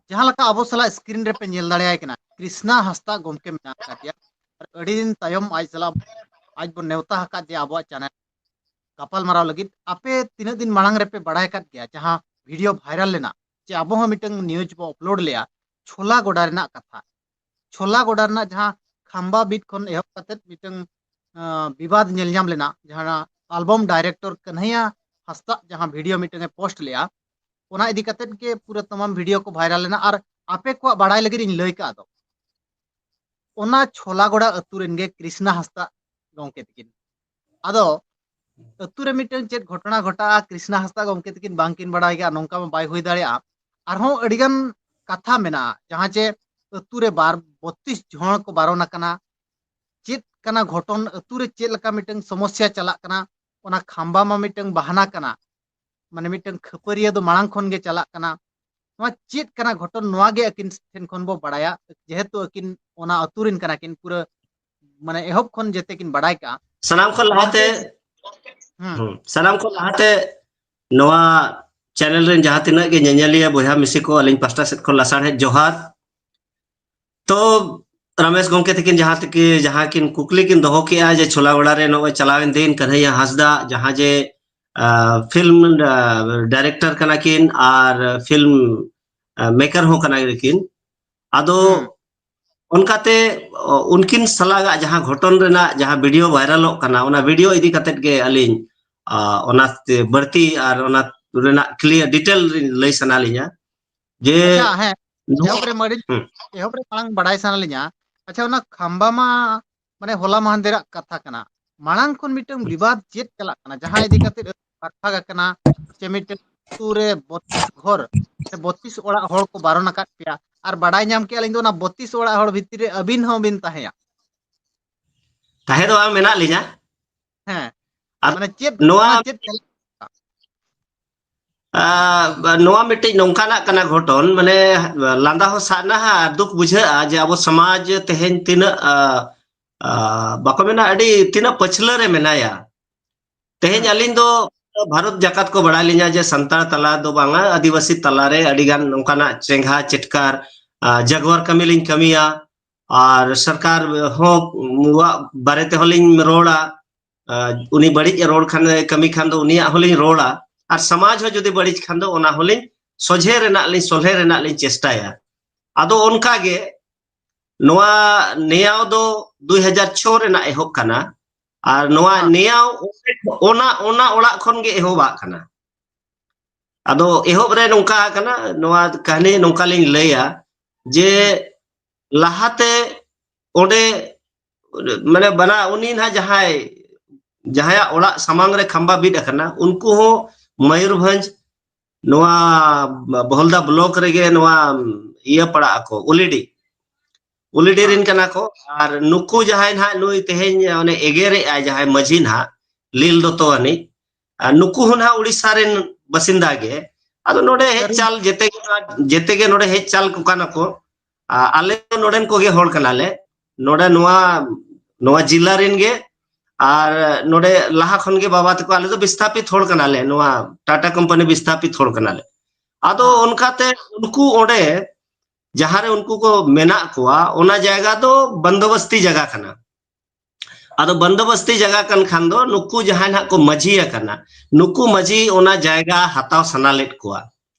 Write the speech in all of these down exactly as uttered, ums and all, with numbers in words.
ᱡᱟᱦᱟᱸ ᱞᱮᱠᱟ ᱟᱵᱚ ᱥᱟᱞᱟᱜ screen ᱨᱮᱯᱮ ᱧᱮᱞ ᱫᱟᱲᱮᱭᱟᱭ ᱠᱟᱱᱟ, ᱠᱨᱤᱥᱱᱟ ᱦᱟᱸᱥᱫᱟ ᱜᱚᱢᱠᱮ ᱢᱮᱱᱟᱜ ᱟᱠᱟᱫᱮᱭᱟ᱾ ᱟᱨ ᱟᱹᱰᱤ ᱫᱤᱱ ᱛᱟᱭᱚᱢ ᱟᱡ ᱥᱟᱞᱟᱜ, ᱟᱡ ᱵᱚᱱ ᱱᱮᱣᱛᱟ ᱟᱠᱟᱫᱮᱭᱟ ᱟᱵᱚᱣᱟᱜ channel ᱜᱟᱯᱟᱞᱢᱟᱨᱟᱣ ᱞᱟᱹᱜᱤᱫ᱾ ᱟᱯᱮ ᱛᱤᱱᱟᱹᱜ ᱫᱤᱱ ᱢᱟᱲᱟᱝ ᱨᱮᱯᱮ ᱵᱟᱲᱟᱭ ᱟᱠᱟᱫ ᱜᱮᱭᱟ ᱡᱟᱦᱟᱸ video viral ᱞᱮᱱᱟ, ᱡᱮ ᱟᱵᱚ ᱦᱚᱸ ᱢᱤᱫᱴᱟᱝ news ᱵᱚ upload ᱞᱮᱜᱼᱟ ᱪᱷᱳᱞᱟ ᱜᱚᱰᱟ ᱨᱮᱱᱟᱜ ᱠᱟᱛᱷᱟ? ᱪᱷᱳᱞᱟ ᱜᱚᱰᱟ ᱨᱮᱱᱟᱜ ᱡᱟᱦᱟᱸ ᱠᱷᱟᱢᱵᱟ ᱵᱤᱫ ᱠᱷᱚᱱ ᱮᱦᱚᱵ ᱠᱟᱛᱮᱫ ᱢᱤᱫᱴᱟᱝ, ᱟᱸ, ᱵᱤᱵᱟᱫ ᱧᱮᱞ ᱧᱟᱢ ᱞᱮᱱᱟ, ᱡᱟᱦᱟᱸ album director ᱠᱟᱹᱱᱦᱟᱹᱭᱟ ᱦᱟᱸᱥᱫᱟᱜ ᱡᱟᱦᱟᱸ video ᱢᱤᱫᱴᱟᱝ ᱮ post ᱞᱮᱜᱼᱟ, ᱚᱱᱟ ᱤᱫᱤ ᱠᱟᱛᱮᱫ ᱜᱮ ᱯᱩᱨᱟᱹ ᱛᱟᱢᱟᱢ video ᱠᱚ viral ᱞᱮᱱᱟ᱾ ᱟᱨ ᱟᱯᱮ ᱠᱚᱣᱟᱜ ᱵᱟᱲᱟᱭ ᱞᱟᱹᱜᱤᱫ ᱤᱧ ᱞᱟᱹᱭ ᱠᱟᱜ ᱫᱚ, ᱚᱱᱟ ᱪᱷᱳᱞᱟ ᱜᱚᱰᱟ ᱟᱹᱛᱩ ᱨᱮᱱ ᱜᱮ ᱠᱨᱤᱥᱱᱟ ᱦᱟᱸᱥᱫᱟᱜ ᱜᱚᱢᱠᱮ ᱛᱟᱹᱠᱤᱱ᱾ ᱟᱫᱚ ᱟᱹᱛᱩ ᱨᱮ ᱢᱤᱫᱴᱟᱝ ᱪᱮᱫ ᱜᱷᱚᱴᱚᱱᱟ ᱜᱷᱚᱴᱟᱜᱼᱟ, ᱠᱨᱤᱥᱱᱟ ᱦᱟᱸᱥᱫᱟ ᱜᱚᱢᱠᱮ ᱛᱟᱹᱠᱤᱱ ᱵᱟᱝᱠᱤᱱ ᱵᱟᱲᱟᱭ ᱜᱮᱭᱟ, ᱱᱚᱝᱠᱟ ᱢᱟ ᱵᱟᱭ ᱦᱩᱭ ᱫᱟᱲᱮᱭᱟᱜᱼᱟ᱾ ᱟᱨᱦᱚᱸ ᱟᱹᱰᱤᱜᱟᱱ ᱠᱟᱛᱷᱟ ᱢᱮᱱᱟᱜᱼᱟ, ᱡᱟᱦᱟᱸ ᱡᱮ ᱟᱹᱛᱩ ᱨᱮ ᱵᱟᱨ, ᱵᱚᱛᱛᱤᱥ ᱡᱚᱱ ᱠᱚ ᱵᱟᱨᱚᱱ ᱟᱠᱟᱱᱟ, ᱪᱮᱫ ᱠᱟᱱᱟ ᱜᱷᱚᱴᱚᱱ, ᱟᱹᱛᱩ ᱨᱮ ᱪᱮᱫ ᱞᱮᱠᱟ ᱢᱤᱫᱴᱟᱝ ᱥᱚᱢᱚᱥᱥᱟ ᱪᱟᱞᱟᱜ ᱠᱟᱱᱟ, ᱚᱱᱟ ᱠᱷᱟᱢᱵᱟ ᱢᱟ ᱢᱤᱫᱴᱟᱝ ᱵᱟᱦᱟᱱᱟ ᱠᱟᱱᱟ, ᱢᱟᱱᱮ ᱢᱤᱫᱴᱟᱝ ᱠᱷᱟᱹᱯᱟᱹᱨᱤᱭᱟᱹ ᱫᱚ ᱢᱟᱲᱟᱝ ᱠᱷᱚᱱ ᱜᱮ ᱪᱟᱞᱟᱜ ᱠᱟᱱᱟ᱾ ᱱᱚᱣᱟ ᱪᱮᱫ ᱠᱟᱱᱟ ᱜᱷᱚᱴᱚᱱ, ᱱᱚᱣᱟ ᱜᱮ ᱟᱹᱠᱤᱱ ᱴᱷᱮᱱ ᱠᱷᱚᱱ ᱵᱚ ᱵᱟᱲᱟᱭᱟ, ᱡᱮᱦᱮᱛᱩ ᱟᱹᱠᱤᱱ ᱚᱱᱟ ᱟᱹᱛᱩ ᱨᱮᱱ ᱠᱟᱱᱟ ᱠᱤᱱ, ᱯᱩᱨᱟᱹ ᱢᱟᱱᱮ ᱮᱦᱚᱵ ᱠᱷᱚᱱ ᱡᱮᱛᱮ ᱠᱤᱱ ᱵᱟᱲᱟᱭ ᱠᱟᱜᱼᱟ᱾ ᱥᱟᱱᱟᱢ ᱠᱷᱚᱱ ᱞᱟᱦᱟᱛᱮ ᱜᱚᱢᱠᱮ, ᱦᱩᱸ᱾ ᱦᱩᱸ, ᱥᱟᱱᱟᱢ ᱠᱷᱚᱱ ᱞᱟᱦᱟᱛᱮ ᱱᱚᱣᱟ channel ᱨᱮᱱ ᱡᱟᱦᱟᱸ ᱛᱤᱱᱟᱹᱜ ᱜᱮ ᱧᱮᱧᱮᱞᱤᱭᱟᱹ ᱵᱚᱭᱦᱟ ᱢᱤᱥᱤ ᱠᱚ, ᱟᱹᱞᱤᱧ ᱯᱟᱥᱴᱟ ᱥᱮᱫ ᱠᱷᱚᱱ ᱞᱟᱥᱟᱲᱦᱮᱫ ᱡᱚᱦᱟᱨ᱾ ᱛᱚ ᱨᱟᱢᱮᱥ ᱜᱚᱢᱠᱮ ᱛᱟᱹᱠᱤᱱ ᱡᱟᱦᱟᱸ ᱛᱮᱠᱤ, ᱡᱟᱦᱟᱸ ᱠᱤᱱ ᱠᱩᱠᱞᱤ ᱠᱤᱱ ᱫᱚᱦᱚ ᱠᱮᱜᱼᱟ ᱡᱮ ᱪᱷᱳᱞᱟ ᱜᱚᱰᱟ ᱨᱮ ᱱᱚᱜᱼᱚᱭ ᱪᱟᱞᱟᱣᱮᱱ ᱫᱤᱱ ᱠᱟᱹᱱᱦᱟᱹᱭᱟ ᱦᱟᱸᱥᱫᱟ ᱡᱟᱦᱟᱸ ᱡᱮ, ᱟ, film, ᱟ, director ᱠᱟᱱᱟ ᱠᱤᱱ ᱟᱨ film, ᱟ, maker ᱦᱚᱸ ᱠᱟᱱᱟ ᱠᱤᱱ᱾ ᱟᱫᱚ ᱦᱩᱸ᱾ ᱚᱱᱠᱟᱛᱮ, ᱚ, ᱩᱱᱠᱤᱱ ᱥᱟᱞᱟᱜᱟᱜ ᱡᱟᱦᱟᱸ ᱜᱷᱚᱴᱚᱱ ᱨᱮᱱᱟᱜ ᱡᱟᱦᱟᱸ video viralᱚᱜ ᱠᱟᱱᱟ, ᱚᱱᱟ video ᱤᱫᱤ ᱠᱟᱛᱮᱫ ᱜᱮ ᱟᱹᱞᱤᱧ, ᱟ, ᱚᱱᱟᱛᱮ ᱵᱟᱹᱲᱛᱤ ᱟᱨ ᱚᱱᱟ ᱨᱮᱱᱟᱜ clear detail ᱞᱟᱹᱭ ᱥᱟᱱᱟ ᱞᱤᱧᱟ᱾ ᱡᱮ ᱟᱪᱪᱷᱟ, ᱦᱮᱸ, ᱱᱚᱣᱟ ᱮᱦᱚᱵ ᱨᱮ ᱢᱟᱲᱟᱝ, ᱦᱩᱸ᱾ ᱮᱦᱚᱵ ᱨᱮ ᱢᱟᱲᱟᱝ ᱵᱟᱲᱟᱭ ᱥᱟᱱᱟ ᱞᱤᱧᱟ, ᱟᱪᱪᱷᱟ, ᱚᱱᱟ ᱠᱷᱟᱢᱵᱟ ᱢᱟ ᱢᱟᱱᱮ ᱦᱚᱞᱟ ᱢᱟᱦᱟᱱᱫᱮᱨᱟᱜ ᱠᱟᱛᱷᱟ ᱠᱟᱱᱟ, ᱢᱟᱲᱟᱝ ᱠᱷᱚᱱ ᱢᱤᱫᱴᱟᱝ ᱵᱤᱵᱟᱫ ᱪᱮᱫ ᱪᱟᱞᱟᱜ ᱠᱟᱱᱟ, ᱡᱟᱦᱟᱸ ᱤᱫᱤ ᱠᱟᱛᱮ ᱵᱟᱠᱷᱟᱠ ᱟᱠᱟᱱᱟ ᱡᱮ ᱢᱤᱫᱴᱟᱝ ᱟᱹᱛᱩ ᱨᱮ ᱵᱚᱛᱛᱤᱥ ᱜᱷᱚᱨ ᱥᱮ ᱵᱚᱛᱛᱤᱥ ᱚᱲᱟᱜ ᱦᱚᱲ ᱠᱚ ᱵᱟᱨᱚᱱ ᱟᱠᱟᱫ ᱯᱮᱭᱟ, ᱟᱨ ᱵᱟᱰᱟᱭ ᱧᱟᱢ ᱠᱮᱜᱼᱟ ᱞᱤᱧ ᱫᱚ ᱚᱱᱟ ᱵᱚᱛᱛᱤᱥ ᱚᱲᱟᱜ ᱦᱚᱲ ᱵᱷᱤᱛᱤᱨ ᱨᱮ ᱟᱹᱵᱤᱱ ᱦᱚᱸ ᱵᱤᱱ ᱛᱟᱦᱮᱸᱭᱟ? ᱛᱟᱦᱮᱸ ᱫᱚ ᱵᱟᱝ ᱢᱮᱱᱟᱜ ᱞᱤᱧᱟ᱾ ᱦᱮᱸ, ᱟᱨ ᱢᱟᱱᱮ ᱪᱮᱫ, ᱱᱚᱣᱟ ᱚᱱᱟ ᱪᱮᱫ ᱪᱟᱞᱟᱜ ᱠᱟᱱᱟ? ᱟ, ᱱᱚᱣᱟ ᱢᱤᱫᱴᱤᱡ ᱱᱚᱝᱠᱟᱱᱟᱜ ᱠᱟᱱᱟ ᱜᱷᱚᱴᱚᱱ, ᱢᱟᱱᱮ ᱞᱟᱸᱫᱟ ᱦᱚᱸ ᱥᱟᱱᱟᱣᱟ ᱟᱨ ᱫᱩᱠ ᱵᱩᱡᱷᱟᱹᱜᱼᱟ ᱡᱮ ᱟᱵᱚ ᱥᱚᱢᱟᱡᱽ ᱛᱮᱦᱮᱧ ᱛᱤᱱᱟᱹᱜ, ᱟ, ᱟ, ᱵᱟᱠᱚ ᱢᱮᱱᱟ, ᱟᱹᱰᱤ ᱛᱤᱱᱟᱹᱜ ᱯᱟᱹᱪᱷᱞᱟᱹ ᱨᱮ ᱢᱮᱱᱟᱭᱟ᱾ ᱛᱮᱦᱮᱧ ᱦᱮᱸ᱾ ᱟᱹᱞᱤᱧ ᱫᱚ ᱵᱷᱟᱨᱚᱛ ᱡᱟᱠᱟᱛ ᱠᱚ ᱵᱟᱲᱟᱭ ᱞᱤᱧᱟ ᱡᱮ ᱥᱟᱱᱛᱟᱲ ᱛᱟᱞᱟ ᱫᱚ ᱵᱟᱝᱟ, ᱟᱹᱫᱤᱵᱟᱹᱥᱤ ᱛᱟᱞᱟᱨᱮ ᱟᱹᱰᱤ ᱜᱟᱱ ᱱᱚᱝᱠᱟᱱᱟᱜ ᱪᱮᱸᱜᱷᱟ ᱪᱮᱴᱠᱟᱨ, ᱟ, ᱡᱟᱜᱣᱟᱨ ᱠᱟᱹᱢᱤ ᱞᱤᱧ ᱠᱟᱹᱢᱤᱭᱟ᱾ ᱟᱨ ᱥᱚᱨᱠᱟᱨ ᱦᱚᱸ ᱣᱟᱜ ᱵᱟᱨᱮ ᱛᱮᱦᱚᱸ ᱞᱤᱧ ᱨᱚᱲᱟ᱾ ᱟ, ᱩᱱᱤ ᱵᱟᱹᱲᱤᱡ ᱮ ᱨᱚᱲ ᱠᱷᱟᱱ, ᱠᱟᱹᱢᱤ ᱠᱷᱟᱱ ᱫᱚ ᱩᱱᱤᱭᱟᱜ ᱦᱚᱸᱞᱤᱧ ᱨᱚᱲᱟ᱾ ᱟᱨ ᱥᱚᱢᱟᱡᱽ ᱦᱚᱸ ᱡᱩᱫᱤ ᱵᱟᱹᱲᱤᱡ ᱠᱷᱟᱱ ᱫᱚ ᱚᱱᱟ ᱦᱚᱸᱞᱤᱧ ᱥᱚᱡᱷᱮ ᱨᱮᱱᱟᱜ ᱞᱤᱧ, ᱥᱚᱞᱦᱮ ᱨᱮᱱᱟᱜ ᱞᱤᱧ ᱪᱮᱥᱴᱟᱭᱟ᱾ ᱟᱫᱚ ᱚᱱᱠᱟ ᱜᱮ ᱱᱚᱣᱟ ᱱᱮᱭᱟᱣ ᱫᱚ ᱫᱩᱭ ᱦᱟᱡᱟᱨ ᱪᱷᱚ ᱨᱮᱱᱟᱜ ᱮᱦᱚᱵ ᱠᱟᱱᱟ᱾ ᱟᱨ ᱱᱚᱣᱟ ᱦᱮᱸ᱾ ᱱᱮᱭᱟᱣ ᱚᱱᱟ, ᱚᱱᱟ ᱚᱲᱟᱜ ᱠᱷᱚᱱ ᱜᱮ ᱮᱦᱚᱵᱟᱜ ᱠᱟᱱᱟ᱾ ᱟᱫᱚ ᱮᱦᱚᱵ ᱨᱮ ᱱᱚᱝᱠᱟ ᱠᱟᱱᱟ, ᱱᱚᱣᱟ ᱠᱟᱹᱦᱱᱤ ᱱᱚᱝᱠᱟ ᱞᱤᱧ ᱞᱟᱹᱭᱟ ᱡᱮ ᱞᱟᱦᱟᱛᱮ ᱚᱸᱰᱮ, ᱢᱟᱱᱮ, ᱵᱟᱱᱟ ᱩᱱᱤ ᱱᱟᱦᱟᱜ ᱡᱟᱦᱟᱸᱭ, ᱡᱟᱦᱟᱸᱭᱟᱜ ᱚᱲᱟᱜ ᱥᱟᱢᱟᱝ ᱨᱮ ᱠᱷᱟᱢᱵᱟ ᱵᱤᱫ ᱟᱠᱟᱱᱟ, ᱩᱱᱠᱩ ᱦᱚᱸ ᱢᱚᱭᱩᱨᱵᱷᱚᱸᱡᱽ ᱱᱚᱣᱟ ᱵᱚᱦᱚᱞᱫᱟ ᱵᱞᱚᱠ ᱨᱮᱜᱮ ᱱᱚᱣᱟ ᱤᱭᱟᱹ ᱯᱟᱲᱟᱜ ᱟᱠᱚ, ᱩᱞᱤᱰᱤ, ᱩᱞᱤᱰᱤ ᱨᱮᱱ ᱠᱟᱱᱟ ᱠᱚ᱾ ᱟᱨ ᱱᱩᱠᱩ ᱡᱟᱦᱟᱸᱭ ᱱᱟᱦᱟᱜ ᱱᱩᱭ ᱛᱮᱦᱮᱧ ᱚᱱᱮ ᱮᱜᱮᱨᱮᱜ ᱟᱭ ᱡᱟᱦᱟᱸᱭ ᱢᱟᱹᱡᱷᱤ ᱱᱟᱦᱟᱜ, ᱞᱤᱞ ᱫᱚᱛᱚ ᱟᱹᱱᱤᱡ, ᱟᱨ ᱱᱩᱠᱩ ᱦᱚᱸ ᱱᱟᱦᱟᱜ ᱩᱲᱤᱥᱥᱟ ᱨᱮᱱ ᱵᱟᱥᱤᱱᱫᱟ ᱜᱮ᱾ ᱟᱫᱚ ᱱᱚᱰᱮ ᱦᱮᱡ ᱪᱟᱞ ᱡᱮᱛᱮ ᱜᱮ, ᱡᱮᱛᱮ ᱜᱮ ᱱᱚᱰᱮ ᱦᱮᱡ ᱪᱟᱞ ᱠᱚ ᱠᱟᱱᱟ ᱠᱚ᱾ ᱟ, ᱟᱞᱮ ᱱᱚᱰᱮᱱ ᱠᱚᱜᱮ ᱦᱚᱲ ᱠᱟᱱᱟᱞᱮ᱾ ᱱᱚᱰᱮ ᱱᱚᱣᱟ, ᱱᱚᱣᱟ ᱡᱤᱞᱟ ᱨᱮᱱ ᱜᱮ᱾ ᱟᱨ ᱱᱚᱰᱮ ᱞᱟᱦᱟ ᱠᱷᱚᱱ ᱜᱮ ᱵᱟᱵᱟ ᱛᱟᱠᱚ, ᱟᱞᱮ ᱫᱚ ᱵᱤᱥᱛᱷᱟᱯᱤᱛ ᱦᱚᱲ ᱠᱟᱱᱟᱞᱮ, ᱱᱚᱣᱟ ᱴᱟᱴᱟ ᱠᱳᱢᱯᱟᱱᱤ ᱵᱤᱥᱛᱷᱟᱯᱤᱛ ᱦᱚᱲ ᱠᱟᱱᱟᱞᱮ᱾ ᱟᱫᱚ ᱚᱱᱠᱟᱛᱮ ᱩᱱᱠᱩ ᱚᱸᱰᱮ ᱡᱟᱦᱟᱸ ᱨᱮ ᱩᱱᱠᱩ ᱠᱚ ᱢᱮᱱᱟᱜ ᱠᱚᱣᱟ, ᱚᱱᱟ ᱡᱟᱭᱜᱟ ᱫᱚ ᱵᱚᱱᱫᱳᱵᱚᱥᱛᱤ ᱡᱟᱭᱜᱟ ᱠᱟᱱᱟ᱾ ᱟᱫᱚ ᱵᱚᱱᱫᱳᱵᱚᱥᱛᱤ ᱡᱟᱭᱜᱟ ᱠᱟᱱ ᱠᱷᱟᱱ ᱫᱚ ᱱᱩᱠᱩ ᱡᱟᱦᱟᱸᱭ ᱱᱟᱦᱟᱜ ᱠᱚ ᱢᱟᱹᱡᱷᱤ ᱟᱠᱟᱱᱟ, ᱱᱩᱠᱩ ᱢᱟᱹᱡᱷᱤ ᱚᱱᱟ ᱡᱟᱭᱜᱟ ᱦᱟᱛᱟᱣ ᱥᱟᱱᱟ ᱞᱮᱫ ᱠᱚᱣᱟ᱾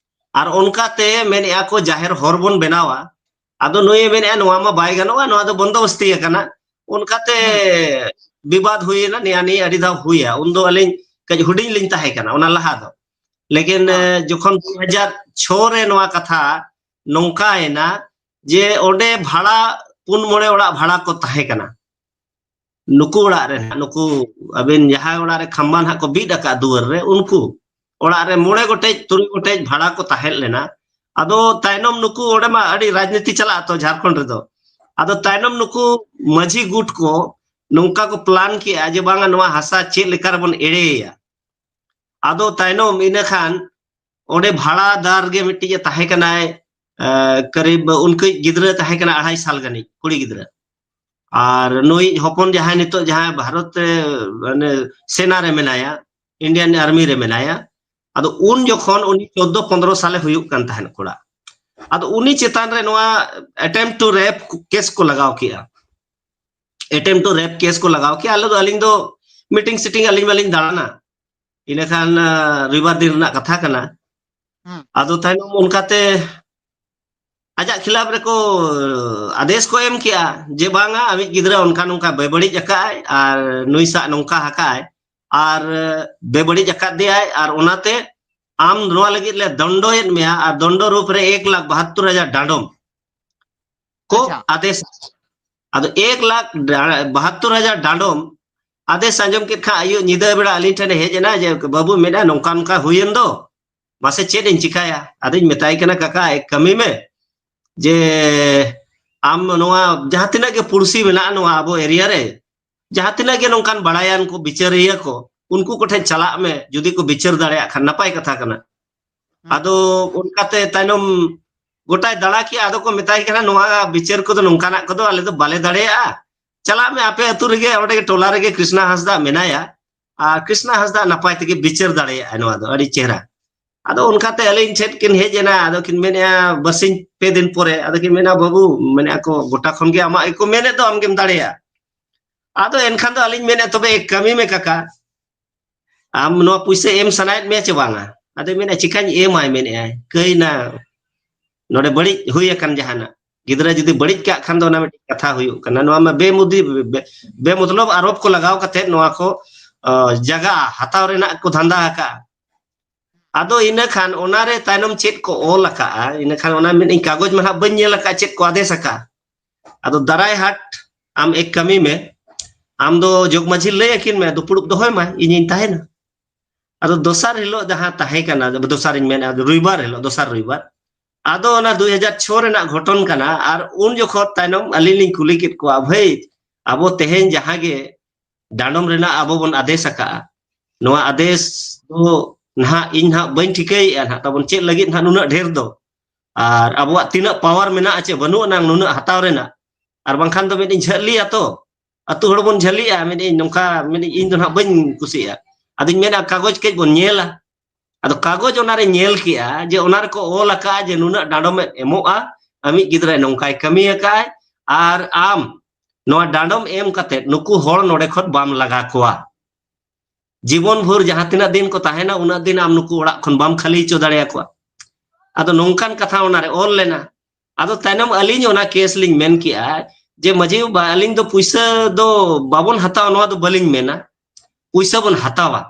ᱟᱨ ᱚᱱᱠᱟᱛᱮ ᱢᱮᱱᱮᱫᱼᱟ ᱠᱚ, ᱡᱟᱦᱮᱨ ᱦᱚᱨ ᱵᱚᱱ ᱵᱮᱱᱟᱣᱟ᱾ ᱟᱫᱚ ᱱᱩᱭᱮ ᱢᱮᱱᱮᱫᱼᱟ, ᱱᱚᱣᱟ ᱢᱟ ᱵᱟᱭ ᱜᱟᱱᱚᱜᱼᱟ, ᱱᱚᱣᱟ ᱫᱚ ᱵᱚᱱᱫᱳᱵᱚᱥᱛᱤ ᱟᱠᱟᱱᱟ᱾ ᱚᱱᱠᱟᱛᱮ ᱵᱤᱵᱟᱫ ᱦᱩᱭᱮᱱᱟ, ᱱᱤᱭᱟᱹ ᱱᱤᱭᱟᱹ ᱟᱹᱰᱤ ᱫᱷᱟᱣ ᱦᱩᱭᱟ᱾ ᱩᱱᱫᱚ ᱟᱹᱞᱤᱧ ᱠᱟᱹᱡ ᱦᱩᱰᱤᱧ ᱞᱤᱧ ᱛᱟᱦᱮᱸ ᱠᱟᱱᱟ ᱚᱱᱟ ᱞᱟᱦᱟ ᱫᱚ᱾ ᱞᱮᱠᱤᱱ, ᱦᱮᱸ᱾ ᱮ, ᱡᱚᱠᱷᱚᱱ ᱫᱩ ᱦᱟᱡᱟᱨ ᱪᱷᱚ ᱨᱮ ᱱᱚᱣᱟ ᱠᱟᱛᱷᱟ ᱱᱚᱝᱠᱟᱭᱮᱱᱟ ᱡᱮ ᱚᱸᱰᱮ ᱵᱷᱟᱲᱟ, ᱯᱩᱱ ᱢᱚᱬᱮ ᱚᱲᱟᱜ ᱵᱷᱟᱲᱟ ᱠᱚ ᱛᱟᱦᱮᱸ ᱠᱟᱱᱟ᱾ ᱱᱩᱠᱩ ᱚᱲᱟᱜ ᱨᱮ ᱱᱟᱦᱟᱜ, ᱱᱩᱠᱩ ᱟᱹᱵᱤᱱ ᱡᱟᱦᱟᱸ ᱚᱲᱟᱜ ᱨᱮ ᱠᱷᱟᱢᱵᱟ ᱱᱟᱦᱟᱜ ᱠᱚ ᱵᱤᱫ ᱟᱠᱟᱫ ᱫᱩᱣᱟᱹᱨ ᱨᱮ, ᱩᱱᱠᱩ ᱚᱲᱟᱜ ᱨᱮ ᱢᱚᱬᱮ ᱜᱚᱴᱮᱡ, ᱛᱩᱨᱩᱭ ᱜᱚᱴᱮᱡ ᱵᱷᱟᱲᱟ ᱠᱚ ᱛᱟᱦᱮᱸ ᱞᱮᱱᱟ᱾ ᱟᱫᱚ ᱛᱟᱭᱱᱚᱢ ᱱᱩᱠᱩ, ᱚᱸᱰᱮ ᱢᱟ ᱟᱹᱰᱤ ᱨᱟᱡᱽᱱᱤᱛᱤ ᱪᱟᱞᱟᱜᱼᱟ ᱛᱚ ᱡᱷᱟᱲᱠᱷᱚᱸᱰ ᱨᱮᱫᱚ᱾ ᱟᱫᱚ ᱛᱟᱭᱱᱚᱢ ᱱᱩᱠᱩ ᱢᱟᱹᱡᱷᱤ ᱜᱩᱴ ᱠᱚ ᱱᱚᱝᱠᱟ ᱠᱚ ᱯᱞᱟᱱ ᱠᱮᱜᱼᱟ ᱡᱮ ᱵᱟᱝᱟ, ᱱᱚᱣᱟ ᱦᱟᱥᱟ ᱪᱮᱫ ᱞᱮᱠᱟ ᱨᱮᱵᱚᱱ ᱮᱲᱮᱭᱟ᱾ ᱟᱫᱚ ᱛᱟᱭᱱᱚᱢ ᱤᱱᱟᱹ ᱠᱷᱟᱱ ᱚᱸᱰᱮ ᱵᱷᱟᱲᱟᱫᱟᱨ ᱜᱮ ᱢᱤᱫᱴᱤᱡ ᱮ ᱛᱟᱦᱮᱸ ᱠᱟᱱᱟᱭ, ᱮ, ᱠᱟᱨᱤᱵ ᱩᱱᱠᱩᱡ ᱜᱤᱫᱽᱨᱟᱹ ᱛᱟᱦᱮᱸ ᱠᱟᱱᱟ, ᱟᱲᱟᱭ ᱥᱟᱞ ᱜᱟᱱᱤᱡ ᱠᱩᱲᱤ ᱜᱤᱫᱽᱨᱟᱹ᱾ ᱟᱨ ᱱᱩᱭ ᱦᱚᱯᱚᱱ ᱡᱟᱦᱟᱸᱭ ᱱᱤᱛᱚᱜ ᱡᱟᱦᱟᱸᱭ ᱵᱷᱟᱨᱚᱛ ᱨᱮ, ᱢᱟᱱᱮ, ᱥᱮᱱᱟ ᱨᱮ ᱢᱮᱱᱟᱭᱟ, ᱤᱱᱰᱤᱭᱟᱱ ᱟᱨᱢᱤ ᱨᱮ ᱢᱮᱱᱟᱭᱟ᱾ ᱟᱫᱚ ᱩᱱ ᱡᱚᱠᱷᱚᱱ ᱩᱱᱤ ᱪᱳᱫᱽᱫᱳ ᱯᱚᱱᱫᱽᱨᱚ ᱥᱟᱞᱮ ᱦᱩᱭᱩᱜ ᱠᱟᱱ ᱛᱟᱦᱮᱸᱫ ᱠᱚᱲᱟ᱾ ᱟᱫᱚ ᱩᱱᱤ ᱪᱮᱛᱟᱱ ᱨᱮ ᱱᱚᱣᱟ attempt to rape case ᱠᱚ ᱞᱟᱜᱟᱣ ᱠᱮᱜᱼᱟ᱾ Attempt to rape case ᱠᱚ ᱞᱟᱜᱟᱣ ᱠᱮᱜᱼᱟ᱾ ᱟᱞᱮ ᱫᱚ, ᱟᱹᱞᱤᱧ ᱫᱚ meeting sitting ᱟᱹᱞᱤᱧ ᱢᱟᱞᱤᱧ ᱫᱟᱬᱟᱱᱟ᱾ ᱤᱱᱟᱹᱠᱷᱟᱱ, ᱟ, ᱨᱚᱵᱤᱵᱟᱨ ᱫᱤᱱ ᱨᱮᱱᱟᱜ ᱠᱟᱛᱷᱟ ᱠᱟᱱᱟ᱾ ᱦᱩᱸ᱾ ᱟᱫᱚ ᱛᱟᱭᱱᱚᱢ ᱚᱱᱠᱟᱛᱮ ᱟᱡᱟᱜ ᱠᱷᱤᱞᱟᱯ ᱨᱮᱠᱚ ᱟᱫᱮᱥ ᱠᱚ ᱮᱢ ᱠᱮᱜᱼᱟ ᱡᱮ ᱵᱟᱝᱟ, ᱟᱢᱤᱡ ᱜᱤᱫᱽᱨᱟᱹ ᱚᱱᱠᱟ ᱱᱚᱝᱠᱟ ᱵᱮᱵᱟᱹᱲᱤᱡ ᱟᱠᱟᱫᱼᱟᱭ ᱟᱨ ᱱᱩᱭ ᱥᱟᱜ ᱱᱚᱝᱠᱟ ᱟᱠᱟᱫᱼᱟᱭ ᱟᱨ ᱵᱮᱵᱟᱹᱲᱤᱡ ᱟᱠᱟᱫᱮᱭᱟᱭ ᱟᱨ ᱚᱱᱟᱛᱮ ᱟᱢ ᱱᱚᱣᱟ ᱞᱟᱹᱜᱤᱫ ᱞᱮ ᱫᱚᱱᱰᱚᱭᱮᱫ ᱢᱮᱭᱟ ᱟᱨ ᱫᱚᱱᱰᱚ ᱨᱩᱯ ᱨᱮ ᱮᱠ ᱞᱟᱠᱷ ᱵᱟᱦᱟᱛᱛᱳᱨ ᱦᱟᱡᱟᱨ ᱰᱟᱸᱰᱚᱢ ᱠᱚ ᱟᱪᱪᱷᱟ᱾ ᱟᱫᱮᱥ᱾ ᱟᱫᱚ ᱮᱠ ᱞᱟᱠᱷ ᱰᱟ-, ᱵᱟᱦᱟᱛᱛᱳᱨ ᱦᱟᱡᱟᱨ ᱰᱟᱸᱰᱚᱢ ᱟᱫᱮᱥ ᱟᱸᱡᱚᱢ ᱠᱮᱫ ᱠᱷᱟᱱ ᱟᱭᱩᱵ ᱧᱤᱫᱟᱹ ᱵᱮᱲᱟ ᱟᱹᱞᱤᱧ ᱴᱷᱮᱱᱮ ᱦᱮᱡ ᱮᱱᱟ ᱡᱮ, "ᱵᱟᱹᱵᱩ," ᱢᱮᱱᱟ, "ᱱᱚᱝᱠᱟ ᱱᱚᱝᱠᱟ ᱦᱩᱭᱮᱱ ᱫᱚ, ᱢᱟᱥᱮ ᱪᱮᱫ ᱤᱧ ᱪᱤᱠᱟᱭᱟ?" ᱟᱫᱚᱧ ᱢᱮᱛᱟᱭ ᱠᱟᱱᱟ, "ᱠᱟᱠᱟ, ᱮᱠ ᱠᱟᱹᱢᱤ ᱢᱮ ᱡᱮ ᱟᱢ ᱱᱚᱣᱟ ᱡᱟᱦᱟᱸ ᱛᱤᱱᱟᱹᱜ ᱜᱮ ᱯᱩᱲᱥᱤ ᱢᱮᱱᱟᱜᱼᱟ ᱱᱚᱣᱟ ᱟᱵᱚ area ᱨᱮ, ᱡᱟᱦᱟᱸ ᱛᱤᱱᱟᱹᱜ ᱜᱮ ᱱᱚᱝᱠᱟᱱ ᱵᱟᱲᱟᱭᱟᱱ ᱠᱚ, ᱵᱤᱪᱟᱹᱨᱤᱭᱟᱹ ᱠᱚ, ᱩᱱᱠᱩ ᱠᱚᱴᱷᱮᱱ ᱪᱟᱞᱟᱜ ᱢᱮ, ᱡᱩᱫᱤ ᱠᱚ ᱵᱤᱪᱟᱹᱨ ᱫᱟᱲᱮᱭᱟᱜ ᱠᱷᱟᱱ ᱱᱟᱯᱟᱭ ᱠᱟᱛᱷᱟ ᱠᱟᱱᱟ᱾" ᱦᱩᱸ᱾ ᱟᱫᱚ ᱚᱱᱠᱟᱛᱮ ᱛᱟᱭᱱᱚᱢ ᱜᱚᱴᱟᱭ ᱫᱟᱬᱟ ᱠᱮᱜᱼᱟ, ᱟᱫᱚ ᱠᱚ ᱢᱮᱛᱟᱭ ᱠᱟᱱᱟ, "ᱱᱚᱣᱟ ᱵᱤᱪᱟᱹᱨ ᱠᱚᱫᱚ ᱱᱚᱝᱠᱟᱱᱟᱜ ᱠᱚᱫᱚ ᱟᱞᱮ ᱫᱚ ᱵᱟᱞᱮ ᱫᱟᱲᱮᱭᱟᱜᱼᱟ, ᱪᱟᱞᱟᱜ ᱢᱮ ᱟᱯᱮ ᱟᱹᱛᱩ ᱨᱮᱜᱮ, ᱚᱸᱰᱮ ᱜᱮ ᱴᱚᱞᱟ ᱨᱮᱜᱮ ᱠᱨᱤᱥᱱᱟ ᱦᱟᱸᱥᱫᱟ ᱢᱮᱱᱟᱭᱟ, ᱟᱨ ᱠᱨᱤᱥᱱᱟ ᱦᱟᱸᱥᱫᱟ ᱱᱟᱯᱟᱭ ᱛᱮᱜᱮ ᱵᱤᱪᱟᱹᱨ ᱫᱟᱲᱮᱭᱟᱜᱼᱟ ᱱᱚᱣᱟ ᱫᱚ, ᱟᱹᱰᱤ ᱪᱮᱦᱨᱟ᱾" ᱟᱫᱚ ᱚᱱᱠᱟᱛᱮ ᱟᱹᱞᱤᱧ ᱴᱷᱮᱱ ᱠᱤᱱ ᱦᱮᱡ ᱮᱱᱟ, ᱟᱫᱚ ᱠᱤᱱ ᱢᱮᱱᱮᱫᱼᱟ ᱵᱟᱨᱥᱤᱧ ᱯᱮ ᱫᱤᱱ ᱯᱚᱨᱮ, ᱟᱫᱚ ᱠᱤᱱ ᱢᱮᱱᱟ, "ᱵᱟᱹᱵᱩ," ᱢᱮᱱᱮᱫᱼᱟ ᱠᱚ, "ᱜᱚᱴᱟ ᱠᱷᱚᱱ ᱜᱮ ᱟᱢᱟᱜ ᱜᱮᱠᱚ ᱢᱮᱱᱮᱫ ᱫᱚ, ᱟᱢ ᱜᱮᱢ ᱫᱟᱲᱮᱭᱟᱜᱼᱟ᱾ ᱟᱫᱚ ᱮᱱᱠᱷᱟᱱ ᱫᱚ ᱟᱹᱞᱤᱧ ᱢᱮᱱᱮᱫ, ᱛᱚᱵᱮ ᱮᱠ ᱠᱟᱹᱢᱤ ᱢᱮ ᱠᱟᱠᱟ, ᱟᱢ ᱱᱚᱣᱟ ᱯᱩᱭᱥᱟᱹ ᱮᱢ ᱥᱟᱱᱟᱭᱮᱫ ᱢᱮᱭᱟ ᱪᱮ ᱵᱟᱝᱟ?" ᱟᱫᱚᱭ ᱢᱮᱱᱟ, "ᱪᱤᱠᱟᱹᱧ ᱮᱢᱟᱭ?" ᱢᱮᱱᱮᱫᱼᱟᱭ, ᱠᱟᱹᱭᱱᱟ, ᱱᱚᱰᱮ ᱵᱟᱹᱲᱤᱡ ᱦᱩᱭ ᱟᱠᱟᱱ ᱡᱟᱦᱟᱱᱟᱜ, ᱜᱤᱫᱽᱨᱟᱹ ᱡᱩᱫᱤ ᱵᱟᱹᱲᱤᱡ ᱠᱟᱜ ᱠᱷᱟᱱ ᱫᱚ ᱚᱱᱟ ᱢᱤᱫᱴᱤᱡ ᱠᱟᱛᱷᱟ ᱦᱩᱭᱩᱜ ᱠᱟᱱᱟ, ᱱᱚᱣᱟ ᱢᱟ ᱵᱮᱢᱩᱫᱤ-, ᱵᱮ-, ᱵᱮᱢᱚᱛᱞᱚᱵ ᱟᱨᱳᱯ ᱠᱚ ᱞᱟᱜᱟᱣ ᱠᱟᱛᱮ ᱱᱚᱣᱟ ᱠᱚ, ᱟ, ᱡᱟᱜᱟ ᱦᱟᱛᱟᱣ ᱨᱮᱱᱟᱜ ᱠᱚ ᱫᱷᱟᱱᱫᱟ ᱟᱠᱟᱜᱼᱟ᱾ ᱟᱫᱚ ᱤᱱᱟᱹ ᱠᱷᱟᱱ ᱚᱱᱟᱨᱮ ᱛᱟᱭᱱᱚᱢ ᱪᱮᱫ ᱠᱚ ᱚᱞ ᱟᱠᱟᱜᱼᱟ, ᱤᱱᱟᱹ ᱠᱷᱟᱱ ᱚᱱᱟ ᱢᱤᱫ ᱤᱧ ᱠᱟᱜᱚᱡᱽ ᱢᱟ ᱱᱟᱦᱟᱜ ᱵᱟᱹᱧ ᱧᱮᱞ ᱟᱠᱟᱫ ᱪᱮᱫ ᱠᱚ ᱟᱫᱮᱥ ᱟᱠᱟᱜᱼᱟ᱾ ᱟᱫᱚ ᱫᱟᱨᱟᱭ ᱦᱟᱴ ᱟᱢ ᱮᱠ ᱠᱟᱹᱢᱤ ᱢᱮ, ᱟᱢ ᱫᱚ ᱡᱚᱜᱽ ᱢᱟᱹᱡᱷᱤ ᱞᱟᱹᱭ ᱟᱹᱠᱤᱱ ᱢᱮ, ᱫᱩᱯᱲᱩᱵ ᱫᱚᱦᱚᱭ ᱢᱟᱭ, ᱤᱧᱤᱧ ᱛᱟᱦᱮᱱᱟ᱾ ᱟᱫᱚ ᱫᱚᱥᱟᱨ ᱦᱤᱞᱳᱜ ᱡᱟᱦᱟᱸ ᱛᱟᱦᱮᱸ ᱠᱟᱱᱟ, ᱫᱚᱥᱟᱨᱤᱧ ᱢᱮᱱᱟ, ᱨᱚᱵᱤᱵᱟᱨ ᱦᱤᱞᱳᱜ, ᱫᱚᱥᱟᱨ ᱨᱚᱵᱤᱵᱟᱨ, ᱟᱫᱚ ᱚᱱᱟ ᱫᱩ ᱦᱟᱡᱟᱨ ᱪᱷᱚ ᱨᱮᱱᱟᱜ ᱜᱷᱚᱴᱚᱱ ᱠᱟᱱᱟ᱾ ᱟᱨ ᱩᱱ ᱡᱚᱠᱷᱚᱱ ᱛᱟᱭᱱᱚᱢ ᱟᱹᱞᱤᱧ ᱞᱤᱧ ᱠᱩᱞᱤ ᱠᱮᱫ ᱠᱚᱣᱟ, "ᱵᱷᱟᱹᱭ, ᱟᱵᱚ ᱛᱮᱦᱮᱧ ᱡᱟᱦᱟᱸ ᱜᱮ ᱰᱟᱸᱰᱚᱢ ᱨᱮᱱᱟᱜ ᱟᱵᱚ ᱵᱚᱱ ᱟᱫᱮᱥ ᱟᱠᱟᱜᱼᱟ, ᱱᱚᱣᱟ ᱟᱫᱮᱥ ᱫᱚ ᱱᱟᱦᱟᱜ ᱤᱧ ᱱᱟᱦᱟᱜ ᱵᱟᱹᱧ ᱴᱷᱤᱠᱟᱹᱭᱮᱫᱼᱟ ᱱᱟᱦᱟᱜ ᱛᱟᱵᱚᱱ ᱪᱮᱫ ᱞᱟᱹᱜᱤᱫ ᱱᱟᱦᱟᱜ ᱱᱩᱱᱟᱹᱜ ᱰᱷᱮᱨ ᱫᱚ, ᱟᱨ ᱟᱵᱚᱣᱟᱜ ᱛᱤᱱᱟᱹᱜ power ᱢᱮᱱᱟᱜᱼᱟ ᱪᱮ ᱵᱟᱹᱱᱩᱜ ᱟᱱᱟᱝ ᱱᱩᱱᱟᱹᱜ ᱦᱟᱛᱟᱣ ᱨᱮᱱᱟᱜ, ᱟᱨ ᱵᱟᱝᱠᱷᱟᱱ ᱫᱚ ᱢᱤᱫ ᱤᱧ ᱡᱷᱟᱹᱞᱤᱜᱼᱟ ᱛᱚ, ᱟᱹᱛᱩ ᱦᱚᱲ ᱵᱚᱱ ᱡᱷᱟᱹᱞᱤᱜᱼᱟ", ᱢᱮᱱᱮᱫ ᱟᱹᱧ, ᱱᱚᱝᱠᱟ ᱢᱮᱱᱮᱫ ᱟᱹᱧ, "ᱤᱧ ᱫᱚ ᱱᱟᱦᱟᱜ ᱵᱟᱹᱧ ᱠᱩᱥᱤᱭᱟᱜᱼᱟ᱾" ᱟᱫᱚᱧ ᱢᱮᱱᱟ, ᱠᱟᱜᱚᱡᱽ ᱠᱟᱹᱡ ᱵᱚᱱ ᱧᱮᱞᱟ᱾ ᱟᱫᱚ ᱠᱟᱜᱚᱡᱽ ᱚᱱᱟᱨᱮ ᱧᱮᱞ ᱠᱮᱜᱼᱟ ᱡᱮ ᱚᱱᱟ ᱨᱮᱠᱚ ᱚᱞ ᱟᱠᱟᱫᱼᱟ ᱡᱮ ᱱᱩᱱᱟᱹᱜ ᱰᱟᱸᱰᱚᱢᱮ ᱮᱢᱚᱜᱼᱟ, ᱟᱢᱤᱡ ᱜᱤᱫᱽᱨᱟᱹ ᱱᱚᱝᱠᱟᱭ ᱠᱟᱹᱢᱤ ᱟᱠᱟᱫᱼᱟᱭ, ᱟᱨ ᱟᱢ ᱱᱚᱣᱟ ᱰᱟᱸᱰᱚᱢ ᱮᱢ ᱠᱟᱛᱮ ᱱᱩᱠᱩ ᱦᱚᱲ ᱱᱚᱰᱮ ᱠᱷᱚᱱ ᱵᱟᱢ ᱞᱟᱜᱟ ᱠᱚᱣᱟ᱾ ᱡᱤᱵᱚᱱ ᱵᱷᱳᱨ ᱡᱟᱦᱟᱸ ᱛᱤᱱᱟᱹᱜ ᱫᱤᱱ ᱠᱚ ᱛᱟᱦᱮᱱᱟ, ᱩᱱᱟᱹᱜ ᱫᱤᱱ ᱟᱢ ᱱᱩᱠᱩ ᱚᱲᱟᱜ ᱠᱷᱚᱱ ᱵᱟᱢ ᱠᱷᱟᱹᱞᱤ ᱦᱚᱪᱚ ᱫᱟᱲᱮᱭᱟᱠᱚᱣᱟ᱾ ᱟᱫᱚ ᱱᱚᱝᱠᱟᱱ ᱠᱟᱛᱷᱟ ᱚᱱᱟᱨᱮ ᱚᱞ ᱞᱮᱱᱟ᱾ ᱟᱫᱚ ᱛᱟᱭᱱᱚᱢ ᱟᱹᱞᱤᱧ ᱚᱱᱟ ᱠᱮᱥ ᱞᱤᱧ ᱢᱮᱱ ᱠᱮᱜᱼᱟ ᱡᱮ, "ᱢᱟᱹᱡᱷᱤ ᱵᱟᱵᱟ, ᱟᱹᱞᱤᱧ ᱫᱚ ᱯᱩᱭᱥᱟᱹ ᱫᱚ ᱵᱟᱵᱚᱱ ᱦᱟᱛᱟᱣᱟ, ᱱᱚᱣᱟ ᱫᱚ ᱵᱟᱹᱞᱤᱧ ᱢᱮᱱᱟ, ᱯᱩᱭᱥᱟᱹ ᱵᱚᱱ ᱦᱟᱛᱟᱣᱟ,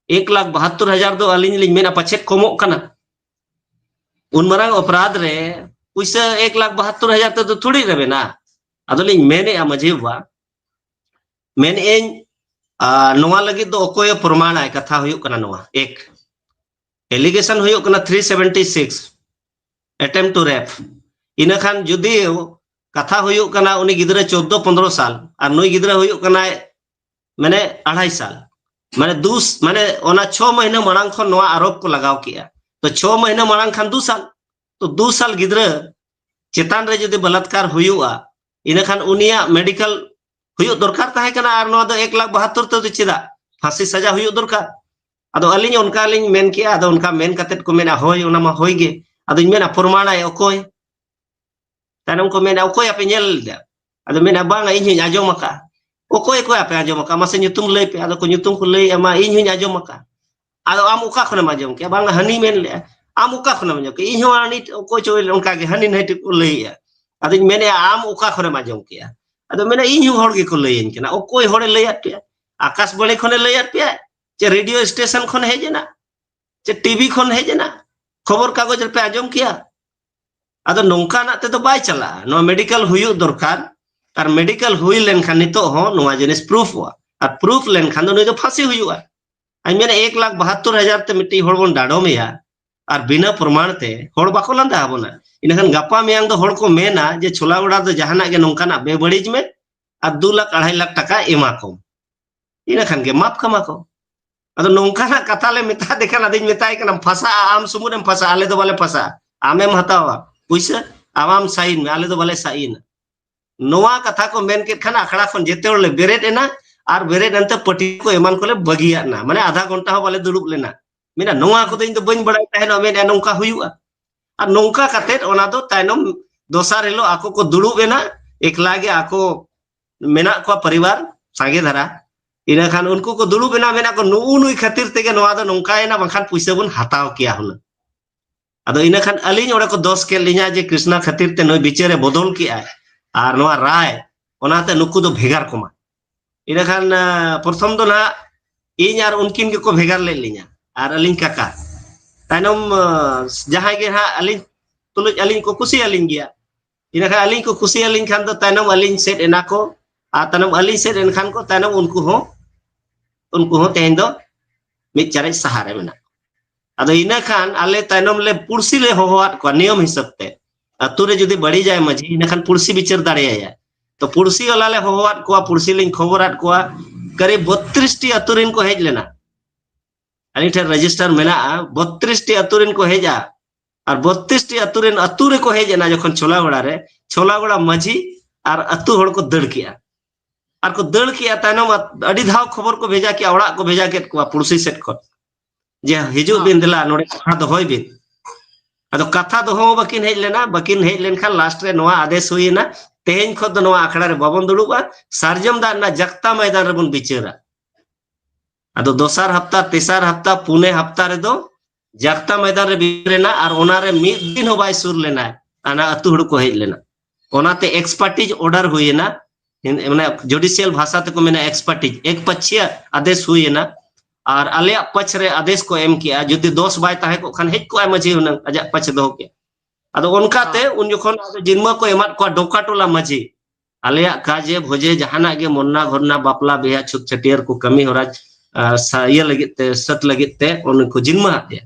ᱮᱠ ᱞᱟᱠᱷ ᱵᱟᱦᱟᱛᱛᱳᱨ ᱦᱟᱡᱟᱨ ᱫᱚ ᱟᱹᱞᱤᱧ ᱞᱤᱧ ᱢᱮᱱᱟ ᱯᱟᱪᱮᱫ ᱠᱚᱢᱚᱜ ᱠᱟᱱᱟ, ᱩᱱ ᱢᱟᱨᱟᱝ ᱚᱯᱨᱟᱫᱷ ᱨᱮ ᱯᱩᱭᱥᱟᱹ ᱮᱠ ᱞᱟᱠᱷ ᱵᱟᱦᱟᱛᱛᱳᱨ ᱦᱟᱡᱟᱨ ᱛᱮᱫᱚ ᱛᱷᱩᱲᱤ ᱨᱮᱵᱮᱱᱟ?" ᱟᱫᱚᱞᱤᱧ ᱢᱮᱱᱮᱜᱼᱟ, ᱢᱟᱹᱡᱷᱤ ᱵᱟᱵᱟ, ᱢᱮᱱᱮᱜ ᱟᱹᱧ, ᱟᱨ ᱱᱚᱣᱟ ᱞᱟᱹᱜᱤᱫ ᱫᱚ ᱚᱠᱚᱭᱮ ᱯᱨᱚᱢᱟᱬᱟᱭ? ᱠᱟᱛᱷᱟ ᱦᱩᱭᱩᱜ ᱠᱟᱱᱟ ᱱᱚᱣᱟ, ᱮᱠ, allegation ᱦᱩᱭᱩᱜ ᱠᱟᱱᱟ three seventy six, attempt to rape᱾ ᱤᱱᱟᱹ ᱠᱷᱟᱱ ᱡᱩᱫᱤ ᱠᱟᱛᱷᱟ ᱦᱩᱭᱩᱜ ᱠᱟᱱᱟ ᱩᱱᱤ ᱜᱤᱫᱽᱨᱟᱹ ᱪᱳᱫᱽᱫᱳ ᱯᱚᱱᱫᱽᱨᱚ ᱥᱟᱞ ᱟᱨ ᱱᱩᱭ ᱜᱤᱫᱽᱨᱟᱹ ᱦᱩᱭᱩᱜ ᱠᱟᱱᱟᱭ ᱢᱟᱱᱮ ᱟᱲᱟᱭ ᱥᱟᱞ, ᱢᱟᱱᱮ ᱫᱩ ᱢᱟᱱᱮ ᱚᱱᱟ ᱪᱷᱚ ᱢᱟᱹᱦᱱᱟᱹ ᱢᱟᱲᱟᱝ ᱠᱷᱚᱱ ᱱᱚᱣᱟ ᱟᱨᱳᱯ ᱠᱚ ᱞᱟᱜᱟᱣ ᱠᱮᱜᱼᱟ᱾ ᱛᱚ ᱪᱷᱚ ᱢᱟᱹᱦᱱᱟᱹ ᱢᱟᱲᱟᱝ ᱠᱷᱟᱱ ᱫᱩ ᱥᱟᱞ, ᱛᱚ ᱫᱩ ᱥᱟᱞ ᱜᱤᱫᱽᱨᱟᱹ ᱪᱮᱛᱟᱱ ᱨᱮ ᱡᱩᱫᱤ ᱵᱟᱞᱟᱛᱠᱟᱨ ᱦᱩᱭᱩᱜᱼᱟ, ᱤᱱᱟᱹᱠᱷᱟᱱ ᱩᱱᱤᱭᱟᱜ ᱢᱮᱰᱤᱠᱮᱞ ᱦᱩᱭᱩᱜ ᱫᱚᱨᱠᱟᱨ ᱛᱟᱦᱮᱸ ᱠᱟᱱᱟ᱾ ᱟᱨ ᱱᱚᱣᱟ ᱫᱚ ᱮᱠ ᱞᱟᱠᱷ ᱵᱟᱦᱟᱛᱛᱳᱨ ᱛᱮᱫᱚ ᱪᱮᱫᱟᱜ ᱯᱷᱟᱸᱥᱤ ᱥᱟᱡᱟ ᱦᱩᱭᱩᱜ ᱫᱚᱨᱠᱟᱨ? ᱟᱫᱚ ᱟᱹᱞᱤᱧ ᱚᱱᱠᱟ ᱞᱤᱧ ᱢᱮᱱ ᱠᱮᱜᱼᱟ᱾ ᱟᱫᱚ ᱚᱱᱠᱟ ᱢᱮᱱ ᱠᱟᱛᱮᱫ ᱠᱚ ᱢᱮᱱᱟ, "ᱦᱳᱭ, ᱚᱱᱟ ᱢᱟ ᱦᱳᱭ ᱜᱮ᱾" ᱟᱫᱚᱧ ᱢᱮᱱᱟ, "ᱯᱨᱚᱢᱟᱬᱟᱭ ᱚᱠᱚᱭ?" ᱛᱟᱭᱱᱚᱢ ᱠᱚ ᱢᱮᱱᱟ, "ᱚᱠᱚᱭ ᱟᱯᱮ ᱧᱮᱞ ᱞᱮᱫᱟ?" ᱟᱫᱚ ᱢᱮᱱᱟ, "ᱵᱟᱝᱟ, ᱤᱧ ᱦᱚᱧ ᱟᱸᱡᱚᱢ ᱟᱠᱟᱜᱼᱟ᱾" "ᱚᱠᱚᱭ, ᱚᱠᱚᱭ ᱟᱯᱮ ᱟᱸᱡᱚᱢ ᱟᱠᱟᱜᱼᱟ? ᱢᱟᱥᱮ ᱧᱩᱛᱩᱢ ᱞᱟᱹᱭ ᱯᱮ᱾" ᱟᱫᱚ ᱠᱚ ᱧᱩᱛᱩᱢ ᱠᱚ ᱞᱟᱹᱭᱮᱜᱼᱟ, "ᱢᱟ, ᱤᱧ ᱦᱚᱧ ᱟᱸᱡᱚᱢ ᱟᱠᱟᱜᱼᱟ᱾" "ᱟᱫᱚ ᱟᱢ ᱚᱠᱟ ᱠᱷᱚᱱᱮᱢ ᱟᱸᱡᱚᱢ ᱠᱮᱜᱼᱟ?" "ᱵᱟᱝᱟ, ᱦᱟᱹᱱᱤ ᱢᱮᱱ ᱞᱮᱜᱼᱟ᱾" "ᱟᱢ ᱚᱠᱟ ᱠᱷᱚᱱᱮᱢ ᱟᱸᱡᱚᱢ ᱠᱮᱜᱼᱟ?" "ᱤᱧ ᱦᱚᱸ ᱦᱟᱹᱱᱤ ᱚᱠᱚᱭ ᱪᱚ ᱚᱱᱠᱟ ᱜᱮ ᱦᱟᱹᱱᱤ ᱱᱟᱹᱭ ᱴᱷᱮᱱ ᱠᱚ ᱞᱟᱹᱭᱮᱜᱼᱟ᱾" ᱟᱫᱚᱧ ᱢᱮᱱᱮᱜᱼᱟ, "ᱟᱢ ᱚᱠᱟ ᱠᱷᱚᱱᱮᱢ ᱟᱸᱡᱚᱢ ᱠᱮᱜᱼᱟ?" ᱟᱫᱚ ᱢᱮᱱᱟ, "ᱤᱧ ᱦᱚᱸ ᱦᱚᱲ ᱜᱮᱠᱚ ᱞᱟᱹᱭᱟᱹᱧ ᱠᱟᱱᱟ᱾" "ᱚᱠᱚᱭ ᱦᱚᱲᱮ ᱞᱟᱹᱭᱟᱫ ᱯᱮᱭᱟ? ᱟᱠᱟᱥᱵᱟᱬᱤ ᱠᱷᱚᱱᱮ ᱞᱟᱹᱭᱟᱫ ᱯᱮᱭᱟ ᱪᱮ ᱨᱮᱰᱤᱭᱳ ᱥᱴᱮᱥᱚᱱ ᱠᱷᱚᱱ ᱦᱮᱡ ᱮᱱᱟ ᱪᱮ ᱴᱤᱵᱷᱤ ᱠᱷᱚᱱ ᱦᱮᱡ ᱮᱱᱟ? ᱠᱷᱚᱵᱚᱨ ᱠᱟᱜᱚᱡᱽ ᱨᱮᱯᱮ ᱟᱸᱡᱚᱢ ᱠᱮᱭᱟ?" ᱟᱫᱚ ᱱᱚᱝᱠᱟᱱᱟᱜ ᱛᱮᱫᱚ ᱵᱟᱭ ᱪᱟᱞᱟᱜᱼᱟ᱾ ᱱᱚᱣᱟ ᱢᱮᱰᱤᱠᱮᱞ ᱦᱩᱭᱩᱜ ᱫᱚᱨᱠᱟᱨ, ᱟᱨ ᱢᱮᱰᱤᱠᱮᱞ ᱦᱩᱭ ᱞᱮᱱᱠᱷᱟᱱ ᱱᱤᱛᱚᱜ ᱦᱚᱸ ᱱᱚᱣᱟ ᱡᱤᱱᱤᱥ ᱯᱨᱩᱯᱷᱚᱜᱼᱟ, ᱟᱨ ᱯᱨᱩᱯᱷ ᱞᱮᱱᱠᱷᱟᱱ ᱫᱚ ᱱᱩᱭ ᱫᱚ ᱯᱷᱟᱸᱥᱤ ᱦᱩᱭᱩᱜᱼᱟ᱾ ᱟᱧ ᱢᱮᱱᱟ, ᱮᱠ ᱞᱟᱠᱷ ᱵᱟᱦᱟᱛᱛᱳᱨ ᱦᱟᱡᱟᱨ ᱛᱮ ᱢᱤᱫᱴᱤᱡ ᱦᱚᱲ ᱵᱚᱱ ᱰᱟᱰᱚᱢᱮᱭᱟ, ᱟᱨ ᱵᱤᱱᱟᱹ ᱯᱨᱚᱢᱟᱬ ᱛᱮ ᱦᱚᱲ ᱵᱟᱠᱚ ᱞᱟᱸᱫᱟ ᱟᱵᱚᱱᱟ᱾ ᱤᱱᱟᱹᱠᱷᱟᱱ ᱜᱟᱯᱟ ᱢᱮᱭᱟᱝ ᱫᱚ ᱦᱚᱲ ᱠᱚ ᱢᱮᱱᱟ ᱡᱮ ᱪᱷᱳᱞᱟ ᱜᱚᱰᱟ ᱫᱚ ᱡᱟᱦᱟᱱᱟᱜ ᱜᱮ ᱱᱚᱝᱠᱟᱱᱟᱜ ᱵᱮᱵᱟᱹᱲᱤᱡ ᱢᱮ, ᱟᱨ ᱫᱩ ᱞᱟᱠᱷ ᱟᱲᱟᱭ ᱞᱟᱠᱷ ᱴᱟᱠᱟ ᱮᱢᱟ ᱠᱚᱢ᱾ ᱤᱱᱟᱹ ᱠᱷᱟᱱ ᱜᱮ ᱢᱟᱯ ᱠᱟᱢᱟ ᱠᱚ᱾ ᱟᱫᱚ ᱱᱚᱝᱠᱟᱱᱟᱜ ᱠᱟᱛᱷᱟ ᱞᱮ ᱢᱮᱛᱟ ᱫᱮ ᱠᱷᱟᱱ ᱟᱫᱚᱧ ᱢᱮᱛᱟᱭ ᱠᱟᱱᱟ, "ᱯᱷᱟᱥᱟᱜᱼᱟ, ᱟᱢ ᱥᱩᱢᱩᱝ ᱮᱢ ᱯᱷᱟᱥᱟᱜᱼᱟ, ᱟᱞᱮ ᱫᱚ ᱵᱟᱞᱮ ᱯᱷᱟᱥᱟᱜᱼᱟ, ᱟᱢᱮᱢ ᱦᱟᱛᱟᱣᱟ ᱯᱩᱭᱥᱟᱹ, ᱟᱢ ᱟᱢ ᱥᱟᱭᱤᱱ ᱢᱮ, ᱟᱞᱮ ᱫᱚ ᱵᱟᱞᱮ ᱥᱟᱭᱤᱱᱟ᱾" ᱱᱚᱣᱟ ᱠᱟᱛᱷᱟ ᱠᱚ ᱢᱮᱱ ᱠᱮᱫ ᱠᱷᱟᱱ ᱟᱠᱷᱲᱟ ᱠᱷᱚᱱ ᱡᱮᱛᱮ ᱦᱚᱲ ᱞᱮ ᱵᱮᱨᱮᱫ ᱮᱱᱟ ᱟᱨ ᱵᱮᱨᱮᱫ ᱮᱱᱛᱮ ᱯᱟᱹᱴᱤ ᱠᱚ ᱮᱢᱟᱱ ᱠᱚᱞᱮ ᱵᱟᱹᱜᱤᱭᱟᱫ ᱱᱟ, ᱢᱟᱱᱮ ᱟᱫᱷᱟ ᱜᱷᱚᱱᱴᱟ ᱦᱚᱸ ᱵᱟᱞᱮ ᱫᱩᱲᱩᱵ ᱞᱮᱱᱟ᱾ ᱢᱮᱱᱟ ᱱᱚᱣᱟ ᱠᱚᱫᱚ ᱤᱧ ᱫᱚ ᱵᱟᱹᱧ ᱵᱟᱲᱟᱭ ᱛᱟᱦᱮᱱᱟ, ᱢᱮᱱᱟ ᱱᱚᱝᱠᱟ ᱦᱩᱭᱩᱜᱼᱟ᱾ ᱟᱨ ᱱᱚᱝᱠᱟ ᱠᱟᱛᱮᱫ ᱚᱱᱟ ᱫᱚ ᱛᱟᱭᱱᱚᱢ ᱫᱚᱥᱟᱨ ᱦᱤᱞᱳᱜ ᱟᱠᱚ ᱠᱚ ᱫᱩᱲᱩᱵ ᱮᱱᱟ, ᱮᱠᱞᱟ ᱜᱮ ᱟᱠᱚ ᱢᱮᱱᱟᱜ ᱠᱚᱣᱟ ᱯᱚᱨᱤᱵᱟᱨ ᱥᱟᱸᱜᱮ ᱫᱷᱟᱨᱟ᱾ ᱤᱱᱟᱹ ᱠᱷᱟᱱ ᱩᱱᱠᱩ ᱠᱚ ᱫᱩᱲᱩᱵ ᱮᱱᱟ, ᱢᱮᱱᱟ ᱠᱚ ᱱᱩᱜᱼᱩ ᱱᱩᱭ ᱠᱷᱟᱹᱛᱤᱨ ᱛᱮᱜᱮ ᱱᱚᱣᱟ ᱫᱚ ᱱᱚᱝᱠᱟᱭᱮᱱᱟ, ᱵᱟᱝᱠᱷᱟᱱ ᱯᱩᱭᱥᱟᱹ ᱵᱚᱱ ᱦᱟᱛᱟᱣ ᱠᱮᱭᱟ ᱦᱩᱱᱟᱹᱝ᱾ ᱟᱫᱚ ᱤᱱᱟᱹ ᱠᱷᱟᱱ ᱟᱹᱞᱤᱧ ᱚᱸᱰᱮ ᱠᱚ ᱫᱚᱥ ᱠᱮᱫ ᱞᱤᱧᱟ ᱡᱮ ᱠᱨᱤᱥᱱᱟ ᱠᱷᱟᱹᱛᱤᱨ ᱛᱮ ᱱᱩᱭ ᱵᱤᱪᱟᱹᱨᱮ ᱵᱚᱫᱚᱞ ᱠᱮᱜᱼᱟᱭ ᱟᱨ ᱱᱚᱣᱟ ᱨᱟᱭ, ᱚᱱᱟᱛᱮ ᱱᱩᱠᱩ ᱫᱚ ᱵᱷᱮᱜᱟᱨ ᱠᱚᱢᱟ᱾ ᱤᱱᱟᱹ ᱠᱷᱟᱱ ᱯᱨᱚᱛᱷᱚᱢ ᱫᱚ ᱱᱟᱦᱟᱜ ᱤᱧ ᱟᱨ ᱩᱱᱠᱤᱱ ᱜᱮᱠᱚ ᱵᱷᱮᱜᱟᱨ ᱞᱮᱫ ᱞᱤᱧᱟ ᱟᱨ ᱟᱹᱞᱤᱧ ᱠᱟᱠᱟ᱾ ᱛᱟᱭᱱᱚᱢ ᱡᱟᱦᱟᱸᱭ ᱜᱮ ᱱᱟᱦᱟᱜ ᱟᱹᱞᱤᱧ ᱛᱩᱞᱩᱡ ᱟᱹᱞᱤᱧ ᱠᱚ ᱠᱩᱥᱤᱭᱟᱹᱞᱤᱧ ᱜᱮᱭᱟ᱾ ᱤᱱᱟᱹ ᱠᱷᱟᱱ ᱟᱹᱞᱤᱧ ᱠᱚ ᱠᱩᱥᱤᱭᱟᱹᱞᱤᱧ ᱠᱷᱟᱱ ᱫᱚ ᱛᱟᱭᱱᱚᱢ ᱟᱹᱞᱤᱧ ᱥᱮᱫ ᱮᱱᱟ ᱠᱚ, ᱟᱨ ᱛᱟᱭᱱᱚᱢ ᱟᱹᱞᱤᱧ ᱥᱮᱫ ᱮᱱᱠᱷᱟᱱ ᱠᱚ ᱛᱟᱭᱱᱚᱢ ᱩᱱᱠᱩ ᱦᱚᱸ, ᱩᱱᱠᱩ ᱦᱚᱸ ᱛᱮᱦᱮᱧ ᱫᱚ ᱢᱤᱫ ᱪᱟᱨᱮᱡ ᱥᱟᱦᱟᱨᱮ ᱢᱮᱱᱟᱜ ᱠᱚᱣᱟ᱾ ᱟᱫᱚ ᱤᱱᱟᱹ ᱠᱷᱟᱱ ᱟᱞᱮ ᱛᱟᱭᱱᱚᱢ ᱞᱮ ᱯᱩᱲᱥᱤ ᱞᱮ ᱦᱚᱦᱚᱣᱟᱫ ᱠᱚᱣᱟ ᱱᱤᱭᱚᱢ ᱦᱤᱥᱟᱹᱵ ᱛᱮ᱾ ᱟᱹᱛᱩ ᱨᱮ ᱡᱩᱫᱤ ᱵᱟᱹᱲᱤᱡᱟᱭ ᱢᱟᱹᱡᱷᱤ, ᱤᱱᱟᱹ ᱠᱷᱟᱱ ᱯᱩᱲᱥᱤ ᱵᱤᱪᱟᱹᱨ ᱫᱟᱲᱮᱭᱟᱭᱟ᱾ ᱛᱚ ᱯᱩᱲᱥᱤ ᱵᱟᱞᱟ ᱞᱮ ᱦᱚᱦᱚᱣᱟᱫ ᱠᱚᱣᱟ, ᱯᱩᱲᱥᱤ ᱞᱤᱧ ᱠᱷᱚᱵᱚᱨᱟᱫ ᱠᱚᱣᱟ, ᱠᱟᱨᱤᱵ ᱵᱚᱛᱨᱤᱥ ᱴᱤ ᱟᱹᱛᱩ ᱨᱮᱱ ᱠᱚ ᱦᱮᱡ ᱞᱮᱱᱟ᱾ ᱟᱹᱞᱤᱧ ᱴᱷᱮᱱ ᱨᱮᱡᱤᱥᱴᱟᱨ ᱢᱮᱱᱟᱜᱼᱟ, ᱵᱚᱛᱨᱤᱥ ᱴᱤ ᱟᱹᱛᱩ ᱨᱮᱱ ᱠᱚ ᱦᱮᱡᱼᱟ᱾ ᱟᱨ ᱵᱚᱛᱨᱤᱥ ᱴᱤ ᱟᱹᱛᱩ ᱨᱮᱱ ᱟᱹᱛᱩ ᱨᱮᱠᱚ ᱦᱮᱡ ᱮᱱᱟ ᱡᱚᱠᱷᱚᱱ ᱪᱷᱳᱞᱟᱜᱚᱲᱟ ᱨᱮ, ᱪᱷᱳᱞᱟᱜᱚᱲᱟ ᱢᱟᱹᱡᱷᱤ ᱟᱨ ᱟᱹᱛᱩ ᱦᱚᱲ ᱠᱚ ᱫᱟᱹᱲ ᱠᱮᱜᱼᱟ᱾ ᱟᱨ ᱠᱚ ᱫᱟᱹᱲ ᱠᱮᱜᱼᱟ, ᱛᱟᱭᱱᱚᱢ ᱟᱹᱰᱤ ᱫᱷᱟᱣ ᱠᱷᱚᱵᱚᱨ ᱠᱚ ᱵᱷᱮᱡᱟ ᱠᱮᱜᱼᱟ, ᱚᱲᱟᱜ ᱠᱚ ᱵᱷᱮᱡᱟ ᱠᱮᱫ ᱠᱚᱣᱟ ᱯᱩᱲᱥᱤ ᱥᱮᱫ ᱠᱷᱚᱱ, ᱡᱮ ᱦᱤᱡᱩᱜ ᱵᱤᱱ, ᱫᱮᱞᱟ ᱱᱚᱰᱮ ᱠᱟᱛᱷᱟ ᱫᱚᱦᱚᱭ ᱵᱤᱱ᱾ ᱟᱫᱚ ᱠᱟᱛᱷᱟ ᱫᱚᱦᱚ ᱦᱚᱸ ᱵᱟᱹᱠᱤᱱ ᱦᱮᱡ ᱞᱮᱱᱟ᱾ ᱵᱟᱹᱠᱤᱱ ᱦᱮᱡ ᱞᱮᱱᱠᱷᱟᱱ ᱞᱟᱥᱴ ᱨᱮ ᱱᱚᱣᱟ ᱟᱫᱮᱥ ᱦᱩᱭᱮᱱᱟ, ᱛᱮᱦᱮᱧ ᱠᱷᱚᱱ ᱫᱚ ᱱᱚᱣᱟ ᱟᱠᱷᱲᱟ ᱨᱮ ᱵᱟᱵᱚᱱ ᱫᱩᱲᱩᱵᱼᱟ, ᱥᱟᱨᱡᱚᱢ ᱫᱟᱜ ᱨᱮᱱᱟᱜ ᱡᱟᱠᱛᱟ ᱢᱚᱭᱫᱟᱱ ᱨᱮᱵᱚᱱ ᱵᱤᱪᱟᱹᱨᱟ᱾ ᱟᱫᱚ ᱫᱚᱥᱟᱨ ᱦᱟᱯᱛᱟ, ᱛᱮᱥᱟᱨ ᱦᱟᱯᱛᱟ, ᱯᱩᱱᱮ ᱦᱟᱯᱛᱟ ᱨᱮᱫᱚ ᱡᱟᱠᱛᱟ ᱢᱚᱭᱫᱟᱱ ᱨᱮ ᱵᱤᱪᱟᱹᱨ ᱮᱱᱟ, ᱟᱨ ᱚᱱᱟ ᱨᱮ ᱢᱤᱫ ᱫᱤᱱ ᱦᱚᱸ ᱵᱟᱭ ᱥᱩᱨ ᱞᱮᱱᱟ᱾ ᱚᱱᱟ ᱟᱹᱛᱩ ᱦᱚᱲ ᱠᱚ ᱦᱮᱡ ᱞᱮᱱᱟ᱾ ᱚᱱᱟᱛᱮ ᱮᱠᱥᱯᱟᱨᱴᱤᱡᱽ ᱚᱨᱰᱟᱨ ᱦᱩᱭᱮᱱᱟ, ᱢᱟᱱᱮ ᱡᱩᱰᱤᱥᱤᱭᱟᱞ ᱵᱷᱟᱥᱟ ᱛᱮᱠᱚ ᱢᱮᱱᱟ ᱮᱠᱥᱯᱟᱨᱴᱤᱡᱽ, ᱮᱠᱯᱟᱠᱷᱤᱭᱟ ᱟᱫᱮᱥ ᱦᱩᱭᱮᱱᱟ᱾ ᱟᱨ ᱟᱞᱮᱭᱟᱜ ᱯᱟᱪᱷ ᱨᱮ ᱟᱫᱮᱥ ᱠᱚ ᱮᱢ ᱠᱮᱜᱼᱟ, ᱡᱩᱫᱤ ᱫᱚᱥ ᱵᱟᱭ ᱛᱟᱦᱮᱸ ᱠᱚᱜ ᱠᱷᱟᱱ ᱦᱮᱡ ᱠᱚᱜᱼᱟᱭ ᱢᱟᱹᱡᱷᱤ ᱦᱩᱱᱟᱹᱝ, ᱟᱡᱟᱜ ᱯᱟᱪᱷ ᱫᱚᱦᱚ ᱠᱮᱜᱼᱟ᱾ ᱟᱫᱚ ᱚᱱᱠᱟᱛᱮ ᱩᱱ ᱡᱚᱠᱷᱚᱱ ᱟᱫᱚ ᱡᱤᱱᱢᱟᱹ ᱠᱚ ᱮᱢᱟᱫ ᱠᱚᱣᱟ ᱰᱚᱠᱟ ᱴᱚᱞᱟ ᱢᱟᱹᱡᱷᱤ, ᱟᱞᱮᱭᱟᱜ ᱠᱟᱡᱮ ᱵᱷᱚᱡᱮ ᱡᱟᱦᱟᱱᱟᱜ ᱜᱮ ᱢᱚᱱᱱᱟ ᱜᱷᱚᱨᱱᱟ ᱵᱟᱯᱞᱟ ᱵᱤᱦᱟ ᱪᱷᱩᱛ ᱪᱷᱟᱹᱴᱭᱟᱹᱨ ᱠᱚ ᱠᱟᱹᱢᱤ ᱦᱚᱨᱟ, ᱟ, ᱥᱟ-, ᱤᱭᱟᱹ ᱞᱟᱹᱜᱤᱫ ᱛᱮ, ᱥᱟᱹᱛ ᱞᱟᱹᱜᱤᱫ ᱛᱮ ᱩᱱᱤ ᱠᱚ ᱡᱤᱱᱢᱟᱹ ᱟᱫ ᱞᱮᱭᱟ᱾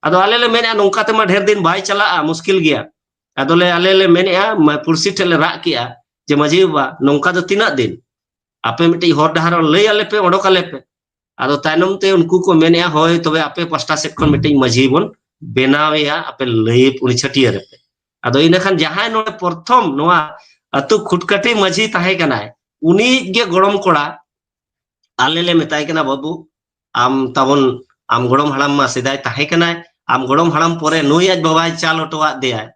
ᱟᱫᱚ ᱟᱞᱮ ᱞᱮ ᱢᱮᱱᱮᱫᱼᱟ ᱱᱚᱝᱠᱟ ᱛᱮᱢᱟ ᱰᱷᱮᱨ ᱫᱤᱱ ᱵᱟᱭ ᱪᱟᱞᱟᱜᱼᱟ, ᱢᱩᱥᱠᱤᱞ ᱜᱮᱭᱟ᱾ ᱟᱫᱚᱞᱮ, ᱟᱞᱮ ᱞᱮ ᱢᱮᱱᱮᱫᱼᱟ, ᱢᱟ-, ᱯᱩᱲᱥᱤ ᱴᱷᱮᱱ ᱞᱮ ᱨᱟᱜ ᱠᱮᱜᱼᱟ ᱡᱮ ᱢᱟᱹᱡᱷᱤ ᱵᱟᱵᱟ, ᱱᱚᱝᱠᱟ ᱫᱚ ᱛᱤᱱᱟᱹᱜ ᱫᱤᱱ? ᱟᱯᱮ ᱢᱤᱫᱴᱤᱡ ᱦᱚᱨ ᱰᱟᱦᱟᱨ ᱞᱟᱹᱭ ᱟᱞᱮ ᱯᱮ, ᱚᱰᱚᱠ ᱟᱞᱮ ᱯᱮ᱾ ᱟᱫᱚ ᱛᱟᱭᱱᱚᱢ ᱛᱮ ᱩᱱᱠᱩ ᱠᱚ ᱢᱮᱱᱮᱜᱼᱟ, ᱦᱳᱭ, ᱛᱚᱵᱮ ᱟᱯᱮ ᱯᱟᱥᱴᱟ ᱥᱮᱫ ᱠᱷᱚᱱ ᱢᱤᱫᱴᱤᱡ ᱢᱟᱹᱡᱷᱤ ᱵᱚᱱ ᱵᱮᱱᱟᱣᱮᱭᱟ, ᱟᱯᱮ ᱞᱟᱹᱭ, ᱩᱱᱤ ᱪᱷᱟᱹᱴᱭᱟᱹᱨ ᱨᱮᱯᱮ᱾ ᱟᱫᱚ ᱤᱱᱟᱹ ᱠᱷᱟᱱ ᱡᱟᱦᱟᱸᱭ ᱱᱚᱰᱮ ᱯᱨᱚᱛᱷᱚᱢ ᱱᱚᱣᱟ ᱟᱹᱛᱩ ᱠᱷᱩᱴᱠᱟᱹᱴᱤ ᱢᱟᱹᱡᱷᱤ ᱛᱟᱦᱮᱸ ᱠᱟᱱᱟᱭ, ᱩᱱᱤ ᱜᱮ ᱜᱚᱲᱚᱢ ᱠᱚᱲᱟ, ᱟᱞᱮ ᱞᱮ ᱢᱮᱛᱟᱭ ᱠᱟᱱᱟ, "ᱵᱟᱹᱵᱩ, ᱟᱢ ᱛᱟᱵᱚᱱ, ᱟᱢ ᱜᱚᱲᱚᱢ ᱦᱟᱲᱟᱢ ᱢᱟ ᱥᱮᱫᱟᱭ ᱛᱟᱦᱮᱸ ᱠᱟᱱᱟᱭ, ᱟᱢ ᱜᱚᱲᱚᱢ ᱦᱟᱲᱟᱢ ᱯᱚᱨᱮ ᱱᱩᱭ ᱟᱡ ᱵᱟᱵᱟᱭ ᱪᱟᱞ ᱦᱚᱴᱚᱣᱟᱫ ᱫᱮᱭᱟᱭ,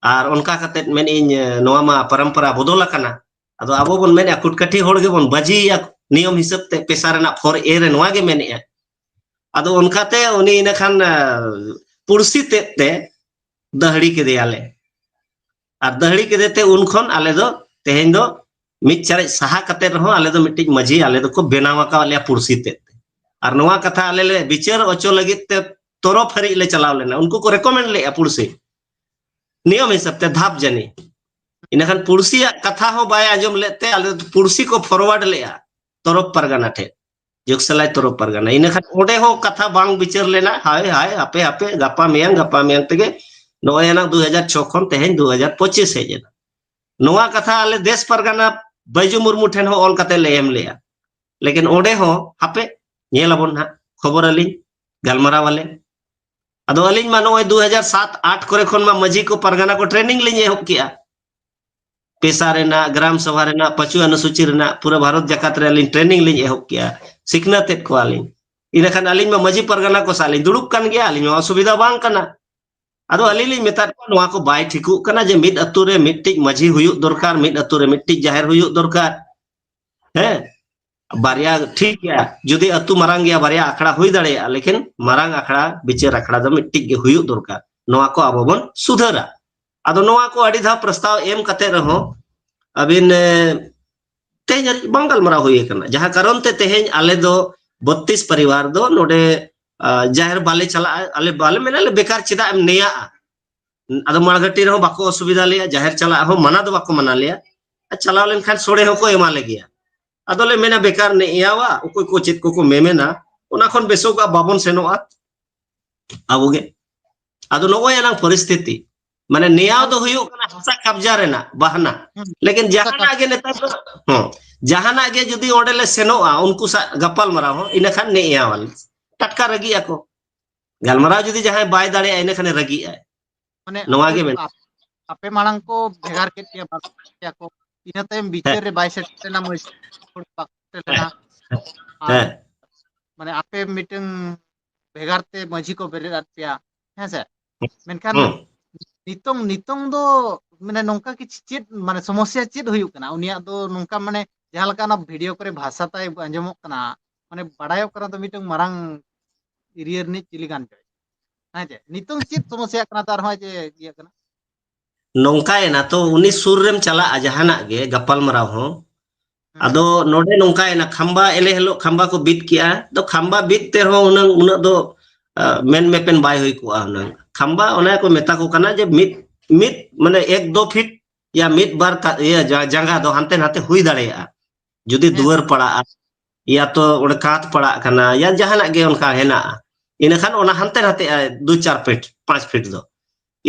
ᱟᱨ ᱚᱱᱠᱟ ᱠᱟᱛᱮᱫ ᱢᱮᱱᱮᱫ ᱟᱹᱧ, ᱱᱚᱣᱟ ᱢᱟ ᱯᱚᱨᱚᱢᱯᱚᱨᱟ ᱵᱚᱫᱚᱞ ᱟᱠᱟᱱᱟ, ᱟᱫᱚ ᱟᱵᱚ ᱵᱚᱱ ᱢᱮᱱᱮᱫᱼᱟ ᱠᱩᱴᱠᱟᱹᱴᱷᱤ ᱦᱚᱲ ᱜᱮᱵᱚᱱ ᱵᱟᱹᱡᱤᱭᱮᱭᱟ ᱱᱤᱭᱚᱢ ᱦᱤᱥᱟᱹᱵ ᱛᱮ, ᱯᱮᱥᱟ ᱨᱮᱱᱟᱜ ᱯᱷᱳᱨ ᱮ ᱨᱮ ᱱᱚᱣᱟ ᱜᱮ ᱢᱮᱱᱮᱫᱼᱟ᱾" ᱟᱫᱚ ᱚᱱᱠᱟᱛᱮ ᱩᱱᱤ ᱤᱱᱟᱹ ᱠᱷᱟᱱ, ᱟ, ᱯᱩᱲᱥᱤ ᱛᱮᱫ ᱛᱮ ᱫᱟᱹᱦᱲᱤ ᱠᱮᱫᱮᱭᱟᱞᱮ᱾ ᱟᱨ ᱫᱟᱹᱦᱲᱤ ᱠᱮᱫᱮ ᱛᱮ ᱩᱱ ᱠᱷᱚᱱ ᱟᱞᱮ ᱫᱚ ᱛᱮᱦᱮᱧ ᱫᱚ ᱢᱤᱫ ᱪᱟᱨᱮᱡ ᱥᱟᱦᱟ ᱠᱟᱛᱮ ᱨᱮᱦᱚᱸ ᱟᱞᱮ ᱫᱚ ᱢᱤᱫᱴᱤᱡ ᱢᱟᱹᱡᱷᱤ ᱟᱞᱮ ᱫᱚᱠᱚ ᱵᱮᱱᱟᱣ ᱟᱠᱟᱫ ᱞᱮᱭᱟ ᱯᱩᱲᱥᱤ ᱛᱮᱫ ᱛᱮ᱾ ᱟᱨ ᱱᱚᱣᱟ ᱠᱟᱛᱷᱟ ᱟᱞᱮ ᱞᱮ ᱵᱤᱪᱟᱹᱨ ᱦᱚᱪᱚ ᱞᱟᱹᱜᱤᱫ ᱛᱮ ᱛᱚᱨᱚᱯ ᱦᱟᱹᱨᱤᱡ ᱞᱮ ᱪᱟᱞᱟᱣ ᱞᱮᱱᱟ᱾ ᱩᱱᱠᱩ ᱠᱚ ᱨᱮᱠᱚᱢᱮᱱᱰ ᱞᱮᱫᱼᱟ ᱯᱩᱲᱥᱤ ᱱᱤᱭᱚᱢ ᱦᱤᱥᱟᱹᱵ ᱛᱮ ᱫᱷᱟᱯ ᱡᱟᱹᱱᱤ᱾ ᱤᱱᱟᱹᱠᱷᱟᱱ ᱯᱩᱲᱥᱤᱭᱟᱜ ᱠᱟᱛᱷᱟ ᱦᱚᱸ ᱵᱟᱭ ᱟᱸᱡᱚᱢ ᱞᱮᱫ ᱛᱮ ᱟᱞᱮ ᱫᱚ ᱯᱩᱲᱥᱤ ᱠᱚ ᱯᱷᱚᱨᱣᱟᱨᱰ ᱞᱮᱫᱼᱟ ᱛᱚᱨᱚᱯ ᱯᱟᱨᱜᱟᱱᱟ ᱴᱷᱮᱱ, ᱡᱳᱜᱽᱥᱟᱞᱟᱭ ᱛᱚᱨᱚᱯ ᱯᱟᱨᱜᱟᱱᱟ᱾ ᱤᱱᱟᱹᱠᱷᱟᱱ ᱚᱸᱰᱮ ᱦᱚᱸ ᱠᱟᱛᱷᱟ ᱵᱟᱝ ᱵᱤᱪᱟᱹᱨ ᱞᱮᱱᱟ, ᱦᱟᱭ ᱦᱟᱭ, ᱦᱟᱯᱮ ᱦᱟᱯᱮ, ᱜᱟᱯᱟ ᱢᱮᱭᱟᱝ, ᱜᱟᱯᱟ ᱢᱮᱭᱟᱝ ᱛᱮᱜᱮ᱾ ᱱᱚᱜᱼᱚᱭ ᱟᱱᱟᱝ ᱫᱩ ᱦᱟᱡᱟᱨ ᱪᱷᱚ ᱠᱷᱚᱱ ᱛᱮᱦᱮᱧ ᱫᱩ ᱦᱟᱡᱟᱨ ᱯᱚᱸᱪᱤᱥ ᱦᱮᱡ ᱮᱱᱟ᱾ ᱱᱚᱣᱟ ᱠᱟᱛᱷᱟ ᱟᱞᱮ ᱫᱮᱥ ᱯᱟᱨᱜᱟᱱᱟ ᱵᱟᱹᱭᱡᱩ ᱢᱩᱨᱢᱩ ᱴᱷᱮᱱ ᱦᱚᱸ ᱚᱞ ᱠᱟᱛᱮ ᱞᱮ ᱮᱢ ᱞᱮᱜᱼᱟ, ᱞᱮᱠᱤᱱ ᱚᱸᱰᱮ ᱦᱚᱸ ᱦᱟᱯᱮ ᱧᱮᱞ ᱟᱵᱚᱱ ᱱᱟᱦᱟᱜ, ᱠᱷᱚᱵᱚᱨ ᱟᱹᱞᱤᱧ, ᱜᱟᱞᱢᱟᱨᱟᱣ ᱟᱞᱮ᱾ ᱟᱫᱚ ᱟᱹᱞᱤᱧ ᱢᱟ ᱱᱚᱜᱼᱚᱭ ᱫᱩ ᱦᱟᱡᱟᱨ ᱥᱟᱛ ᱟᱴ ᱠᱚᱨᱮ ᱠᱷᱚᱱ ᱢᱟ ᱢᱟᱹᱡᱷᱤ ᱠᱚ ᱯᱟᱨᱜᱟᱱᱟ ᱠᱚ ᱴᱨᱮᱱᱤᱝ ᱞᱤᱧ ᱮᱦᱚᱵ ᱠᱮᱜᱼᱟ᱾ ᱯᱮᱥᱟ ᱨᱮᱱᱟᱜ, ᱜᱨᱟᱢ ᱥᱚᱵᱷᱟ ᱨᱮᱱᱟᱜ, ᱯᱟᱸᱪᱣᱟ ᱚᱱᱩᱥᱩᱪᱤ ᱨᱮᱱᱟᱜ ᱯᱩᱨᱟᱹ ᱵᱷᱟᱨᱚᱛ ᱡᱟᱠᱟᱛ ᱨᱮ ᱟᱹᱞᱤᱧ ᱴᱨᱮᱱᱤᱝ ᱞᱤᱧ ᱮᱦᱚᱵ ᱠᱮᱜᱼᱟ, ᱥᱤᱠᱷᱱᱟᱹᱛ ᱮᱫ ᱠᱚᱣᱟᱞᱤᱧ᱾ ᱤᱱᱟᱹᱠᱷᱟᱱ ᱟᱹᱞᱤᱧ ᱢᱟ ᱢᱟᱹᱡᱷᱤ ᱯᱟᱨᱜᱟᱱᱟ ᱠᱚ ᱥᱟᱶ ᱞᱤᱧ ᱫᱩᱲᱩᱵ ᱠᱟᱱ ᱜᱮᱭᱟ, ᱟᱹᱞᱤᱧ ᱢᱟ ᱚᱥᱩᱵᱤᱫᱷᱟ ᱵᱟᱝ ᱠᱟᱱᱟ᱾ ᱟᱫᱚ ᱟᱹᱞᱤᱧ ᱞᱤᱧ ᱢᱮᱛᱟᱫ ᱠᱚᱣᱟ, ᱱᱚᱣᱟ ᱠᱚ ᱵᱟᱭ ᱴᱷᱤᱠᱚᱜ ᱠᱟᱱᱟ ᱡᱮ ᱢᱤᱫ ᱟᱹᱛᱩ ᱨᱮ ᱢᱤᱫᱴᱤᱡ ᱢᱟᱹᱡᱷᱤ ᱦᱩᱭᱩᱜ ᱫᱚᱨᱠᱟᱨ, ᱢᱤᱫ ᱟᱹᱛᱩ ᱨᱮ ᱢᱤᱫᱴᱤᱡ ᱡᱟᱦᱮᱨ ᱦᱩᱭᱩᱜ ᱫᱚᱨᱠᱟᱨ᱾ ᱦᱮᱸ, ᱵᱟᱨᱭᱟ ᱴᱷᱤᱠ ᱜᱮᱭᱟ, ᱡᱩᱫᱤ ᱟᱹᱛᱩ ᱢᱟᱨᱟᱝ ᱜᱮᱭᱟ, ᱵᱟᱨᱭᱟ ᱟᱠᱷᱲᱟ ᱦᱩᱭ ᱫᱟᱲᱮᱭᱟᱜᱼᱟ, ᱞᱮᱠᱤᱱ ᱢᱟᱨᱟᱝ ᱟᱠᱷᱲᱟ, ᱵᱤᱪᱟᱹᱨ ᱟᱠᱷᱲᱟ ᱫᱚ ᱢᱤᱫᱴᱤᱡ ᱜᱮ ᱦᱩᱭᱩᱜ ᱫᱚᱨᱠᱟᱨ᱾ ᱱᱚᱣᱟ ᱠᱚ ᱟᱵᱚ ᱵᱚᱱ ᱥᱩᱫᱷᱟᱹᱨᱟ᱾ ᱟᱫᱚ ᱱᱚᱣᱟ ᱠᱚ ᱟᱹᱰᱤ ᱫᱷᱟᱣ ᱯᱨᱚᱥᱛᱟᱵ ᱮᱢ ᱠᱟᱛᱮ ᱨᱮᱦᱚᱸ ᱟᱹᱵᱤᱱ, ᱮ, ᱛᱮᱦᱮᱧ ᱦᱟᱹᱨᱤᱡ ᱵᱟᱝ ᱜᱟᱞᱢᱟᱨᱟᱣ ᱦᱩᱭ ᱟᱠᱟᱱᱟ, ᱡᱟᱦᱟᱸ ᱠᱟᱨᱚᱱ ᱛᱮ ᱛᱮᱦᱮᱧ ᱟᱞᱮ ᱫᱚ ᱵᱚᱛᱛᱤᱥ ᱯᱚᱨᱤᱵᱟᱨ ᱫᱚ ᱱᱚᱰᱮ, ᱟ, ᱡᱟᱦᱮᱨ ᱵᱟᱞᱮ ᱪᱟᱞᱟᱜᱼᱟ, ᱟᱞᱮ ᱵᱟᱞᱮ ᱢᱮᱱᱟ ᱞᱮ ᱵᱮᱠᱟᱨ ᱪᱮᱫᱟᱜ ᱮᱢ ᱱᱮᱭᱟᱜᱼᱟ᱾ ᱟᱫᱚ ᱢᱟᱲᱜᱷᱟᱴᱤ ᱨᱮᱦᱚᱸ ᱵᱟᱠᱚ ᱚᱥᱩᱵᱤᱫᱷᱟ ᱞᱮᱭᱟ, ᱡᱟᱦᱮᱨ ᱪᱟᱞᱟᱜ ᱦᱚᱸ ᱢᱟᱱᱟ ᱫᱚ ᱵᱟᱠᱚ ᱢᱟᱱᱟ ᱞᱮᱭᱟ, ᱟᱨ ᱪᱟᱞᱟᱣ ᱞᱮᱱᱠᱷᱟᱱ ᱥᱚᱲᱮ ᱦᱚᱸᱠᱚ ᱮᱢᱟ ᱞᱮ ᱜᱮᱭᱟ᱾ ᱟᱫᱚᱞᱮ ᱢᱮᱱᱟ ᱵᱮᱠᱟᱨ ᱱᱮᱭᱟᱣᱟ, ᱚᱠᱚᱭ ᱠᱚ ᱪᱮᱫ ᱠᱚᱠᱚ ᱢᱮᱢᱮᱱᱟ, ᱚᱱᱟ ᱠᱷᱚᱱ ᱵᱮᱥᱚᱜᱼᱟ ᱵᱟᱵᱚᱱ ᱥᱮᱱᱚᱜᱼᱟ ᱟᱵᱚᱜᱮ᱾ ᱟᱫᱚ ᱱᱚᱜᱼᱚᱭ ᱟᱱᱟᱝ ᱯᱚᱨᱤᱥᱛᱷᱤᱛᱤ, ᱢᱟᱱᱮ ᱱᱮᱭᱟᱣ ᱫᱚ ᱦᱩᱭᱩᱜ ᱠᱟᱱᱟ ᱦᱟᱥᱟ ᱠᱟᱵᱽᱡᱟ ᱨᱮᱱᱟᱜ ᱵᱟᱦᱟᱱᱟ᱾ ᱦᱩᱸ᱾ ᱞᱮᱠᱤᱱ ᱦᱟᱥᱟ ᱡᱟᱦᱟᱱᱟᱜ ᱠᱟᱵᱽᱡᱟ᱾ ᱜᱮ ᱱᱮᱛᱟᱨ ᱫᱚ, ᱦᱚᱸ, ᱡᱟᱦᱟᱱᱟᱜ ᱜᱮ ᱡᱩᱫᱤ ᱚᱸᱰᱮ ᱞᱮ ᱥᱮᱱᱚᱜᱼᱟ ᱩᱱᱠᱩ ᱥᱟᱶ ᱜᱟᱯᱟᱞ ᱢᱟᱨᱟᱣ ᱦᱚᱸ, ᱤᱱᱟᱹᱠᱷᱟᱱ ᱱᱮᱭᱟᱣᱟᱞᱮ, ᱴᱟᱴᱠᱟ ᱨᱟᱹᱜᱤᱜ ᱟᱠᱚ᱾ ᱜᱟᱞᱢᱟᱨᱟᱣ ᱡᱩᱫᱤ ᱡᱟᱦᱟᱸᱭ ᱵᱟᱭ ᱫᱟᱲᱮᱭᱟᱜᱼᱟ, ᱤᱱᱟᱹᱠᱷᱟᱱᱮ ᱨᱟᱹᱜᱤᱜᱼᱟᱭ᱾ ᱢᱟᱱᱮ ᱱᱚᱣᱟ ᱟᱯᱮ, ᱜᱮ ᱢᱮᱱ- ᱟᱯ-, ᱟᱯᱮ ᱢᱟᱲᱟᱝ ᱠᱚ ᱵᱷᱮᱜᱟᱨ ᱠᱮᱫ ᱯᱮᱭᱟ, ᱵᱟᱨ ᱠᱮᱫ ᱯᱮᱭᱟ ᱠᱚ, ᱤᱱᱟᱹ ᱛᱟᱭᱚᱢ ᱵᱤᱪᱟᱹᱨ ᱦᱮᱸ᱾ ᱨᱮ ᱵᱟᱭ ᱥᱮᱴᱮᱨ ᱞᱮᱱᱟ, ᱢᱟᱹᱡᱷᱤ ᱦᱚᱲ ᱵᱟᱠᱚ ᱥᱮᱴᱮᱨ ᱞᱮᱱᱟ᱾ ᱦᱮᱸ᱾ ᱟᱨ ᱦᱮᱸ᱾ ᱢᱟᱱᱮ ᱟᱯᱮ ᱢᱤᱫᱴᱟᱝ ᱵᱷᱮᱜᱟᱨ ᱛᱮ ᱢᱟᱹᱡᱷᱤ ᱠᱚ ᱵᱮᱨᱮᱫ ᱟᱫ ᱯᱮᱭᱟ, ᱦᱮᱸ ᱥᱮ? ᱢᱮᱱᱠᱷᱟᱱ ᱦᱩᱸ᱾ ᱱᱤᱛᱚᱝ, ᱱᱤᱛᱚᱝ ᱫᱚ ᱢᱟᱱᱮ ᱱᱚᱝᱠᱟ ᱠᱤ ᱪᱮᱫ, ᱢᱟᱱᱮ ᱥᱚᱢᱚᱥᱥᱟ ᱪᱮᱫ ᱦᱩᱭᱩᱜ ᱠᱟᱱᱟ ᱩᱱᱤᱭᱟᱜ ᱫᱚ? ᱱᱚᱝᱠᱟ ᱢᱟᱱᱮ ᱡᱟᱦᱟᱸ ᱞᱮᱠᱟ ᱚᱱᱟ ᱵᱷᱤᱰᱤᱭᱳ ᱠᱚᱨᱮ ᱵᱷᱟᱥᱟ ᱛᱟᱭ ᱟᱸᱡᱚᱢᱚᱜ ᱠᱟᱱᱟ, ᱢᱟᱱᱮ ᱵᱟᱲᱟᱭᱚᱜ ᱠᱟᱱᱟ ᱫᱚ ᱢᱤᱫᱴᱟᱝ ᱢᱟᱨᱟᱝ ᱮᱨᱤᱭᱟ ᱨᱤᱱᱤᱡ ᱪᱤᱞᱤ ᱠᱟᱱ ᱪᱚᱭ, ᱦᱮᱸ ᱪᱮ? ᱱᱤᱛᱚᱝ ᱪᱮᱫ ᱥᱚᱢᱚᱥᱥᱟ ᱠᱟᱱᱟ ᱛᱟᱨ ᱦᱚᱸ ᱡᱮ ᱤᱭᱟᱹ ᱠᱟᱱᱟ? ᱱᱚᱝᱠᱟᱭᱮᱱᱟ ᱛᱚ, ᱩᱱᱤ ᱥᱩᱨ ᱨᱮᱢ ᱪᱟᱞᱟᱜᱼᱟ ᱡᱟᱦᱟᱱᱟᱜ ᱜᱮ ᱜᱟᱯᱟᱞ ᱢᱟᱨᱟᱣ ᱦᱚᱸ, ᱦᱮᱸ᱾ ᱟᱫᱚ ᱱᱚᱰᱮ ᱱᱚᱝᱠᱟᱭᱮᱱᱟ, ᱠᱷᱟᱢᱵᱟ ᱮᱱᱮ ᱦᱤᱞᱳᱜ ᱠᱷᱟᱢᱵᱟ ᱠᱚ ᱵᱤᱫ ᱠᱮᱜᱼᱟ, ᱛᱚ ᱠᱷᱟᱢᱵᱟ ᱵᱤᱫ ᱛᱮᱦᱚᱸ ᱩᱱᱟᱹᱝ, ᱩᱱᱟᱹᱜ ᱫᱚ, ᱟ, ᱢᱮᱱ ᱢᱮᱯᱮᱱ ᱵᱟᱭ ᱦᱩᱭ ᱠᱚᱜᱼᱟ ᱩᱱᱟᱹᱝ᱾ ᱠᱷᱟᱢᱵᱟ ᱚᱱᱟ ᱠᱚ ᱢᱮᱛᱟ ᱠᱚ ᱠᱟᱱᱟ ᱡᱮ ᱢᱤᱫ, ᱢᱤᱫ ᱢᱟᱱᱮ ᱮᱠ ᱫᱚ ᱯᱷᱤᱴ ᱭᱟ ᱢᱤᱫ ᱵᱟᱨ ᱠᱟ-, ᱤᱭᱟᱹ ᱡᱟ-, ᱡᱟᱸᱜᱟ ᱫᱚ ᱦᱟᱱᱛᱮ ᱱᱟᱛᱮ ᱦᱩᱭ ᱫᱟᱲᱮᱭᱟᱜᱼᱟ᱾ ᱡᱩᱫᱤ ᱦᱮᱸ᱾ ᱫᱩᱣᱟᱹᱨ ᱯᱟᱲᱟᱜᱼᱟ, ᱭᱟ ᱛᱚ ᱚᱸᱰᱮ ᱠᱟᱸᱛ ᱯᱟᱲᱟᱜ ᱠᱟᱱᱟ, ᱭᱟ ᱡᱟᱦᱟᱱᱟᱜ ᱜᱮ ᱚᱱᱠᱟ ᱦᱮᱱᱟᱜᱼᱟ, ᱤᱱᱟᱹᱠᱷᱟᱱ ᱚᱱᱟ ᱦᱟᱱᱛᱮ ᱱᱟᱛᱮᱜᱼᱟ ᱫᱩ ᱪᱟᱨ ᱯᱷᱤᱴ, ᱯᱟᱸᱪ ᱯᱷᱤᱴ ᱫᱚ᱾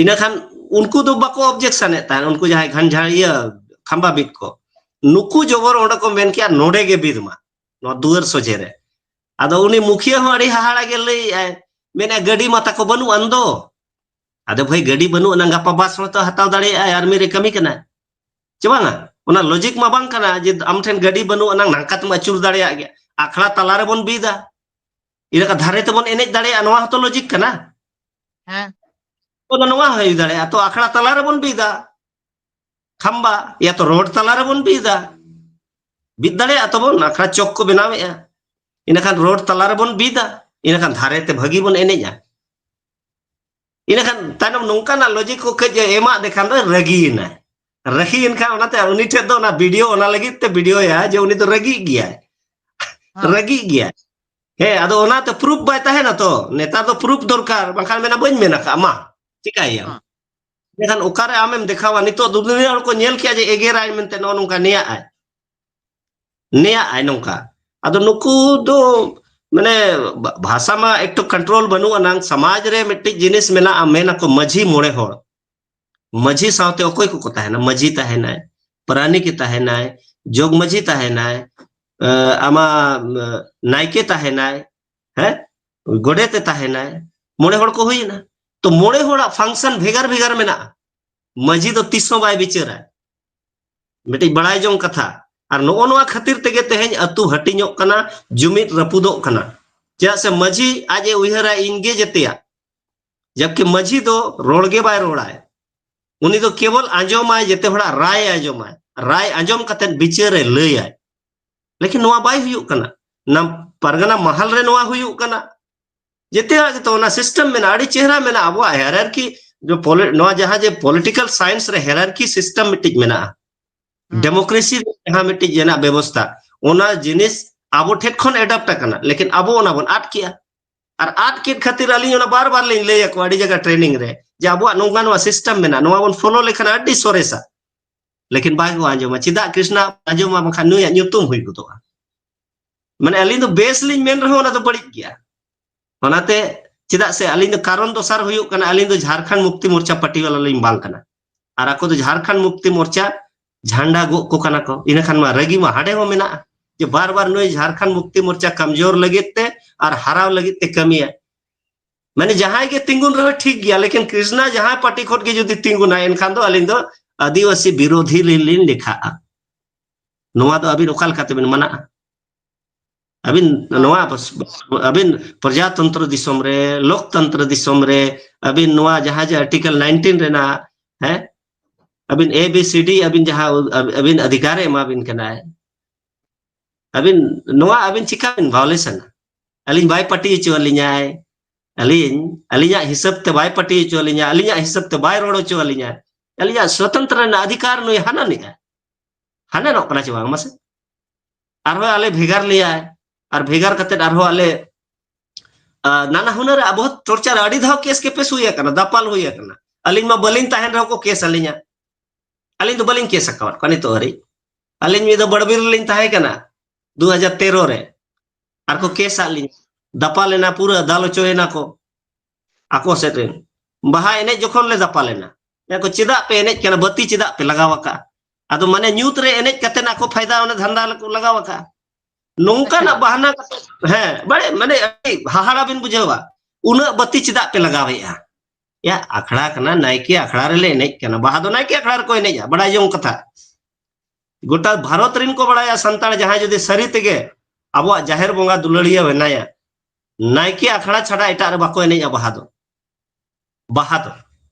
ᱤᱱᱟᱹᱠᱷᱟᱱ ᱩᱱᱠᱩ ᱫᱚ ᱵᱟᱠᱚ ᱚᱵᱡᱮᱠᱥᱚᱱ ᱮᱫ ᱛᱟᱦᱮᱸᱫ, ᱩᱱᱠᱩ ᱡᱟᱦᱟᱸᱭ ᱜᱷᱟᱱ ᱡᱷᱟᱲ ᱤᱭᱟᱹ ᱠᱷᱟᱢᱵᱟ ᱵᱤᱫ ᱠᱚ, ᱱᱩᱠᱩ ᱡᱚᱵᱚᱨ ᱚᱸᱰᱮ ᱠᱚ ᱢᱮᱱ ᱠᱮᱜᱼᱟ, "ᱱᱚᱰᱮ ᱜᱮ ᱵᱤᱫ ᱢᱟ, ᱱᱚᱣᱟ ᱫᱩᱣᱟᱹᱨ ᱥᱚᱡᱷᱮ ᱨᱮ᱾" ᱟᱫᱚ ᱩᱱᱤ ᱢᱩᱠᱷᱤᱭᱟᱹ ᱦᱚᱸ ᱟᱹᱰᱤ ᱦᱟᱦᱟᱲᱟ ᱜᱮ ᱞᱟᱹᱭᱮᱜᱼᱟᱭ, ᱢᱮᱱᱮᱫᱼᱟ, "ᱜᱟᱹᱰᱤ ᱢᱟ ᱛᱟᱠᱚ ᱵᱟᱹᱱᱩᱜ ᱟᱱ ᱫᱚ᱾" ᱟᱫᱚ ᱵᱷᱟᱹᱭ, ᱜᱟᱹᱰᱤ ᱵᱟᱹᱱᱩᱜ ᱟᱱᱟᱝ, ᱜᱟᱯᱟ ᱵᱟᱥ ᱦᱚᱸᱛᱚ ᱦᱟᱛᱟᱣ ᱫᱟᱲᱮᱭᱟᱜᱼᱟᱭ, ᱟᱨᱢᱤ ᱨᱮ ᱠᱟᱹᱢᱤ ᱠᱟᱱᱟᱭ, ᱪᱮ ᱵᱟᱝᱟ? ᱚᱱᱟ ᱞᱚᱡᱤᱠ ᱢᱟ ᱵᱟᱝ ᱠᱟᱱᱟ ᱡᱮ ᱟᱢ ᱴᱷᱮᱱ ᱜᱟᱹᱰᱤ ᱵᱟᱹᱱᱩᱜ ᱟᱱᱟᱝ ᱱᱟᱝᱠᱟ ᱛᱮᱢ ᱟᱹᱪᱩᱨ ᱫᱟᱲᱮᱭᱟᱜ ᱜᱮᱭᱟ᱾ ᱟᱠᱷᱲᱟ ᱛᱟᱞᱟ ᱨᱮᱵᱚᱱ ᱵᱤᱫᱟ, ᱤᱱᱟᱹ ᱠᱷᱟᱱ ᱫᱷᱟᱨᱮ ᱛᱮᱵᱚᱱ ᱮᱱᱮᱡ ᱫᱟᱲᱮᱭᱟᱜᱼᱟ, ᱱᱚᱣᱟ ᱦᱚᱸᱛᱚ ᱞᱚᱡᱤᱠ ᱠᱟᱱᱟ᱾ ᱦᱮᱸ᱾ ᱛᱚ ᱱᱚᱣᱟ ᱦᱩᱭ ᱫᱟᱲᱮᱭᱟᱜᱼᱟ, ᱛᱚ ᱟᱠᱷᱲᱟ ᱛᱟᱞᱟ ᱨᱮᱵᱚᱱ ᱵᱤᱫᱟ ᱠᱷᱟᱢᱵᱟ, ᱭᱟ ᱛᱚ ᱨᱳᱰ ᱛᱟᱞᱟ ᱨᱮᱵᱚᱱ ᱵᱤᱫᱟ, ᱵᱤᱫ ᱫᱟᱲᱮᱭᱟᱜᱼᱟ ᱛᱚᱵᱚᱱ, ᱟᱠᱷᱲᱟ ᱪᱚᱠ ᱠᱚ ᱵᱮᱱᱟᱣᱮᱫᱼᱟ, ᱤᱱᱟᱹᱠᱷᱟᱱ ᱨᱳᱰ ᱛᱟᱞᱟ ᱨᱮᱵᱚᱱ ᱵᱤᱫᱟ, ᱤᱱᱟᱹᱠᱷᱟᱱ ᱫᱷᱟᱨᱮ ᱛᱮ ᱵᱷᱟᱹᱜᱤ ᱵᱚᱱ ᱮᱱᱮᱡᱼᱟ᱾ ᱤᱱᱟᱹᱠᱷᱟᱱ ᱛᱟᱭᱱᱚᱢ ᱱᱚᱝᱠᱟᱱᱟᱜ ᱞᱚᱡᱤᱠ ᱠᱚ ᱠᱟᱹᱡ ᱮ ᱮᱢᱟᱜ ᱫᱮᱠᱷᱟᱱ ᱫᱚ ᱨᱟᱹᱜᱤᱭᱮᱱᱟᱭ᱾ ᱨᱟᱹᱜᱤᱭᱮᱱ ᱠᱷᱟᱱ ᱚᱱᱟᱛᱮ ᱩᱱᱤ ᱴᱷᱮᱱ ᱫᱚ ᱚᱱᱟ ᱵᱷᱤᱰᱤᱭᱳ ᱚᱱᱟ ᱞᱟᱹᱜᱤᱫ ᱛᱮ ᱵᱷᱤᱰᱤᱭᱳᱭᱟ ᱡᱮ ᱩᱱᱤ ᱫᱚ ᱨᱟᱹᱜᱤᱜ ᱜᱮᱭᱟᱭ᱾ ᱦᱮᱸ᱾ ᱨᱟᱹᱜᱤᱜ ᱜᱮᱭᱟᱭ᱾ ᱦᱮᱸ, ᱟᱫᱚ ᱚᱱᱟᱛᱮ ᱯᱨᱩᱯᱷ ᱵᱟᱭ ᱛᱟᱦᱮᱱᱟ ᱛᱚ᱾ ᱱᱮᱛᱟᱨ ᱫᱚ ᱯᱨᱩᱯᱷ ᱫᱚᱨᱠᱟᱨ, ᱵᱟᱝᱠᱷᱟᱱ ᱢᱮᱱᱟ, "ᱵᱟᱹᱧ ᱢᱮᱱ ᱟᱠᱟᱫᱼᱟ, ᱢᱟ ᱪᱤᱠᱟᱹᱭᱟᱢ?" ᱦᱮᱸ᱾ ᱢᱮᱱᱠᱷᱟᱱ ᱚᱠᱟᱨᱮ ᱟᱢᱮᱢ ᱫᱮᱠᱷᱟᱣᱟ? ᱱᱤᱛᱚᱜ ᱫᱩᱱᱤᱭᱟᱹ ᱦᱚᱲ ᱠᱚ ᱧᱮᱞ ᱠᱮᱜᱼᱟ ᱡᱮ ᱮᱜᱮᱨᱟᱭ ᱢᱮᱱᱛᱮ, ᱱᱚᱜᱼᱚ ᱱᱚᱝᱠᱟ ᱱᱮᱭᱟᱜᱼᱟᱭ, ᱱᱮᱭᱟᱜᱼᱟᱭ ᱱᱚᱝᱠᱟ᱾ ᱟᱫᱚ ᱱᱩᱠᱩ ᱫᱚ ᱢᱟᱱᱮ ᱵᱷᱟ-, ᱵᱷᱟᱥᱟ ᱢᱟ ᱮᱠᱴᱩ ᱠᱚᱱᱴᱨᱳᱞ ᱵᱟᱹᱱᱩᱜ ᱟᱱᱟᱝ, ᱥᱚᱢᱟᱡᱽ ᱨᱮ ᱢᱤᱫᱴᱤᱡ ᱡᱤᱱᱤᱥ ᱢᱮᱱᱟᱜᱼᱟ, ᱢᱮᱱᱟᱠᱚ ᱢᱟᱹᱡᱷᱤ ᱢᱚᱬᱮ ᱦᱚᱲ᱾ ᱢᱟᱹᱡᱷᱤ ᱥᱟᱶᱛᱮ ᱚᱠᱚᱭ ᱠᱚᱠᱚ ᱛᱟᱦᱮᱱᱟ? ᱢᱟᱹᱡᱷᱤ ᱛᱟᱦᱮᱱᱟᱭ, ᱯᱟᱨᱟᱱᱤᱠᱮ ᱛᱟᱦᱮᱱᱟᱭ, ᱡᱚᱜᱽ ᱢᱟᱹᱡᱷᱤ ᱛᱟᱦᱮᱱᱟᱭ, ᱮ, ᱟᱢᱟᱜ, ᱮ, ᱱᱟᱭᱠᱮ ᱛᱟᱦᱮᱱᱟᱭ, ᱦᱮᱸ, ᱜᱚᱰᱮᱛᱮ ᱛᱟᱦᱮᱱᱟᱭ, ᱢᱚᱬᱮ ᱦᱚᱲ ᱠᱚ ᱦᱩᱭᱮᱱᱟ᱾ ᱛᱚ ᱢᱚᱬᱮ ᱦᱚᱲᱟᱜ ᱯᱷᱟᱝᱥᱚᱱ ᱵᱷᱮᱜᱟᱨ ᱵᱷᱮᱜᱟᱨ ᱢᱮᱱᱟᱜᱼᱟ᱾ ᱢᱟᱹᱡᱷᱤ ᱫᱚ ᱛᱤᱥ ᱦᱚᱸ ᱵᱟᱭ ᱵᱤᱪᱟᱹᱨᱟ᱾ ᱢᱤᱫᱴᱤᱡ ᱵᱟᱲᱟᱭ ᱡᱚᱝ ᱠᱟᱛᱷᱟ, ᱟᱨ ᱱᱚᱜᱼᱚ ᱱᱚᱣᱟ ᱠᱷᱟᱹᱛᱤᱨ ᱛᱮᱜᱮ ᱛᱮᱦᱮᱧ ᱟᱹᱛᱩ ᱦᱟᱹᱴᱤᱧᱚᱜ ᱠᱟᱱᱟ, ᱡᱩᱢᱤᱫ ᱨᱟᱹᱯᱩᱫᱚᱜ ᱠᱟᱱᱟ᱾ ᱪᱮᱫᱟᱜ ᱥᱮ ᱢᱟᱹᱡᱷᱤ ᱟᱡ ᱮ ᱩᱭᱦᱟᱹᱨᱟ ᱤᱧ ᱜᱮ ᱡᱮᱛᱮᱭᱟᱜ, ᱡᱟᱵᱠᱤ ᱢᱟᱹᱡᱷᱤ ᱫᱚ ᱨᱚᱲ ᱜᱮ ᱵᱟᱭ ᱨᱚᱲᱟᱭ, ᱩᱱᱤ ᱫᱚ ᱠᱮᱵᱚᱞ ᱟᱸᱡᱚᱢᱟᱭ, ᱡᱮᱛᱮ ᱦᱚᱲᱟᱜ ᱨᱟᱭ ᱮ ᱟᱸᱡᱚᱢᱟᱭ, ᱨᱟᱭ ᱟᱸᱡᱚᱢ ᱠᱟᱛᱮ ᱵᱤᱪᱟᱹᱨ ᱮ ᱞᱟᱹᱭᱟᱭ᱾ ᱞᱮᱠᱤᱱ ᱱᱚᱣᱟ ᱵᱟᱭ ᱦᱩᱭᱩᱜ ᱠᱟᱱᱟ, ᱱᱟ ᱯᱟᱨᱜᱟᱱᱟ ᱢᱟᱦᱟᱞ ᱨᱮ ᱱᱚᱣᱟ ᱦᱩᱭᱩᱜ ᱠᱟᱱᱟ᱾ ᱡᱮᱛᱮᱭᱟᱜ ᱜᱮᱛᱚ ᱚᱱᱟ ᱥᱤᱥᱴᱮᱢ ᱢᱮᱱᱟᱜᱼᱟ, ᱟᱹᱰᱤ ᱪᱮᱦᱨᱟ ᱢᱮᱱᱟᱜᱼᱟ ᱟᱵᱚᱣᱟᱜ ᱦᱮᱨᱟᱨᱠᱤ, ᱱᱚᱣᱟ ᱡᱟᱦᱟᱸ ᱡᱮ ᱯᱚᱞᱤᱴᱤᱠᱟᱞ ᱥᱟᱭᱮᱱᱥ ᱨᱮ ᱦᱮᱨᱟᱨᱠᱤ ᱥᱤᱥᱴᱮᱢ ᱢᱤᱫᱴᱤᱡ ᱢᱮᱱᱟᱜᱼᱟ, ᱰᱮᱢᱳᱠᱨᱮᱥᱤ ᱡᱟᱦᱟᱸ ᱢᱤᱫᱴᱤᱡ ᱨᱮᱱᱟᱜ ᱵᱮᱵᱚᱥᱛᱷᱟ, ᱚᱱᱟ ᱡᱤᱱᱤᱥ ᱟᱵᱚ ᱴᱷᱮᱱ ᱠᱷᱚᱱ ᱮᱰᱟᱯᱴ ᱟᱠᱟᱱᱟ, ᱞᱮᱠᱤᱱ ᱟᱵᱚ ᱚᱱᱟ ᱵᱚᱱ ᱟᱫ ᱠᱮᱜᱼᱟ᱾ ᱟᱨ ᱟᱫ ᱠᱮᱫ ᱠᱷᱟᱹᱛᱤᱨ ᱟᱹᱞᱤᱧ ᱚᱱᱟ ᱵᱟᱨ ᱵᱟᱨ ᱞᱤᱧ ᱞᱟᱹᱭ ᱟᱠᱚᱣᱟ ᱟᱹᱰᱤ ᱡᱟᱭᱜᱟ ᱴᱨᱮᱱᱤᱝ ᱨᱮ, ᱡᱮ ᱟᱵᱚᱣᱟᱜ ᱱᱚᱝᱠᱟ ᱱᱚᱣᱟ ᱥᱤᱥᱴᱮᱢ ᱢᱮᱱᱟᱜᱼᱟ, ᱱᱚᱣᱟ ᱵᱚᱱ ᱯᱷᱚᱞᱳ ᱞᱮᱠᱷᱟᱱ ᱟᱹᱰᱤ ᱥᱚᱨᱮᱥᱟ᱾ ᱞᱮᱠᱤᱱ ᱵᱟᱭ ᱠᱚ ᱟᱸᱡᱚᱢᱟ᱾ ᱪᱮᱫᱟᱜ ᱠᱨᱤᱥᱱᱟ ᱟᱸᱡᱚᱢᱟ? ᱵᱟᱝᱠᱷᱟᱱ ᱱᱩᱭᱟᱜ ᱧᱩᱛᱩᱢ ᱦᱩᱭ ᱜᱚᱫᱚᱜᱼᱟ᱾ ᱢᱟᱱᱮ ᱟᱹᱞᱤᱧ ᱫᱚ ᱵᱮᱥ ᱞᱤᱧ ᱢᱮᱱ ᱨᱮᱦᱚᱸ ᱚᱱᱟ ᱫᱚ ᱵᱟᱹᱲᱤᱡ ᱜᱮᱭᱟ᱾ ᱚᱱᱟᱛᱮ ᱪᱮᱫᱟᱜ ᱥᱮ ᱟᱹᱞᱤᱧ ᱫᱚ ᱠᱟᱨᱚᱱ ᱫᱚᱥᱟᱨ ᱦᱩᱭᱩᱜ ᱠᱟᱱᱟ, ᱟᱹᱞᱤᱧ ᱫᱚ ᱡᱷᱟᱲᱠᱷᱚᱸᱰ ᱢᱩᱠᱛᱤ ᱢᱳᱨᱪᱟ ᱯᱟᱨᱴᱤ ᱵᱟᱞᱟ ᱞᱤᱧ ᱵᱟᱝ ᱠᱟᱱᱟ᱾ ᱟᱨ ᱟᱠᱚ ᱫᱚ ᱡᱷᱟᱲᱠᱷᱚᱸᱰ ᱢᱩᱠᱛᱤ ᱢᱳᱨᱪᱟ ᱡᱷᱟᱱᱰᱟ ᱜᱚᱜ ᱠᱚ ᱠᱟᱱᱟ ᱠᱚ᱾ ᱤᱱᱟᱹ ᱠᱷᱟᱱ ᱢᱟ ᱨᱟᱹᱜᱤ ᱢᱟ ᱦᱟᱸᱰᱮ ᱦᱚᱸ ᱢᱮᱱᱟᱜᱼᱟ, ᱡᱮ ᱵᱟᱨ ᱵᱟᱨ ᱱᱩᱭ ᱡᱷᱟᱲᱠᱷᱚᱸᱰ ᱢᱩᱠᱛᱤ ᱢᱳᱨᱪᱟ ᱠᱟᱢᱡᱳᱨ ᱞᱟᱹᱜᱤᱫ ᱛᱮ ᱟᱨ ᱦᱟᱨᱟᱣ ᱞᱟᱹᱜᱤᱫ ᱛᱮ ᱠᱟᱹᱢᱤᱭᱟ᱾ ᱢᱟᱱᱮ ᱡᱟᱦᱟᱸᱭ ᱜᱮ ᱛᱤᱸᱜᱩᱱ ᱨᱮᱦᱚᱸ ᱴᱷᱤᱠ ᱜᱮᱭᱟ, ᱞᱮᱠᱤᱱ ᱠᱨᱤᱥᱱᱟ ᱡᱟᱦᱟᱸ ᱯᱟᱨᱴᱤ ᱠᱷᱚᱱ ᱜᱮ ᱡᱩᱫᱤ ᱛᱤᱸᱜᱩᱱᱟ, ᱮᱱᱠᱷᱟᱱ ᱫᱚ ᱟᱹᱞᱤᱧ ᱫᱚ ᱟᱹᱫᱤᱵᱟᱹᱥᱤ ᱵᱤᱨᱳᱫᱷᱤ ᱞᱤᱧ, ᱞᱤᱧ ᱞᱮᱠᱷᱟᱜᱼᱟ᱾ ᱱᱚᱣᱟ ᱫᱚ ᱟᱹᱵᱤᱱ ᱚᱠᱟ ᱞᱮᱠᱟ ᱛᱮᱵᱤᱱ ᱢᱟᱱᱟᱜᱼᱟ? ᱟᱹᱵᱤᱱ ᱱᱚᱣᱟ ᱯᱟᱥ-, ᱟᱹᱵᱤᱱ ᱯᱨᱚᱡᱟᱛᱚᱱᱛᱨᱚ ᱫᱤᱥᱚᱢ ᱨᱮ, ᱞᱳᱠᱛᱚᱱᱛᱨᱚ ᱫᱤᱥᱚᱢ ᱨᱮ, ᱟᱹᱵᱤᱱ ᱱᱚᱣᱟ ᱡᱟᱦᱟᱸ ᱡᱮ ᱟᱨᱴᱤᱠᱮᱞ ᱱᱟᱭᱤᱱᱴᱤᱱ ᱨᱮᱱᱟᱜ, ᱦᱮᱸ, ᱟᱹᱵᱤᱱ ᱮ ᱵᱤ ᱥᱤ ᱰᱤ ᱟᱹᱵᱤᱱ ᱡᱟᱦᱟᱸ ᱟᱹᱵᱤᱱ ᱚᱫᱷᱤᱠᱟᱨ ᱮ ᱮᱢᱟᱵᱤᱱ ᱠᱟᱱᱟᱭ, ᱟᱹᱵᱤᱱ ᱱᱚᱣᱟ ᱟᱹᱵᱤᱱ ᱪᱤᱠᱟ ᱵᱤᱱ ᱵᱷᱟᱭᱳᱞᱮᱥᱚᱱᱟ? ᱟᱹᱞᱤᱧ ᱵᱟᱭ ᱯᱟᱹᱴᱤ ᱦᱚᱪᱚ ᱟᱹᱞᱤᱧᱟᱭ, ᱟᱹᱞᱤᱧ, ᱟᱹᱞᱤᱧᱟᱜ ᱦᱤᱥᱟᱹᱵ ᱛᱮ ᱵᱟᱭ ᱯᱟᱹᱴᱤ ᱦᱚᱪᱚ ᱟᱹᱞᱤᱧᱟ, ᱟᱹᱞᱤᱧᱟᱜ ᱦᱤᱥᱟᱹᱵ ᱛᱮ ᱵᱟᱭ ᱨᱚᱲ ᱦᱚᱪᱚ ᱟᱹᱞᱤᱧᱟ, ᱟᱹᱞᱤᱧᱟᱜ ᱥᱚᱛᱚᱱᱛᱨᱚ ᱨᱮᱱᱟᱜ ᱚᱫᱷᱤᱠᱟᱨ ᱱᱩᱭ ᱦᱟᱱᱟ ᱱᱤᱭᱟ ᱦᱟᱱᱮ ᱱᱚᱜ ᱠᱟᱱᱟ ᱪᱮ ᱵᱟᱝ? ᱢᱟᱥᱮ, ᱟᱨᱦᱚᱸ ᱟᱞᱮ ᱵᱷᱮᱜᱟᱨ ᱞᱮᱭᱟᱭ, ᱟᱨ ᱵᱷᱮᱜᱟᱨ ᱠᱟᱛᱮ ᱟᱨᱦᱚᱸ ᱟᱞᱮ, ᱟ, ᱱᱟᱱᱟ ᱦᱩᱱᱟᱹᱨ ᱟᱵᱚ ᱴᱚᱨᱪᱟᱨ, ᱟᱹᱰᱤ ᱫᱷᱟᱣ ᱠᱮᱥ ᱠᱮᱯᱮᱥ ᱦᱩᱭ ᱟᱠᱟᱱᱟ, ᱫᱟᱯᱟᱞ ᱦᱩᱭ ᱟᱠᱟᱱᱟ᱾ ᱟᱹᱞᱤᱧ ᱢᱟ ᱵᱟᱹᱞᱤᱧ ᱛᱟᱦᱮᱱ ᱨᱮᱦᱚᱸ ᱠᱚ ᱠᱮᱥ ᱟᱹᱞᱤᱧᱟ, ᱟᱹᱞᱤᱧ ᱫᱚ ᱵᱟᱹᱞᱤᱧ ᱠᱮᱥ ᱟᱠᱟᱣᱟᱫ ᱠᱚᱣᱟ ᱱᱤᱛᱚᱜ ᱦᱟᱹᱨᱤᱡ᱾ ᱟᱹᱞᱤᱧ ᱢᱤᱫ ᱫᱚ ᱵᱟᱲᱵᱤᱨ ᱨᱮᱞᱤᱧ ᱛᱟᱦᱮᱸ ᱠᱟᱱᱟ ᱫᱩ ᱦᱟᱡᱟᱨ ᱛᱮᱨᱚ ᱨᱮ, ᱟᱨ ᱠᱚ ᱠᱮᱥ ᱟᱫ ᱞᱤᱧᱟ, ᱫᱟᱯᱟᱞ ᱮᱱᱟ, ᱯᱩᱨᱟᱹ ᱫᱟᱞ ᱦᱚᱪᱚᱭᱮᱱᱟ ᱠᱚ ᱟᱠᱚ ᱥᱮᱫ ᱨᱮᱱ᱾ ᱵᱟᱦᱟ ᱮᱱᱮᱡ ᱡᱚᱠᱷᱚᱱ ᱞᱮ ᱫᱟᱯᱟᱞ ᱮᱱᱟ, ᱢᱮᱱᱟ ᱠᱚ, "ᱪᱮᱫᱟᱜ ᱯᱮ ᱮᱱᱮᱡ ᱠᱟᱱᱟ? ᱵᱟᱹᱛᱤ ᱪᱮᱫᱟᱜ ᱯᱮ ᱞᱟᱜᱟᱣ ᱟᱠᱟᱫᱼᱟ?" ᱟᱫᱚ ᱢᱟᱱᱮ ᱧᱩᱛ ᱨᱮ ᱮᱱᱮᱡ ᱠᱟᱛᱮ ᱟᱠᱚ ᱯᱷᱟᱭᱫᱟ ᱚᱱᱟ ᱫᱷᱟᱱᱫᱟ ᱠᱚ ᱞᱟᱜᱟᱣ ᱟᱠᱟᱫᱼᱟ᱾ ᱱᱚᱝᱠᱟᱱᱟᱜ ᱵᱟᱦᱟᱱᱟ ᱠᱟᱛᱮ, ᱦᱮᱸ, ᱵᱟᱲᱮ, ᱢᱟᱱᱮ ᱟᱹᱰᱤ ᱦᱟᱦᱟᱲᱟ ᱵᱤᱱ ᱵᱩᱡᱷᱟᱹᱣᱟ, "ᱩᱱᱟᱹᱜ ᱵᱟᱹᱛᱤ ᱪᱮᱫᱟᱜ ᱯᱮ ᱞᱟᱜᱟᱣᱮᱫᱼᱟ?" ᱭᱟ, ᱟᱠᱷᱲᱟ ᱠᱟᱱᱟ, ᱱᱟᱭᱠᱮ ᱟᱠᱷᱲᱟ ᱨᱮᱞᱮ ᱮᱱᱮᱡ ᱠᱟᱱᱟ, ᱵᱟᱦᱟ ᱫᱚ ᱱᱟᱭᱠᱮ ᱟᱠᱷᱲᱟ ᱨᱮᱠᱚ ᱮᱱᱮᱡᱼᱟ, ᱵᱟᱲᱟᱭ ᱡᱚᱝ ᱠᱟᱛᱷᱟ᱾ ᱜᱚᱴᱟ ᱵᱷᱟᱨᱚᱛ ᱨᱮᱱ ᱠᱚ ᱵᱟᱲᱟᱭᱟ ᱥᱟᱱᱛᱟᱲ ᱡᱟᱦᱟᱸᱭ ᱡᱩᱫᱤ ᱥᱟᱹᱨᱤ ᱛᱮᱜᱮ ᱟᱵᱚᱣᱟᱜ ᱡᱟᱦᱮᱨ ᱵᱚᱸᱜᱟ ᱫᱩᱞᱟᱹᱲᱤᱭᱟᱹ ᱢᱮᱱᱟᱭᱟ, ᱱᱟᱭᱠᱮ ᱟᱠᱷᱲᱟ ᱪᱷᱟᱰᱟ ᱮᱴᱟᱜ ᱨᱮ ᱵᱟᱠᱚ ᱮᱱᱮᱡᱼᱟ ᱵᱟᱦᱟ ᱫᱚ᱾ ᱵᱟᱦᱟ ᱫᱚ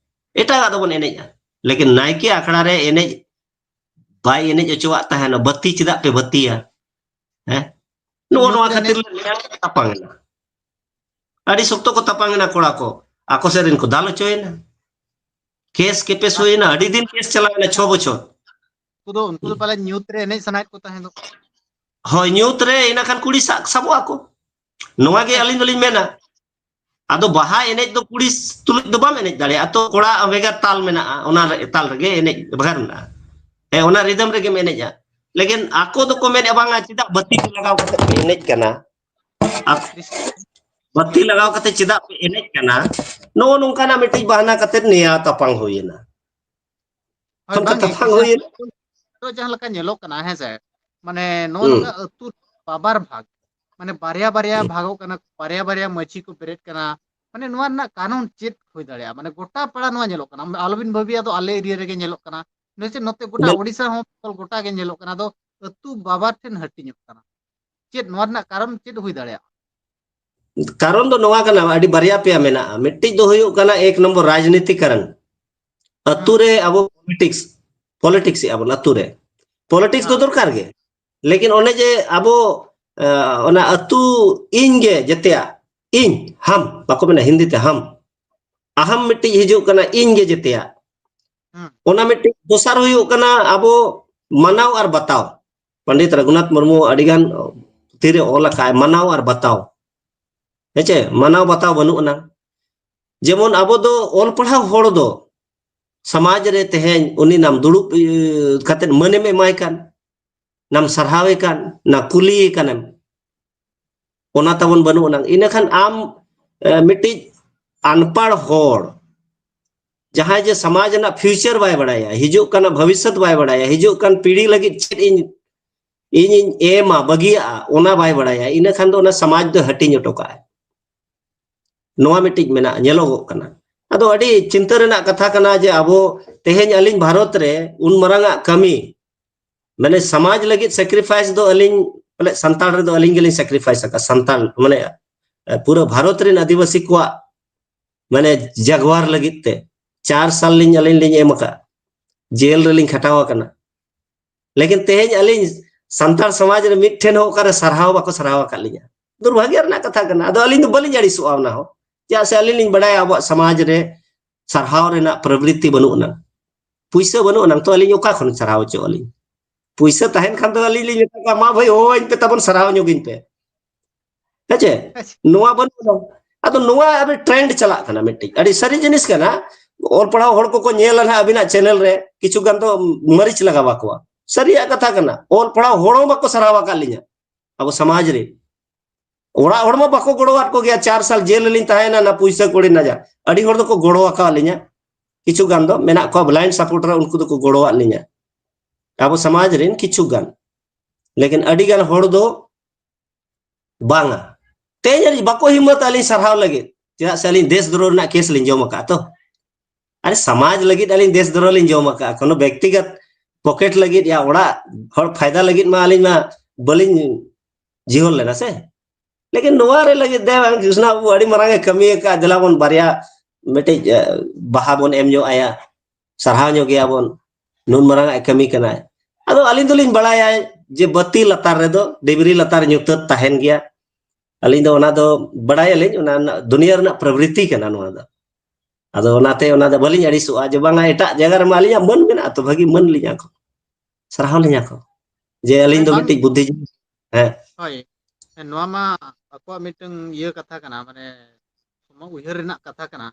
ᱮᱴᱟᱜᱟᱜ ᱫᱚᱵᱚᱱ ᱮᱱᱮᱡᱼᱟ, ᱞᱮᱠᱤᱱ ᱱᱟᱭᱠᱮ ᱟᱠᱷᱲᱟ ᱨᱮ ᱮᱱᱮᱡ ᱵᱟᱭ ᱮᱱᱮᱡ ᱦᱚᱪᱚᱣᱟᱜ ᱛᱟᱦᱮᱱᱟ᱾ ᱵᱟᱹᱛᱤ ᱪᱮᱫᱟᱜ ᱯᱮ ᱵᱟᱹᱛᱤᱭᱟ? ᱦᱮᱸ, ᱱᱚᱜᱼᱚ ᱱᱚᱣᱟ ᱠᱷᱟᱹᱛᱤᱨ ᱞᱮ ᱱᱮᱭᱟᱣ ᱛᱟᱯᱟᱢ ᱮᱱᱟ᱾ ᱟᱹᱰᱤ ᱥᱚᱠᱛᱚ ᱠᱚ ᱛᱟᱯᱟᱢ ᱮᱱᱟ ᱠᱚᱲᱟ ᱠᱚ, ᱟᱠᱚ ᱥᱮᱫ ᱨᱮᱱ ᱠᱚ ᱫᱟᱞ ᱦᱚᱪᱚᱭᱮᱱᱟ᱾ ᱠᱮᱥ ᱠᱮᱯᱮᱥ ᱦᱩᱭᱮᱱᱟ, ᱟᱹᱰᱤ ᱫᱤᱱ ᱠᱮᱥ ᱪᱟᱞᱟᱣ ᱮᱱᱟ, ᱪᱷᱚ ᱵᱚᱪᱷᱚᱨ᱾ ᱩᱱᱠᱩ ᱫᱚ, ᱩᱱᱠᱩ ᱫᱚ ᱯᱟᱞᱮ ᱧᱩᱛ ᱨᱮ ᱮᱱᱮᱡ ᱥᱟᱱᱟᱭᱮᱫ ᱠᱚ ᱛᱟᱦᱮᱸ ᱫᱚ᱾ ᱦᱳᱭ, ᱧᱩᱛ ᱨᱮ ᱤᱱᱟᱹ ᱠᱷᱟᱱ ᱠᱩᱲᱤ ᱥᱟᱵ ᱥᱟᱵᱚᱜ ᱟᱠᱚ᱾ ᱱᱚᱣᱟ ᱜᱮ ᱟᱹᱞᱤᱧ ᱫᱚᱞᱤᱧ ᱢᱮᱱᱟ᱾ ᱟᱫᱚ ᱵᱟᱦᱟ ᱮᱱᱮᱡ ᱫᱚ ᱠᱩᱲᱤ ᱛᱩᱞᱩᱡ ᱫᱚ ᱵᱟᱢ ᱮᱱᱮᱡ ᱫᱟᱲᱮᱭᱟᱜᱼᱟ᱾ ᱛᱚ ᱠᱚᱲᱟ ᱵᱷᱮᱜᱟᱨ ᱛᱟᱞ ᱢᱮᱱᱟᱜᱼᱟ, ᱚᱱᱟ ᱨᱮ, ᱛᱟᱞ ᱨᱮᱜᱮ ᱮᱱᱮᱡ ᱵᱷᱮᱜᱟᱨ ᱢᱮᱱᱟᱜᱼᱟ᱾ ᱦᱮᱸ, ᱚᱱᱟ ᱨᱤᱫᱚᱢ ᱨᱮᱜᱮᱢ ᱮᱱᱮᱡᱼᱟ᱾ ᱞᱮᱠᱤᱱ ᱟᱠᱚ ᱫᱚᱠᱚ ᱢᱮᱱᱮᱫᱼᱟ, "ᱵᱟᱝᱟ, ᱪᱮᱫᱟᱜ ᱵᱟᱹᱛᱤ ᱠᱚ ᱞᱟᱜᱟᱣ ᱠᱟᱛᱮ ᱯᱮ ᱮᱱᱮᱡ ᱠᱟᱱᱟ? ᱟᱨ ᱵᱟᱹᱛᱤ ᱞᱟᱜᱟᱣ ᱠᱟᱛᱮ ᱪᱮᱫᱟᱜ ᱯᱮ ᱮᱱᱮᱡ ᱠᱟᱱᱟ?" ᱱᱚᱜᱼᱚ ᱱᱚᱝᱠᱟᱱᱟᱜ ᱢᱤᱫᱴᱤᱡ ᱵᱟᱦᱟᱱᱟ ᱠᱟᱛᱮ ᱱᱮᱭᱟᱣ ᱛᱟᱯᱟᱝ ᱦᱩᱭᱮᱱᱟ᱾ ᱦᱳᱭ, ᱵᱟᱝ, ᱛᱟᱯᱟᱝ ᱦᱩᱭᱮᱱᱟ᱾ ᱱᱤᱛᱚᱜ ᱡᱟᱦᱟᱸ ᱞᱮᱠᱟ ᱧᱮᱞᱚᱜ ᱠᱟᱱᱟ, ᱦᱮᱸ ᱥᱮ, ᱢᱟᱱᱮ ᱱᱚᱜᱼᱚ ᱦᱩᱸ᱾ ᱱᱚᱝᱠᱟ ᱟᱹᱛᱩ ᱵᱟᱵᱟᱨ ᱵᱷᱟᱜᱽ, ᱢᱟᱱᱮ ᱵᱟᱨᱭᱟ ᱵᱟᱨᱭᱟ ᱦᱩᱸ᱾ ᱵᱷᱟᱜᱚᱜ ᱠᱟᱱᱟ, ᱵᱟᱨᱭᱟ ᱵᱟᱨᱭᱟ ᱢᱟᱹᱡᱷᱤ ᱠᱚ ᱵᱮᱨᱮᱫ ᱠᱟᱱᱟ᱾ ᱢᱟᱱᱮ ᱱᱚᱣᱟ ᱨᱮᱱᱟᱜ ᱠᱟᱨᱚᱱ ᱪᱮᱫ ᱦᱩᱭ ᱫᱟᱲᱮᱭᱟᱜᱼᱟ? ᱢᱟᱱᱮ ᱜᱚᱴᱟ ᱯᱟᱲᱟ ᱱᱚᱣᱟ ᱧᱮᱞᱚᱜ ᱠᱟᱱᱟ, ᱟᱞᱚᱵᱤᱱ ᱵᱷᱟᱹᱵᱤᱭᱟ ᱫᱚ ᱟᱞᱮ ᱮᱨᱤᱭᱟ ᱨᱮᱜᱮ ᱧᱮᱞᱚᱜ ᱠᱟᱱᱟ, ᱱᱚᱛᱮ ᱜᱚᱴᱟ ᱵᱮᱞ- ᱳᱰᱤᱥᱟ ᱦᱚᱸ ᱜᱚᱴᱟ ᱜᱮ ᱧᱮᱞᱚᱜ ᱠᱟᱱᱟ᱾ ᱟᱫᱚ ᱟᱹᱛᱩ ᱵᱟᱵᱟᱨ ᱴᱷᱮᱱ ᱦᱟᱹᱴᱤᱧᱚᱜ ᱠᱟᱱᱟ᱾ ᱪᱮᱫ ᱱᱚᱣᱟ ᱨᱮᱱᱟᱜ ᱠᱟᱨᱚᱱ ᱪᱮᱫ ᱦᱩᱭ ᱫᱟᱲᱮᱭᱟᱜᱼᱟ? ᱠᱟᱨᱚᱱ ᱫᱚ ᱱᱚᱣᱟ ᱠᱟᱱᱟ, ᱟᱹᱰᱤ ᱵᱟᱨᱭᱟ ᱯᱮᱭᱟ ᱢᱮᱱᱟᱜᱼᱟ᱾ ᱢᱤᱫᱴᱤᱡ ᱫᱚ ᱦᱩᱭᱩᱜ ᱠᱟᱱᱟ ᱮᱠ ᱱᱚᱢᱵᱚᱨ ᱨᱟᱡᱽᱱᱤᱛᱤ ᱠᱟᱨᱚᱱ᱾ ᱟᱹᱛᱩ ᱨᱮ ᱟᱵᱚ ᱯᱚᱞᱤᱴᱤᱠᱥ, ᱯᱚᱞᱤᱴᱤᱠᱥ ᱮᱫᱼᱟ ᱵᱚᱱ ᱟᱹᱛᱩ ᱨᱮ᱾ ᱯᱚᱞᱤᱴᱤᱠᱥ ᱫᱚ ᱫᱚᱨᱠᱟᱨ ᱜᱮ, ᱞᱮᱠᱤᱱ ᱚᱱᱮ ᱡᱮ ᱟᱵᱚ, ᱟᱸ, ᱚᱱᱟ ᱟᱹᱛᱩ ᱤᱧ ᱜᱮ ᱡᱮᱛᱮᱭᱟᱜ, ᱤᱧ, ᱦᱟᱢ, ᱵᱟᱠᱚ ᱢᱮᱱᱟ ᱦᱤᱱᱫᱤ ᱛᱮ ᱦᱟᱢ, ᱟᱦᱟᱢ ᱢᱤᱫᱴᱤᱡ ᱦᱤᱡᱩᱜ ᱠᱟᱱᱟ, ᱤᱧ ᱜᱮ ᱡᱮᱛᱮᱭᱟᱜ᱾ ᱦᱩᱸ᱾ ᱚᱱᱟ ᱢᱤᱫᱴᱤᱡ᱾ ᱫᱚᱥᱟᱨ ᱦᱩᱭᱩᱜ ᱠᱟᱱᱟ ᱟᱵᱚ ᱢᱟᱱᱟᱣ ᱟᱨ ᱵᱟᱛᱟᱣ᱾ ᱯᱚᱱᱰᱤᱛ ᱨᱚᱜᱷᱩᱱᱟᱛᱷ ᱢᱩᱨᱢᱩ ᱟᱹᱰᱤᱜᱟᱱ ᱯᱩᱛᱷᱤ ᱨᱮ ᱚᱞ ᱟᱠᱟᱫ ᱟᱭ, ᱢᱟᱱᱟᱣ ᱟᱨ ᱵᱟᱛᱟᱣ᱾ ᱦᱮᱸᱪᱮ, ᱢᱟᱱᱟᱣ ᱵᱟᱛᱟᱣ ᱵᱟᱹᱱᱩᱜ ᱟᱱᱟ᱾ ᱡᱮᱢᱚᱱ ᱟᱵᱚ ᱫᱚ ᱚᱞ ᱯᱟᱲᱦᱟᱣ ᱦᱚᱲ ᱫᱚ ᱥᱚᱢᱟᱡᱽ ᱨᱮ ᱛᱮᱦᱮᱧ ᱩᱱᱤ ᱱᱟᱢ ᱫᱩᱲᱩᱵ, ᱤᱭᱟᱹ, ᱠᱟᱛᱮᱫ ᱢᱟᱹᱱᱮᱢ ᱮᱢᱟᱭ ᱠᱟᱱ, ᱱᱟᱢ ᱥᱟᱨᱦᱟᱣᱮ ᱠᱟᱱ, ᱱᱟ ᱠᱩᱞᱤᱭᱮ ᱠᱟᱱᱮᱢ, ᱚᱱᱟ ᱛᱟᱵᱚᱱ ᱵᱟᱹᱱᱩᱜ ᱟᱱᱟᱝ᱾ ᱤᱱᱟᱹ ᱠᱷᱟᱱ ᱟᱢ, ᱮ, ᱢᱤᱫᱴᱤᱡ ᱟᱱᱯᱟᱲ ᱦᱚᱲ, ᱡᱟᱦᱟᱸᱭ ᱡᱮ ᱥᱚᱢᱟᱡᱽ ᱨᱮᱱᱟᱜ ᱯᱷᱤᱭᱩᱪᱟᱨ ᱵᱟᱭ ᱵᱟᱲᱟᱭᱟ, ᱦᱤᱡᱩᱜ ᱠᱟᱱᱟ ᱵᱷᱚᱵᱤᱥᱥᱚᱛ ᱵᱟᱭ ᱵᱟᱲᱟᱭᱟ, ᱦᱤᱡᱩᱜ ᱠᱟᱱ ᱯᱤᱲᱦᱤ ᱞᱟᱹᱜᱤᱫ ᱪᱮᱫ ᱤᱧ, ᱤᱧᱤᱧ ᱮᱢᱟ, ᱵᱟᱹᱜᱤᱭᱟᱜᱼᱟ, ᱚᱱᱟ ᱵᱟᱭ ᱵᱟᱲᱟᱭᱟ, ᱤᱱᱟᱹ ᱠᱷᱟᱱ ᱫᱚ ᱚᱱᱟ ᱥᱚᱢᱟᱡᱽ ᱫᱚ ᱦᱟᱹᱴᱤᱧ ᱦᱚᱴᱚ ᱠᱟᱜᱼᱟᱭ᱾ ᱱᱚᱣᱟ ᱢᱤᱫᱴᱤᱡ ᱢᱮᱱᱟᱜᱼᱟ, ᱧᱮᱞᱚᱜᱚᱜ ᱠᱟᱱᱟ᱾ ᱟᱫᱚ ᱟᱹᱰᱤ ᱪᱤᱱᱛᱟᱹ ᱨᱮᱱᱟᱜ ᱠᱟᱛᱷᱟ ᱠᱟᱱᱟ ᱡᱮ ᱟᱵᱚ ᱛᱮᱦᱮᱧ ᱟᱹᱞᱤᱧ ᱵᱷᱟᱨᱚᱛ ᱨᱮ ᱩᱱ ᱢᱟᱨᱟᱝ ᱟᱜ ᱠᱟᱹᱢᱤ, ᱢᱟᱱᱮ ᱥᱚᱢᱟᱡᱽ ᱞᱟᱹᱜᱤᱫ ᱥᱮᱠᱨᱤᱯᱷᱟᱭᱤᱥ ᱫᱚ ᱟᱹᱞᱤᱧ, ᱵᱚᱞᱮ ᱥᱟᱱᱛᱟᱲ ᱨᱮᱫᱚ ᱟᱹᱞᱤᱧ ᱜᱮᱞᱤᱧ ᱥᱮᱠᱨᱤᱯᱷᱟᱭᱤᱥ ᱟᱠᱟᱫ, ᱥᱟᱱᱛᱟᱲ ᱢᱟᱱᱮ ᱯᱩᱨᱟᱹ ᱵᱷᱟᱨᱚᱛ ᱨᱮᱱ ᱟᱹᱫᱤᱵᱟᱹᱥᱤ ᱠᱚᱣᱟᱜ ᱢᱟᱱᱮ ᱡᱟᱜᱣᱟᱨ ᱞᱟᱹᱜᱤᱫ ᱛᱮ ᱪᱟᱨ ᱥᱟᱞ ᱞᱤᱧ ᱟᱹᱞᱤᱧ ᱞᱤᱧ ᱮᱢ ᱟᱠᱟᱫ, ᱡᱮᱞ ᱨᱮᱞᱤᱧ ᱠᱷᱟᱴᱟᱣ ᱟᱠᱟᱱᱟ᱾ ᱞᱮᱠᱤᱱ ᱛᱮᱦᱮᱧ ᱟᱹᱞᱤᱧ ᱥᱟᱱᱛᱟᱲ ᱥᱚᱢᱟᱡᱽ ᱨᱮ ᱢᱤᱫ ᱴᱷᱮᱱ ᱦᱚᱸ ᱚᱠᱟᱨᱮ ᱥᱟᱨᱦᱟᱣ ᱵᱟᱠᱚ ᱥᱟᱨᱦᱟᱣ ᱟᱠᱟᱫ ᱞᱤᱧᱟ᱾ ᱫᱩᱨᱵᱷᱟᱜᱭᱚ ᱨᱮᱱᱟᱜ ᱠᱟᱛᱷᱟ ᱠᱟᱱᱟ᱾ ᱟᱫᱚ ᱟᱹᱞᱤᱧ ᱫᱚ ᱵᱟᱹᱞᱤᱧ ᱟᱹᱲᱤᱥᱚᱜᱼᱟ ᱚᱱᱟ ᱦᱚᱸ, ᱪᱮᱫᱟᱜ ᱥᱮ ᱟᱹᱞᱤᱧ ᱞᱤᱧ ᱵᱟᱲᱟᱭᱟ ᱟᱵᱚᱣᱟᱜ ᱥᱚᱢᱟᱡᱽ ᱨᱮ ᱥᱟᱨᱦᱟᱣ ᱨᱮᱱᱟᱜ ᱯᱨᱚᱵᱨᱤᱛᱛᱤ ᱵᱟᱹᱱᱩᱜ ᱟᱱᱟᱝ, ᱯᱩᱭᱥᱟᱹ ᱵᱟᱹᱱᱩᱜ ᱟᱱᱟᱝ, ᱛᱚ ᱟᱹᱞᱤᱧ ᱚᱠᱟ ᱠᱷᱚᱱ ᱥᱟᱨᱦᱟᱣ ᱦᱚᱪᱚ ᱟᱹᱞᱤᱧ? ᱯᱩᱭᱥᱟᱹ ᱛᱟᱦᱮᱱ ᱠᱷᱟᱱ ᱫᱚ ᱟᱹᱞᱤᱧ ᱞᱤᱧ ᱢᱮᱛᱟ ᱠᱚᱣᱟ, "ᱢᱟ ᱵᱷᱟᱹᱭ, ᱦᱚᱦᱚᱣᱟᱹᱧ ᱯᱮ ᱛᱟᱵᱚᱱ, ᱥᱟᱨᱦᱟᱣ ᱧᱚᱜᱤᱧ ᱯᱮ᱾" ᱦᱮᱸ ᱪᱮ? ᱟᱪᱪᱷᱟ᱾ ᱱᱚᱣᱟ ᱵᱟᱹᱱᱩᱜ ᱟᱱᱟᱝ᱾ ᱟᱫᱚ ᱱᱚᱣᱟ ᱟᱵᱮ ᱴᱨᱮᱱᱰ ᱪᱟᱞᱟᱜ ᱠᱟᱱᱟ, ᱢᱤᱫᱴᱤᱡ ᱟᱹᱰᱤ ᱥᱟᱹᱨᱤ ᱡᱤᱱᱤᱥ ᱠᱟᱱᱟ᱾ ᱚᱞ ᱯᱟᱲᱦᱟᱣ ᱦᱚᱲ ᱠᱚᱠᱚ ᱧᱮᱞᱟ ᱱᱟᱦᱟᱜ ᱟᱹᱵᱤᱱᱟᱜ ᱪᱮᱱᱮᱞ ᱨᱮ, ᱠᱤᱪᱷᱩ ᱜᱟᱱ ᱫᱚ ᱢᱟᱹᱨᱤᱪ ᱞᱟᱜᱟᱣ ᱟᱠᱚᱣᱟ᱾ ᱥᱟᱹᱨᱤᱭᱟᱜ ᱠᱟᱛᱷᱟ ᱠᱟᱱᱟ, ᱚᱞ ᱯᱟᱲᱦᱟᱣ ᱦᱚᱲ ᱦᱚᱸ ᱵᱟᱠᱚ ᱥᱟᱨᱦᱟᱣ ᱟᱠᱟᱫ ᱞᱤᱧᱟ ᱟᱵᱚ ᱥᱚᱢᱟᱡᱽ ᱨᱮ᱾ ᱚᱲᱟᱜ ᱦᱚᱲ ᱢᱟ ᱵᱟᱠᱚ ᱜᱚᱲᱚᱣᱟᱫ ᱠᱚᱜᱮᱭᱟ, ᱪᱟᱨ ᱥᱟᱞ ᱡᱮᱞ ᱨᱮᱞᱤᱧ ᱛᱟᱦᱮᱸᱭᱮᱱᱟ, ᱚᱱᱟ ᱯᱩᱭᱥᱟᱹ ᱠᱚᱲᱤ ᱱᱟᱡᱟ᱾ ᱟᱹᱰᱤ ᱦᱚᱲ ᱫᱚᱠᱚ ᱜᱚᱲᱚ ᱟᱠᱟᱣᱟᱫ ᱞᱤᱧᱟ, ᱠᱤᱪᱷᱩ ᱜᱟᱱ ᱫᱚ ᱢᱮᱱᱟᱜ ᱠᱚᱣᱟ ᱵᱞᱟᱭᱤᱱᱰ ᱥᱟᱯᱳᱨᱴᱟᱨ, ᱩᱱᱠᱩ ᱫᱚᱠᱚ ᱜᱚᱲᱚᱣᱟᱫ ᱞᱤᱧᱟ᱾ ᱟᱵᱚ ᱥᱚᱢᱟᱡᱽ ᱨᱮᱱ ᱠᱤᱪᱷᱩ ᱜᱟᱱ, ᱞᱮᱠᱤᱱ ᱟᱹᱰᱤ ᱜᱟᱱ ᱦᱚᱲ ᱫᱚ ᱵᱟᱝᱟ᱾ ᱛᱮᱦᱮᱧ ᱟᱹᱞᱤᱧ ᱵᱟᱠᱚ ᱦᱤᱢᱢᱚᱛ ᱟᱹᱞᱤᱧ ᱥᱟᱨᱦᱟᱣ ᱞᱟᱹᱜᱤᱫ, ᱪᱮᱫᱟᱜ ᱥᱮ ᱟᱹᱞᱤᱧ ᱫᱮᱥ ᱫᱨᱳᱦ ᱨᱮᱱᱟᱜ ᱠᱮᱥ ᱞᱤᱧ ᱡᱚᱢ ᱟᱠᱟᱫᱼᱟ ᱛᱚ᱾ ᱟᱨᱮ, ᱥᱚᱢᱟᱡᱽ ᱞᱟᱹᱜᱤᱫ ᱟᱹᱞᱤᱧ ᱫᱮᱥ ᱫᱨᱳᱦ ᱞᱤᱧ ᱡᱚᱢ ᱟᱠᱟᱫᱼᱟ, ᱠᱳᱱᱳ ᱵᱮᱠᱛᱤᱜᱚᱛ ᱯᱚᱠᱮᱴ ᱞᱟᱹᱜᱤᱫ ᱭᱟ ᱚᱲᱟᱜ ᱦᱚᱲ ᱯᱷᱟᱭᱫᱟ ᱞᱟᱹᱜᱤᱫ ᱢᱟ ᱟᱹᱞᱤᱧ ᱢᱟ ᱵᱟᱹᱞᱤᱧ ᱡᱤᱦᱚᱞ ᱞᱮᱱᱟ ᱥᱮ᱾ ᱞᱮᱠᱤᱱ ᱱᱚᱣᱟ ᱨᱮ ᱞᱟᱹᱜᱤᱫ ᱫᱮ ᱵᱟᱝ, ᱠᱨᱤᱥᱱᱟ ᱵᱟᱹᱵᱩ ᱟᱹᱰᱤ ᱢᱟᱨᱟᱝ ᱮ ᱠᱟᱹᱢᱤ ᱟᱠᱟᱫᱼᱟ, ᱫᱮᱞᱟ ᱵᱚᱱ ᱵᱟᱨᱭᱟ ᱢᱤᱫᱴᱤᱡ, ᱮ, ᱵᱟᱦᱟ ᱵᱚᱱ ᱮᱢ ᱧᱚᱜ ᱟᱭᱟ, ᱥᱟᱨᱦᱟᱣ ᱧᱚᱜ ᱜᱮᱭᱟ ᱵᱚᱱ, ᱱᱩᱱ ᱢᱟᱨᱟᱝ ᱟᱜ ᱮ ᱠᱟᱹᱢᱤ ᱠᱟᱱᱟᱭ᱾ ᱟᱫᱚ ᱟᱹᱞᱤᱧ ᱫᱚᱞᱤᱧ ᱵᱟᱲᱟᱭᱟ ᱡᱮ ᱵᱟᱹᱛᱤ ᱞᱟᱛᱟᱨ ᱨᱮᱫᱚ, ᱰᱤᱵᱨᱤ ᱞᱟᱛᱟᱨ ᱧᱩᱛᱟᱹᱛ ᱛᱟᱦᱮᱱ ᱜᱮᱭᱟ᱾ ᱟᱹᱞᱤᱧ ᱫᱚ ᱚᱱᱟ ᱫᱚ ᱵᱟᱲᱟᱭᱟᱞᱤᱧ, ᱚᱱᱟ ᱨᱮᱱᱟᱜ ᱫᱩᱱᱤᱭᱟᱹ ᱨᱮᱱᱟᱜ ᱯᱨᱚᱵᱨᱤᱛᱤ ᱠᱟᱱᱟ ᱱᱚᱣᱟ ᱫᱚ᱾ ᱟᱫᱚ ᱚᱱᱟᱛᱮ ᱚᱱᱟ ᱫᱚ ᱵᱟᱹᱞᱤᱧ ᱟᱹᱲᱤᱥᱚᱜᱼᱟ ᱡᱮ ᱵᱟᱝᱟ, ᱮᱴᱟᱜ ᱡᱟᱭᱜᱟ ᱨᱮᱢᱟ ᱟᱹᱞᱤᱧᱟᱜ ᱢᱟᱹᱱ ᱢᱮᱱᱟᱜᱼᱟ ᱛᱚ, ᱵᱷᱟᱹᱜᱤ ᱢᱟᱹᱱ ᱞᱤᱧᱟ ᱠᱚ, ᱥᱟᱨᱦᱟᱣ ᱞᱤᱧᱟ ᱠᱚ, ᱡᱮ ᱟᱹᱞᱤᱧ ᱦᱮᱸ, ᱫᱚ ᱵᱟᱝ, ᱢᱤᱫᱴᱤᱡ ᱵᱩᱫᱽᱫᱷᱤᱡᱤᱵᱤ᱾ ᱦᱮᱸ᱾ ᱦᱳᱭ᱾ ᱦᱮᱸ, ᱱᱚᱣᱟ ᱢᱟ ᱟᱠᱚᱣᱟᱜ ᱢᱤᱫᱴᱟᱝ ᱤᱭᱟᱹ ᱠᱟᱛᱷᱟ ᱠᱟᱱᱟ, ᱢᱟᱱᱮ ᱩᱭᱦᱟᱹᱨ ᱨᱮᱱᱟᱜ ᱠᱟᱛᱷᱟ ᱠᱟᱱᱟ᱾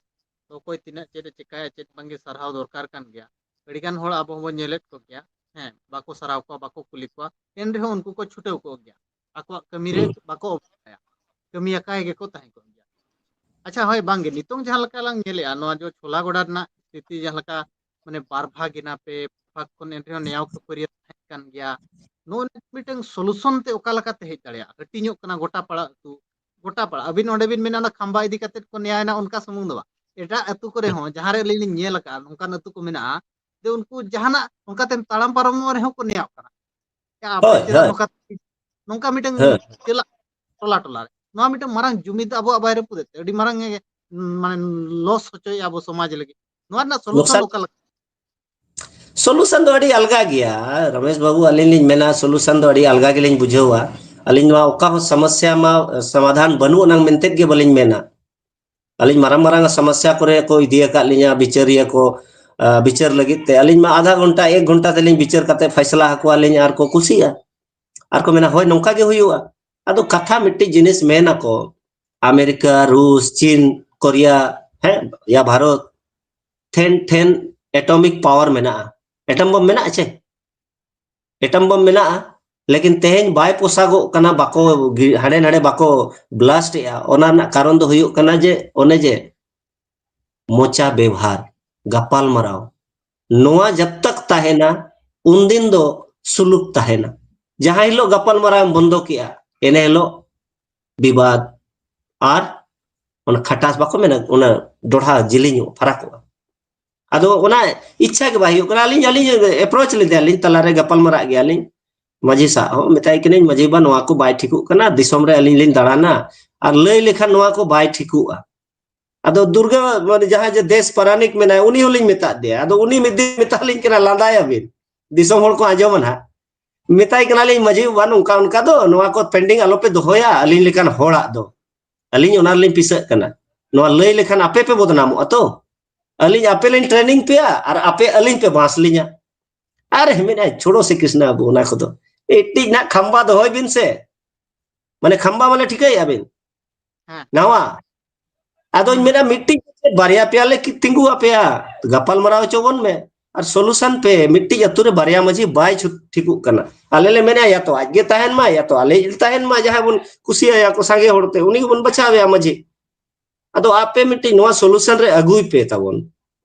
ᱛᱚ ᱚᱠᱚᱭ ᱛᱤᱱᱟᱹᱜ ᱪᱮᱫ ᱮ ᱪᱮᱠᱟᱭᱟ, ᱪᱮᱫ ᱵᱟᱝᱜᱮ ᱥᱟᱨᱦᱟᱣ ᱫᱚᱨᱠᱟᱨ ᱠᱟᱱ ᱜᱮᱭᱟ᱾ ᱟᱹᱰᱤᱜᱟᱱ ᱦᱚᱲ ᱟᱵᱚ ᱦᱚᱸᱵᱚᱱ ᱧᱮᱞᱮᱫ ᱠᱚᱜᱮᱭᱟ, ᱦᱮᱸ, ᱵᱟᱠᱚ ᱥᱟᱨᱦᱟᱣ ᱠᱚᱣᱟ, ᱵᱟᱠᱚ ᱠᱩᱞᱤ ᱠᱚᱣᱟ, ᱮᱱ ᱨᱮᱦᱚᱸ ᱩᱱᱠᱩ ᱠᱚ ᱪᱷᱩᱴᱟᱹᱣ ᱠᱚᱜ ᱜᱮᱭᱟ, ᱟᱠᱚᱣᱟᱜ ᱠᱟᱹᱢᱤ ᱨᱮ ᱦᱩᱸ᱾ ᱵᱟᱠᱚ ᱚᱵᱚᱦᱮᱞᱟᱭᱟ, ᱠᱟᱹᱢᱤ ᱟᱠᱟᱭ ᱜᱮᱠᱚ ᱛᱟᱦᱮᱸ ᱠᱚᱜ ᱜᱮᱭᱟ᱾ ᱟᱪᱪᱷᱟ, ᱦᱳᱭ, ᱵᱟᱝᱜᱮ, ᱱᱤᱛᱚᱝ ᱡᱟᱦᱟᱸ ᱞᱮᱠᱟ ᱞᱟᱝ ᱧᱮᱞᱮᱜᱼᱟ, ᱱᱚᱣᱟ ᱡᱚ ᱪᱷᱳᱞᱟ ᱜᱚᱰᱟ ᱨᱮᱱᱟᱜ ᱥᱛᱷᱤᱛᱤ ᱡᱟᱦᱟᱸ ᱞᱮᱠᱟ, ᱢᱟᱱᱮ, ᱵᱟᱨ ᱵᱷᱟᱜᱽ ᱮᱱᱟ ᱯᱮ ᱵᱷᱟᱜᱽ ᱠᱷᱚᱱ, ᱮᱱ ᱨᱮᱦᱚᱸ ᱱᱮᱭᱟᱣ ᱠᱷᱟᱹᱯᱟᱹᱨᱤᱭᱟᱹ ᱛᱟᱦᱮᱸ ᱠᱟᱱ ᱜᱮᱭᱟ᱾ ᱱᱚᱜᱼᱚ ᱱᱤᱭᱟᱹ ᱢᱤᱫᱴᱟᱝ ᱥᱚᱞᱩᱥᱚᱱ ᱛᱮ ᱚᱠᱟ ᱞᱮᱠᱟᱛᱮ ᱦᱮᱡ ᱫᱟᱲᱮᱭᱟᱜᱼᱟ? ᱦᱟᱹᱴᱤᱧᱚᱜ ᱠᱟᱱᱟ ᱜᱚᱴᱟ ᱯᱟᱲᱟ ᱟᱹᱛᱩ, ᱜᱚᱴᱟ ᱯᱟᱲᱟ᱾ ᱟᱹᱵᱤᱱ ᱚᱸᱰᱮ ᱵᱤᱱ ᱢᱮᱱᱟ ᱚᱱᱟ ᱠᱷᱟᱢᱵᱟ ᱤᱫᱤ ᱠᱟᱛᱮᱫ ᱠᱚ ᱱᱮᱭᱟᱣᱮᱱᱟ, ᱚᱱᱠᱟ ᱥᱩᱢᱩᱝ ᱫᱚ ᱵᱟᱝ, ᱮᱴᱟᱜ ᱟᱹᱛᱩ ᱠᱚᱨᱮ ᱦᱚᱸ, ᱡᱟᱦᱟᱸ ᱨᱮ ᱟᱹᱞᱤᱧ ᱞᱤᱧ ᱧᱮᱞ ᱟᱠᱟᱫᱼᱟ, ᱱᱚᱝᱠᱟᱱ ᱟᱹᱛᱩ ᱠᱚ ᱢᱮᱱᱟᱜᱼᱟ, ᱡᱮ ᱩᱱᱠᱩ ᱡᱟᱦᱟᱱᱟᱜ ᱚᱱᱠᱟᱛᱮᱢ ᱛᱟᱲᱟᱢ ᱯᱟᱨᱚᱢᱚᱜ ᱨᱮᱦᱚᱸ ᱠᱚ ᱱᱮᱭᱟᱣᱜ ᱠᱟᱱᱟ᱾ ᱟᱯᱮ ᱦᱳᱭ, ᱪᱮᱫᱟᱜ ᱦᱳᱭ᱾ ᱱᱚᱝᱠᱟ, ᱱᱚᱝᱠᱟ ᱢᱤᱫᱴᱟᱝ ᱦᱮᱸ᱾ ᱪᱮᱞᱟᱜ ᱴᱚᱞᱟ ᱴᱚᱞᱟ ᱨᱮ ᱱᱚᱣᱟ ᱢᱤᱫᱴᱟᱝ ᱢᱟᱨᱟᱝ ᱡᱩᱢᱤᱫ ᱟᱵᱚᱣᱟᱜ ᱵᱟᱭ ᱨᱟᱹᱯᱩᱫᱮᱫ ᱛᱮ ᱟᱹᱰᱤ ᱢᱟᱨᱟᱝ ᱮ, ᱢᱟᱱᱮ ᱞᱚᱥ ᱦᱚᱪᱚᱭᱮᱫᱼᱟ ᱟᱵᱚ ᱥᱚᱢᱟᱡᱽ ᱞᱟᱹᱜᱤᱫ? ᱱᱚᱣᱟ ᱨᱮᱱᱟᱜ ᱥᱚᱞᱩᱥᱚᱱ ᱞᱚᱠᱥᱟᱱ ᱚᱠᱟ ᱞᱮᱠᱟ? ᱥᱚᱞᱩᱥᱚᱱ ᱫᱚ ᱟᱹᱰᱤ ᱟᱞᱜᱟ ᱜᱮᱭᱟ ᱨᱚᱢᱮᱥ ᱵᱟᱹᱵᱩ, ᱟᱹᱞᱤᱧ ᱞᱤᱧ ᱢᱮᱱᱟ ᱥᱚᱞᱩᱥᱚᱱ ᱫᱚ ᱟᱹᱰᱤ ᱟᱞᱜᱟ ᱜᱮᱞᱤᱧ ᱵᱩᱡᱷᱟᱹᱣᱟ᱾ ᱟᱹᱞᱤᱧ ᱱᱚᱣᱟ ᱚᱠᱟ ᱦᱚᱸ ᱥᱚᱢᱚᱥᱥᱟ ᱢᱟ ᱥᱚᱢᱟᱫᱷᱟᱱ ᱵᱟᱹᱱᱩᱜ ᱟᱱᱟᱝ ᱢᱮᱱᱛᱮ ᱜᱮ ᱵᱟᱹᱞᱤᱧ ᱢᱮᱱᱟ᱾ ᱟᱹᱞᱤᱧ ᱢᱟᱨᱟᱝ ᱢᱟᱨᱟᱝ ᱥᱚᱢᱚᱥᱥᱟ ᱠᱚᱨᱮ ᱠᱚ ᱤᱫᱤ ᱟᱠᱟᱫ ᱞᱤᱧᱟ ᱵᱤᱪᱟᱹᱨᱤᱭᱟᱹ ᱠᱚ, ᱟ, ᱵᱤᱪᱟᱹᱨ ᱞᱟᱹᱜᱤᱫ ᱛᱮ᱾ ᱟᱹᱞᱤᱧ ᱢᱟ ᱟᱫᱷᱟ ᱜᱷᱚᱱᱴᱟ, ᱮᱠ ᱜᱷᱚᱱᱴᱟ ᱛᱮᱞᱤᱧ ᱵᱤᱪᱟᱹᱨ ᱠᱟᱛᱮ ᱯᱷᱟᱭᱥᱞᱟ ᱟᱠᱚᱣᱟᱞᱤᱧ ᱟᱨ ᱠᱚ ᱠᱩᱥᱤᱜᱼᱟ᱾ ᱟᱨ ᱠᱚ ᱢᱮᱱᱟ, "ᱦᱳᱭ, ᱱᱚᱝᱠᱟ ᱜᱮ ᱦᱩᱭᱩᱜᱼᱟ᱾" ᱟᱫᱚ ᱠᱟᱛᱷᱟ ᱢᱤᱫᱴᱤᱡ ᱡᱤᱱᱤᱥ ᱢᱮᱱ ᱟᱠᱚ, ᱟᱢᱮᱨᱤᱠᱟ, ᱨᱩᱥ, ᱪᱤᱱ, ᱠᱳᱨᱤᱭᱟ, ᱦᱮᱸ, ᱭᱟ ᱵᱷᱟᱨᱚᱛ, ᱴᱷᱮᱱ, ᱴᱷᱮᱱ ᱮᱴᱚᱢᱤᱠ ᱯᱟᱣᱟᱨ ᱢᱮᱱᱟᱜᱼᱟ᱾ ᱮᱴᱚᱢ ᱵᱚᱢ ᱢᱮᱱᱟᱜᱼᱟ ᱪᱮ? ᱮᱴᱚᱢ ᱵᱚᱢ ᱢᱮᱱᱟᱜᱼᱟ, ᱞᱮᱠᱤᱱ ᱛᱮᱦᱮᱧ ᱵᱟᱭ ᱯᱚᱥᱟᱜᱚᱜ ᱠᱟᱱᱟ, ᱵᱟᱠᱚ ᱜᱤ-, ᱦᱟᱸᱰᱮ ᱱᱟᱰᱮ ᱵᱟᱠᱚ ᱵᱞᱟᱥᱴ ᱮᱜᱼᱟ᱾ ᱚᱱᱟ ᱨᱮᱱᱟᱜ ᱠᱟᱨᱚᱱ ᱫᱚ ᱦᱩᱭᱩᱜ ᱠᱟᱱᱟ ᱡᱮ ᱚᱱᱮ ᱡᱮ ᱢᱚᱪᱟ ᱵᱮᱵᱷᱟᱨ, ᱜᱟᱯᱟᱞ ᱢᱟᱨᱟᱣ, ᱱᱚᱣᱟ ᱡᱟᱵ ᱛᱟᱠ ᱛᱟᱦᱮᱱᱟ, ᱩᱱᱫᱤᱱ ᱫᱚ ᱥᱩᱞᱩᱠ ᱛᱟᱦᱮᱱᱟ᱾ ᱡᱟᱦᱟᱸ ᱦᱤᱞᱳᱜ ᱜᱟᱯᱟᱞ ᱢᱟᱨᱟᱣ ᱮᱢ ᱵᱚᱱᱫᱚ ᱠᱮᱜᱼᱟ, ᱮᱱᱮ ᱦᱤᱞᱳᱜ ᱵᱤᱵᱟᱫ ᱟᱨ ᱚᱱᱟ ᱠᱷᱟᱴᱟᱥ ᱵᱟᱠᱚ ᱢᱮᱱᱟ, ᱚᱱᱟ ᱰᱚᱲᱦᱟ ᱡᱮᱞᱮᱧᱚᱜ ᱯᱷᱟᱨᱟᱠᱚᱜᱼᱟ᱾ ᱟᱫᱚ ᱚᱱᱟ ᱤᱪᱪᱷᱟ ᱜᱮ ᱵᱟᱭ ᱦᱩᱭᱩᱜ ᱠᱟᱱᱟ᱾ ᱟᱹᱞᱤᱧ, ᱟᱹᱞᱤᱧ ᱮᱯᱨᱳᱪ ᱞᱮᱫᱮᱭᱟᱞᱤᱧ, ᱛᱟᱞᱟᱨᱮ ᱜᱟᱯᱟᱞ ᱢᱟᱨᱟᱜ ᱜᱮᱭᱟᱞᱤᱧ ᱢᱟᱹᱡᱷᱤ ᱥᱟᱶ ᱦᱚᱸ, ᱢᱮᱛᱟᱭ ᱠᱟᱹᱱᱟᱹᱧ, "ᱢᱟᱹᱡᱷᱤ ᱵᱟᱵᱟ, ᱱᱚᱣᱟ ᱠᱚ ᱵᱟᱭ ᱴᱷᱤᱠᱚᱜ ᱠᱟᱱᱟ, ᱫᱤᱥᱚᱢ ᱨᱮ ᱟᱹᱞᱤᱧ ᱞᱤᱧ ᱫᱟᱬᱟᱱᱟ, ᱟᱨ ᱞᱟᱹᱭ ᱞᱮᱠᱷᱟᱱ ᱱᱚᱣᱟ ᱠᱚ ᱵᱟᱭ ᱴᱷᱤᱠᱚᱜᱼᱟ᱾" ᱟᱫᱚ ᱫᱩᱨᱜᱟᱹ, ᱢᱟᱱᱮ ᱡᱟᱦᱟᱸᱭ ᱡᱮ ᱫᱮᱥ ᱯᱟᱨᱟᱱᱤᱠ ᱢᱮᱱᱟᱭ, ᱩᱱᱤ ᱦᱚᱸᱞᱤᱧ ᱢᱮᱛᱟᱫ ᱫᱮᱭᱟ᱾ ᱟᱫᱚ ᱩᱱᱤ ᱢᱤᱫ ᱫᱤᱱ ᱢᱮᱛᱟᱞᱤᱧ ᱠᱟᱱᱟ, ᱞᱟᱸᱫᱟᱭᱟᱵᱤᱱ, ᱫᱤᱥᱚᱢ ᱦᱚᱲ ᱠᱚ ᱟᱸᱡᱚᱢᱟ ᱱᱟᱦᱟᱜ, ᱢᱮᱛᱟᱭ ᱠᱟᱱᱟᱞᱤᱧ, "ᱢᱟᱹᱡᱷᱤ ᱵᱟᱵᱟ, ᱱᱚᱝᱠᱟ ᱚᱱᱠᱟ ᱫᱚ ᱱᱚᱣᱟ ᱠᱚ ᱯᱮᱱᱰᱤᱝ ᱟᱞᱚᱯᱮ ᱫᱚᱦᱚᱭᱟ, ᱟᱹᱞᱤᱧ ᱞᱮᱠᱟᱱ ᱦᱚᱲᱟᱜ ᱫᱚ, ᱟᱹᱞᱤᱧ ᱚᱱᱟ ᱨᱮᱞᱤᱧ ᱯᱤᱥᱟᱹᱜ ᱠᱟᱱᱟ, ᱱᱚᱣᱟ ᱞᱟᱹᱭ ᱞᱮᱠᱷᱟᱱ ᱟᱯᱮ ᱯᱮ ᱵᱚᱫᱱᱟᱢᱚᱜᱼᱟ ᱛᱚ, ᱟᱹᱞᱤᱧ ᱟᱯᱮ ᱞᱤᱧ ᱴᱨᱮᱱᱤᱝ ᱯᱮᱭᱟ ᱟᱨ ᱟᱯᱮ ᱟᱹᱞᱤᱧ ᱯᱮ ᱵᱟᱸᱥ ᱞᱤᱧᱟ᱾" ᱟᱨ ᱢᱮᱱᱟᱭ, "ᱪᱷᱳᱲᱳ ᱥᱮ ᱠᱨᱤᱥᱱᱟ ᱵᱟᱹᱵᱩ, ᱚᱱᱟ ᱠᱚᱫᱚ ᱢᱤᱫᱴᱤᱡ ᱱᱟᱜ ᱠᱷᱟᱢᱵᱟ ᱫᱚᱦᱚᱭ ᱵᱤᱱ ᱥᱮ᱾" ᱢᱟᱱᱮ ᱠᱷᱟᱢᱵᱟ ᱢᱟᱱᱮ ᱴᱷᱤᱠᱟᱹᱭᱮᱫᱼᱟ ᱵᱤᱱ? ᱦᱮᱸ᱾ ᱱᱟᱣᱟ᱾ ᱟᱫᱚᱧ ᱦᱮᱸ᱾ ᱢᱮᱱᱟ, ᱢᱤᱫᱴᱤᱡ ᱵᱟᱨᱭᱟ ᱯᱮᱭᱟ ᱞᱮ ᱠᱤ-, ᱛᱤᱸᱜᱩ ᱟᱯᱮᱭᱟ, ᱜᱟᱯᱟᱞ ᱢᱟᱨᱟᱣ ᱦᱚᱪᱚ ᱵᱚᱱ ᱢᱮ᱾ ᱟᱨ ᱥᱚᱞᱩᱥᱚᱱ ᱯᱮ, ᱢᱤᱫᱴᱤᱡ ᱟᱹᱛᱩ ᱨᱮ ᱵᱟᱨᱭᱟ ᱢᱟᱹᱡᱷᱤ ᱵᱟᱭ ᱪᱷᱩ-, ᱴᱷᱤᱠᱚᱜ ᱠᱟᱱᱟ᱾ ᱟᱞᱮ ᱞᱮ ᱢᱮᱱᱟ, ᱭᱟ ᱛᱚ ᱟᱡ ᱜᱮ ᱛᱟᱦᱮᱱ ᱢᱟ, ᱭᱟ ᱛᱚ ᱟᱞᱮ ᱛᱟᱦᱮᱱ ᱢᱟ, ᱡᱟᱦᱟᱸᱭ ᱵᱚᱱ ᱠᱩᱥᱤᱭᱟᱭᱟ ᱠᱚ ᱥᱟᱸᱜᱮ ᱦᱚᱲ ᱛᱮ, ᱩᱱᱤ ᱜᱮᱵᱚᱱ ᱵᱟᱪᱷᱟᱣᱮᱭᱟ ᱢᱟᱹᱡᱷᱤ᱾ ᱟᱫᱚ ᱟᱯᱮ ᱢᱤᱫᱴᱤᱡ ᱱᱚᱣᱟ ᱥᱚᱞᱩᱥᱚᱱ ᱨᱮ ᱟᱹᱜᱩᱭ ᱯᱮ ᱛᱟᱵᱚᱱ᱾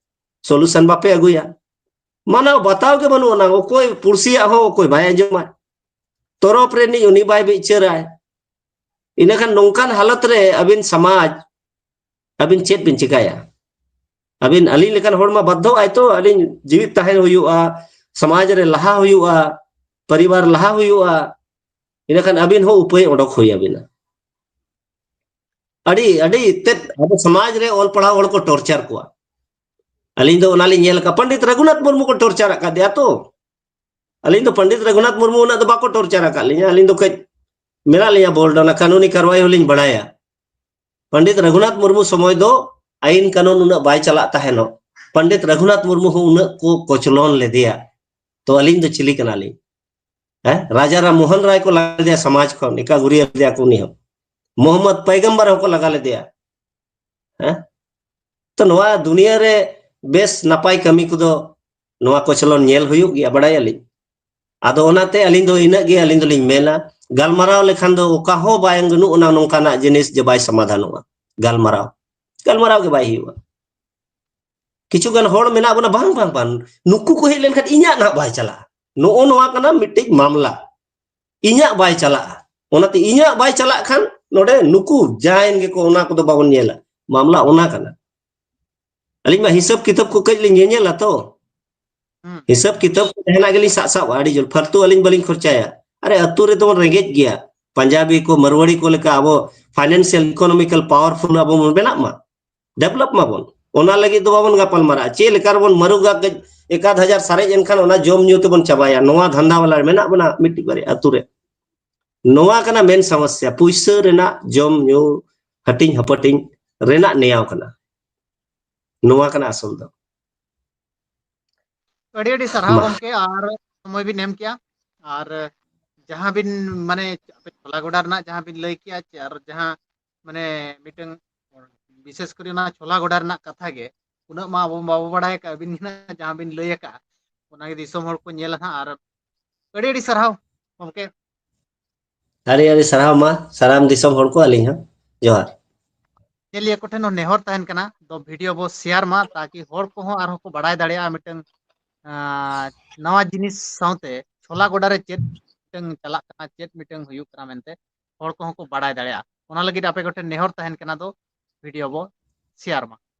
ᱥᱚᱞᱩᱥᱚᱱ ᱵᱟᱯᱮ ᱟᱹᱜᱩᱭᱟ, ᱢᱟᱱᱟᱣ ᱵᱟᱛᱟᱣ ᱜᱮ ᱵᱟᱹᱱᱩᱜ ᱟᱱᱟᱝ, ᱚᱠᱚᱭ ᱯᱩᱲᱥᱤᱭᱟᱜ ᱦᱚᱸ ᱚᱠᱚᱭ ᱵᱟᱭ ᱟᱸᱡᱚᱢᱟ᱾ ᱛᱚᱨᱚᱯ ᱨᱤᱱᱤᱡ ᱩᱱᱤ ᱵᱟᱭ ᱵᱤᱪᱟᱹᱨᱟᱭ᱾ ᱤᱱᱟᱹᱠᱷᱟᱱ ᱱᱚᱝᱠᱟᱱ ᱦᱟᱞᱚᱛ ᱨᱮ ᱟᱹᱵᱤᱱ ᱥᱚᱢᱟᱡᱽ, ᱟᱹᱵᱤᱱ ᱪᱮᱫ ᱵᱤᱱ ᱪᱤᱠᱟᱹᱭᱟ? ᱟᱹᱵᱤᱱ, ᱟᱹᱞᱤᱧ ᱞᱮᱠᱟᱱ ᱦᱚᱲ ᱢᱟ ᱵᱟᱫᱽᱫᱷᱚ ᱟᱭ ᱛᱚ, ᱟᱹᱞᱤᱧ ᱡᱤᱣᱤᱫ ᱛᱟᱦᱮᱱ ᱦᱩᱭᱩᱜᱼᱟ, ᱥᱚᱢᱟᱡᱽ ᱨᱮ ᱞᱟᱦᱟ ᱦᱩᱭᱩᱜᱼᱟ, ᱯᱚᱨᱤᱵᱟᱨ ᱞᱟᱦᱟ ᱦᱩᱭᱩᱜᱼᱟ, ᱤᱱᱟᱹᱠᱷᱟᱱ ᱟᱹᱵᱤᱱ ᱦᱚᱸ ᱩᱯᱟᱹᱭ ᱚᱰᱚᱠ ᱦᱩᱭ ᱟᱹᱵᱤᱱᱟ᱾ ᱟᱹᱰᱤ, ᱟᱹᱰᱤ ᱛᱮᱫ ᱟᱵᱚ ᱥᱚᱢᱟᱡᱽ ᱨᱮ ᱚᱞ ᱯᱟᱲᱦᱟᱣ ᱦᱚᱲ ᱠᱚ ᱴᱚᱨᱪᱟᱨ ᱠᱚᱣᱟ᱾ ᱟᱹᱞᱤᱧ ᱫᱚ ᱚᱱᱟᱞᱤᱧ ᱧᱮᱞ ᱟᱠᱟᱫ, ᱯᱚᱱᱰᱤᱛ ᱨᱚᱜᱷᱩᱱᱟᱛᱷ ᱢᱩᱨᱢᱩ ᱠᱚ ᱴᱚᱨᱪᱟᱨ ᱟᱠᱟᱫᱮᱭᱟ ᱛᱚ᱾ ᱟᱹᱞᱤᱧ ᱫᱚ ᱯᱚᱱᱰᱤᱛ ᱨᱚᱜᱷᱩᱱᱟᱛᱷ ᱢᱩᱨᱢᱩ ᱩᱱᱟᱹᱜ ᱫᱚ ᱵᱟᱠᱚ ᱴᱚᱨᱪᱟᱨ ᱟᱠᱟᱫ ᱞᱤᱧᱟ᱾ ᱟᱹᱞᱤᱧ ᱫᱚ ᱠᱟᱹᱡ ᱢᱮᱱᱟᱜ ᱞᱤᱧᱟ ᱵᱳᱞᱰ, ᱚᱱᱟ ᱠᱟᱹᱱᱩᱱᱤ ᱠᱟᱨᱣᱟᱭ ᱦᱚᱸᱞᱤᱧ ᱵᱟᱲᱟᱭᱟ᱾ ᱯᱚᱱᱰᱤᱛ ᱨᱚᱜᱷᱩᱱᱟᱛᱷ ᱢᱩᱨᱢᱩ ᱥᱚᱢᱚᱭ ᱫᱚ ᱟᱭᱤᱱ ᱠᱟᱹᱱᱩᱱ ᱩᱱᱟᱹᱜ ᱵᱟᱭ ᱪᱟᱞᱟᱜ ᱛᱟᱦᱮᱱᱚᱜ᱾ ᱯᱚᱱᱰᱤᱛ ᱨᱚᱜᱷᱩᱱᱟᱛᱷ ᱢᱩᱨᱢᱩ ᱦᱚᱸ ᱩᱱᱟᱹᱜ ᱠᱚ ᱠᱚᱪᱞᱚᱱ ᱞᱮᱫᱮᱭᱟ᱾ ᱛᱚ ᱟᱹᱞᱤᱧ ᱫᱚ ᱪᱤᱞᱤ ᱠᱟᱱᱟᱞᱤᱧ? ᱦᱮᱸ, ᱨᱟᱡᱟ ᱨᱟᱢ ᱢᱳᱦᱚᱱ ᱨᱟᱭ ᱠᱚ ᱞᱟᱜᱟ ᱞᱮᱫᱮᱭᱟ ᱥᱚᱢᱟᱡᱽ ᱠᱷᱚᱱ, ᱮᱠᱟ ᱜᱩᱨᱤᱭᱟᱹ ᱞᱮᱫᱮᱭᱟ ᱠᱚ ᱩᱱᱤ ᱦᱚᱸ᱾ ᱢᱳᱦᱚᱢᱢᱚᱫ ᱯᱟᱭᱜᱟᱢᱵᱟᱨ ᱦᱚᱸᱠᱚ ᱞᱟᱜᱟ ᱞᱮᱫᱮᱭᱟ᱾ ᱦᱮᱸ, ᱛᱚ ᱱᱚᱣᱟ ᱫᱩᱱᱤᱭᱟᱹ ᱨᱮ ᱵᱮᱥ ᱱᱟᱯᱟᱭ ᱠᱟᱹᱢᱤ ᱠᱚᱫᱚ ᱱᱚᱣᱟ ᱠᱚᱪᱞᱚᱱ ᱧᱮᱞ ᱦᱩᱭᱩᱜ ᱜᱮᱭᱟ, ᱵᱟᱲᱟᱭᱟᱞᱤᱧ᱾ ᱟᱫᱚ ᱚᱱᱟᱛᱮ ᱟᱹᱞᱤᱧ ᱫᱚ ᱤᱱᱟᱹᱜ ᱜᱮ ᱟᱹᱞᱤᱧ ᱫᱚᱞᱤᱧ ᱢᱮᱱᱟ, ᱜᱟᱞᱢᱟᱨᱟᱣ ᱞᱮᱠᱷᱟᱱ ᱫᱚ ᱚᱠᱟ ᱦᱚᱸ ᱵᱟᱭ ᱜᱟᱱᱚᱜᱼᱟ ᱱᱚᱝᱠᱟᱱᱟᱜ ᱡᱤᱱᱤᱥ ᱡᱮ ᱵᱟᱭ ᱥᱚᱢᱟᱫᱷᱟᱱᱚᱜᱼᱟ᱾ ᱜᱟᱞᱢᱟᱨᱟᱣ, ᱜᱟᱞᱢᱟᱨᱟᱣ ᱜᱮ ᱵᱟᱭ ᱦᱩᱭᱩᱜᱼᱟ᱾ ᱠᱤᱪᱷᱩ ᱜᱟᱱ ᱦᱚᱲ ᱢᱮᱱᱟᱜ ᱵᱚᱱᱟ, ᱵᱟᱝ, ᱵᱟᱝ, ᱵᱟᱝ, ᱱᱩᱠᱩ ᱠᱚ ᱦᱮᱡ ᱞᱮᱱᱠᱷᱟᱱ ᱤᱧᱟᱹᱜ ᱱᱟᱦᱟᱜ ᱵᱟᱭ ᱪᱟᱞᱟᱜᱼᱟ᱾ ᱱᱚᱜᱼᱚ ᱱᱚᱣᱟ ᱠᱟᱱᱟ ᱢᱤᱫᱴᱤᱡ ᱢᱟᱢᱞᱟ, ᱤᱧᱟᱹᱜ ᱵᱟᱭ ᱪᱟᱞᱟᱜᱼᱟ᱾ ᱚᱱᱟᱛᱮ ᱤᱧᱟᱹᱜ ᱵᱟᱭ ᱪᱟᱞᱟᱜ ᱠᱷᱟᱱ ᱱᱚᱰᱮ ᱱᱩᱠᱩ ᱡᱟᱦᱟᱸᱭ ᱜᱮᱠᱚ, ᱚᱱᱟ ᱠᱚᱫᱚ ᱵᱟᱵᱚᱱ ᱧᱮᱞᱟ᱾ ᱢᱟᱢᱞᱟ ᱚᱱᱟ ᱠᱟᱱᱟ᱾ ᱟᱹᱞᱤᱧ ᱢᱟ ᱦᱤᱥᱟᱹᱵ ᱠᱤᱛᱟᱹᱵ ᱠᱚ ᱠᱟᱹᱡ ᱞᱤᱧ ᱧᱮᱧᱮᱞᱟ ᱛᱚ᱾ ᱦᱩᱸ᱾ ᱦᱤᱥᱟᱹᱵ ᱠᱤᱛᱟᱹᱵ ᱠᱚ ᱡᱟᱦᱟᱱᱟᱜ ᱜᱮᱞᱤᱧ ᱥᱟᱵ ᱥᱟᱵᱼᱟ, ᱟᱹᱰᱤ ᱡᱳᱨ ᱯᱷᱟᱞᱛᱩ ᱟᱹᱞᱤᱧ ᱵᱟᱹᱞᱤᱧ ᱠᱷᱚᱨᱪᱟᱭᱟ᱾ ᱟᱨᱮ, ᱟᱹᱛᱩ ᱨᱮᱫᱚ ᱵᱚᱱ ᱨᱮᱸᱜᱮᱡ ᱜᱮᱭᱟ, ᱯᱟᱧᱡᱟᱵᱤ ᱠᱚ, ᱢᱟᱨᱣᱟᱲᱤ ᱠᱚ ᱞᱮᱠᱟ ᱟᱵᱚ ᱯᱷᱟᱭᱱᱟᱱᱥᱤᱭᱟᱞ ᱤᱠᱳᱱᱚᱢᱤᱠᱟᱞ ᱯᱟᱣᱟᱨᱯᱷᱩᱞ ᱟᱵᱚ ᱵᱚᱱ ᱵᱮᱱᱟᱜ ᱢᱟ, ᱰᱮᱵᱷᱞᱚᱯ ᱢᱟᱵᱚᱱ᱾ ᱚᱱᱟ ᱞᱟᱹᱜᱤᱫ ᱫᱚ ᱵᱟᱵᱚᱱ ᱜᱟᱯᱟᱞ ᱢᱟᱨᱟᱜᱼᱟ᱾ ᱪᱮᱫ ᱞᱮᱠᱟ ᱨᱮᱵᱚᱱ ᱢᱟᱹᱨᱩᱜᱟ, ᱠᱟᱹᱡ ᱮᱠᱟᱫ ᱦᱟᱡᱟᱨ ᱥᱟᱨᱮᱡ ᱮᱱᱠᱷᱟᱱ ᱚᱱᱟ ᱡᱚᱢ ᱧᱩ ᱛᱮᱵᱚᱱ ᱪᱟᱵᱟᱭᱟ᱾ ᱱᱚᱣᱟ ᱫᱷᱟᱱᱫᱟ ᱵᱟᱞᱟ ᱢᱮᱱᱟᱜ ᱵᱚᱱᱟ ᱢᱤᱫᱴᱤᱡ ᱵᱟᱨᱭᱟ ᱟᱹᱛᱩ ᱨᱮ᱾ ᱱᱚᱣᱟ ᱠᱟᱱᱟ ᱢᱮᱱ ᱥᱚᱢᱚᱥᱥᱟ, ᱯᱩᱭᱥᱟᱹ ᱨᱮᱱᱟᱜ, ᱡᱚᱢ ᱧᱩ, ᱦᱟᱹᱴᱤᱧ ᱦᱟᱹᱯᱟᱹᱴᱤᱧ ᱨᱮᱱᱟᱜ ᱱᱮᱭᱟᱣ ᱠᱟᱱᱟ᱾ ᱱᱚᱣᱟ ᱠᱟᱱᱟ ᱟᱥᱚᱞ ᱫᱚ᱾ ᱟᱹᱰᱤ ᱟᱹᱰᱤ ᱥᱟᱨᱦᱟᱣ ᱢᱟ᱾ ᱜᱚᱢᱠᱮ, ᱟᱨ ᱥᱚᱢᱚᱭ ᱵᱤᱱ ᱮᱢ ᱠᱮᱜᱼᱟ, ᱟᱨ ᱡᱟᱦᱟᱸ ᱵᱤᱱ, ᱢᱟᱱᱮ, ᱟᱯᱮ ᱪᱷᱚᱞᱟ ᱜᱚᱰᱟ ᱨᱮᱱᱟᱜ ᱡᱟᱦᱟᱸ ᱵᱤᱱ ᱞᱟᱹᱭ ᱠᱮᱜᱼᱟ ᱪᱮ, ᱟᱨ ᱡᱟᱦᱟᱸ, ᱢᱟᱱᱮ, ᱢᱤᱫᱴᱟᱝ ᱵᱤᱥᱮᱥ ᱠᱚᱨᱮ ᱚᱱᱟ ᱪᱷᱚᱞᱟ ᱜᱚᱰᱟ ᱨᱮᱱᱟᱜ ᱠᱟᱛᱷᱟ ᱜᱮ ᱩᱱᱟᱹᱜ ᱢᱟ ᱟᱵᱚ ᱵᱟᱵᱚ ᱵᱟᱲᱟᱭ ᱟᱠᱟᱫᱼᱟ, ᱟᱹᱵᱤᱱ ᱜᱮ ᱱᱟᱜ ᱡᱟᱦᱟᱸ ᱵᱤᱱ ᱞᱟᱹᱭ ᱟᱠᱟᱫᱼᱟ ᱚᱱᱟᱜᱮ ᱫᱤᱥᱚᱢ ᱦᱚᱲ ᱠᱚ ᱧᱮᱞᱟ ᱦᱟᱸᱜ᱾ ᱟᱨ ᱟᱹᱰᱤ ᱟᱹᱰᱤ ᱥᱟᱨᱦᱟᱣ ᱜᱚᱢᱠᱮ᱾ ᱟᱹᱰᱤ ᱟᱹᱰᱤ ᱥᱟᱨᱦᱟᱣ ᱢᱟ, ᱥᱟᱱᱟᱢ ᱫᱤᱥᱚᱢ ᱦᱚᱲ ᱠᱚ ᱟᱹᱞᱤᱧ ᱦᱚᱸ ᱡᱚᱦᱟᱨ᱾ ᱧᱮᱞᱤᱭᱟᱹ ᱠᱚ ᱴᱷᱮᱱ ᱦᱚᱸ ᱱᱮᱦᱚᱨ ᱛᱟᱦᱮᱱ ᱠᱟᱱᱟ, ᱫᱚ ᱵᱷᱤᱰᱤᱭᱳ ᱵᱚ ᱥᱮᱭᱟᱨ ᱢᱟ, ᱛᱟᱠᱤ ᱦᱚᱲ ᱠᱚᱦᱚᱸ ᱟᱨᱦᱚᱸ ᱠᱚ ᱵᱟᱲᱟᱭ ᱫᱟᱲᱮᱭᱟᱜᱼᱟ ᱢᱤᱫᱴᱟᱝ, ᱟᱸ, ᱱᱟᱣᱟ ᱡᱤᱱᱤᱥ ᱥᱟᱶᱛᱮ ᱪᱷᱚᱞᱟ ᱜᱚᱰᱟ ᱨᱮ ᱪᱮᱫ ᱢᱤᱫᱴᱟᱝ ᱪᱟᱞᱟᱜ ᱠᱟᱱᱟ, ᱪᱮᱫ ᱢᱤᱫᱴᱟᱝ ᱦᱩᱭᱩᱜ ᱠᱟᱱᱟ ᱢᱮᱱᱛᱮ ᱦᱚᱲ ᱠᱚᱦᱚᱸ ᱠᱚ ᱵᱟᱲᱟᱭ ᱫᱟᱲᱮᱭᱟᱜᱼᱟ᱾ ᱚᱱᱟ ᱞᱟᱹᱜᱤᱫ ᱟᱯᱮ ᱠᱚᱴᱷᱮᱱ ᱱᱮᱦᱚᱨ ᱛᱟᱦᱮᱱ ᱠᱟᱱᱟ, ᱫᱚ ᱵᱷᱤᱰᱤᱭᱳ ᱵᱚ ᱥᱮᱭᱟᱨ ᱢᱟ᱾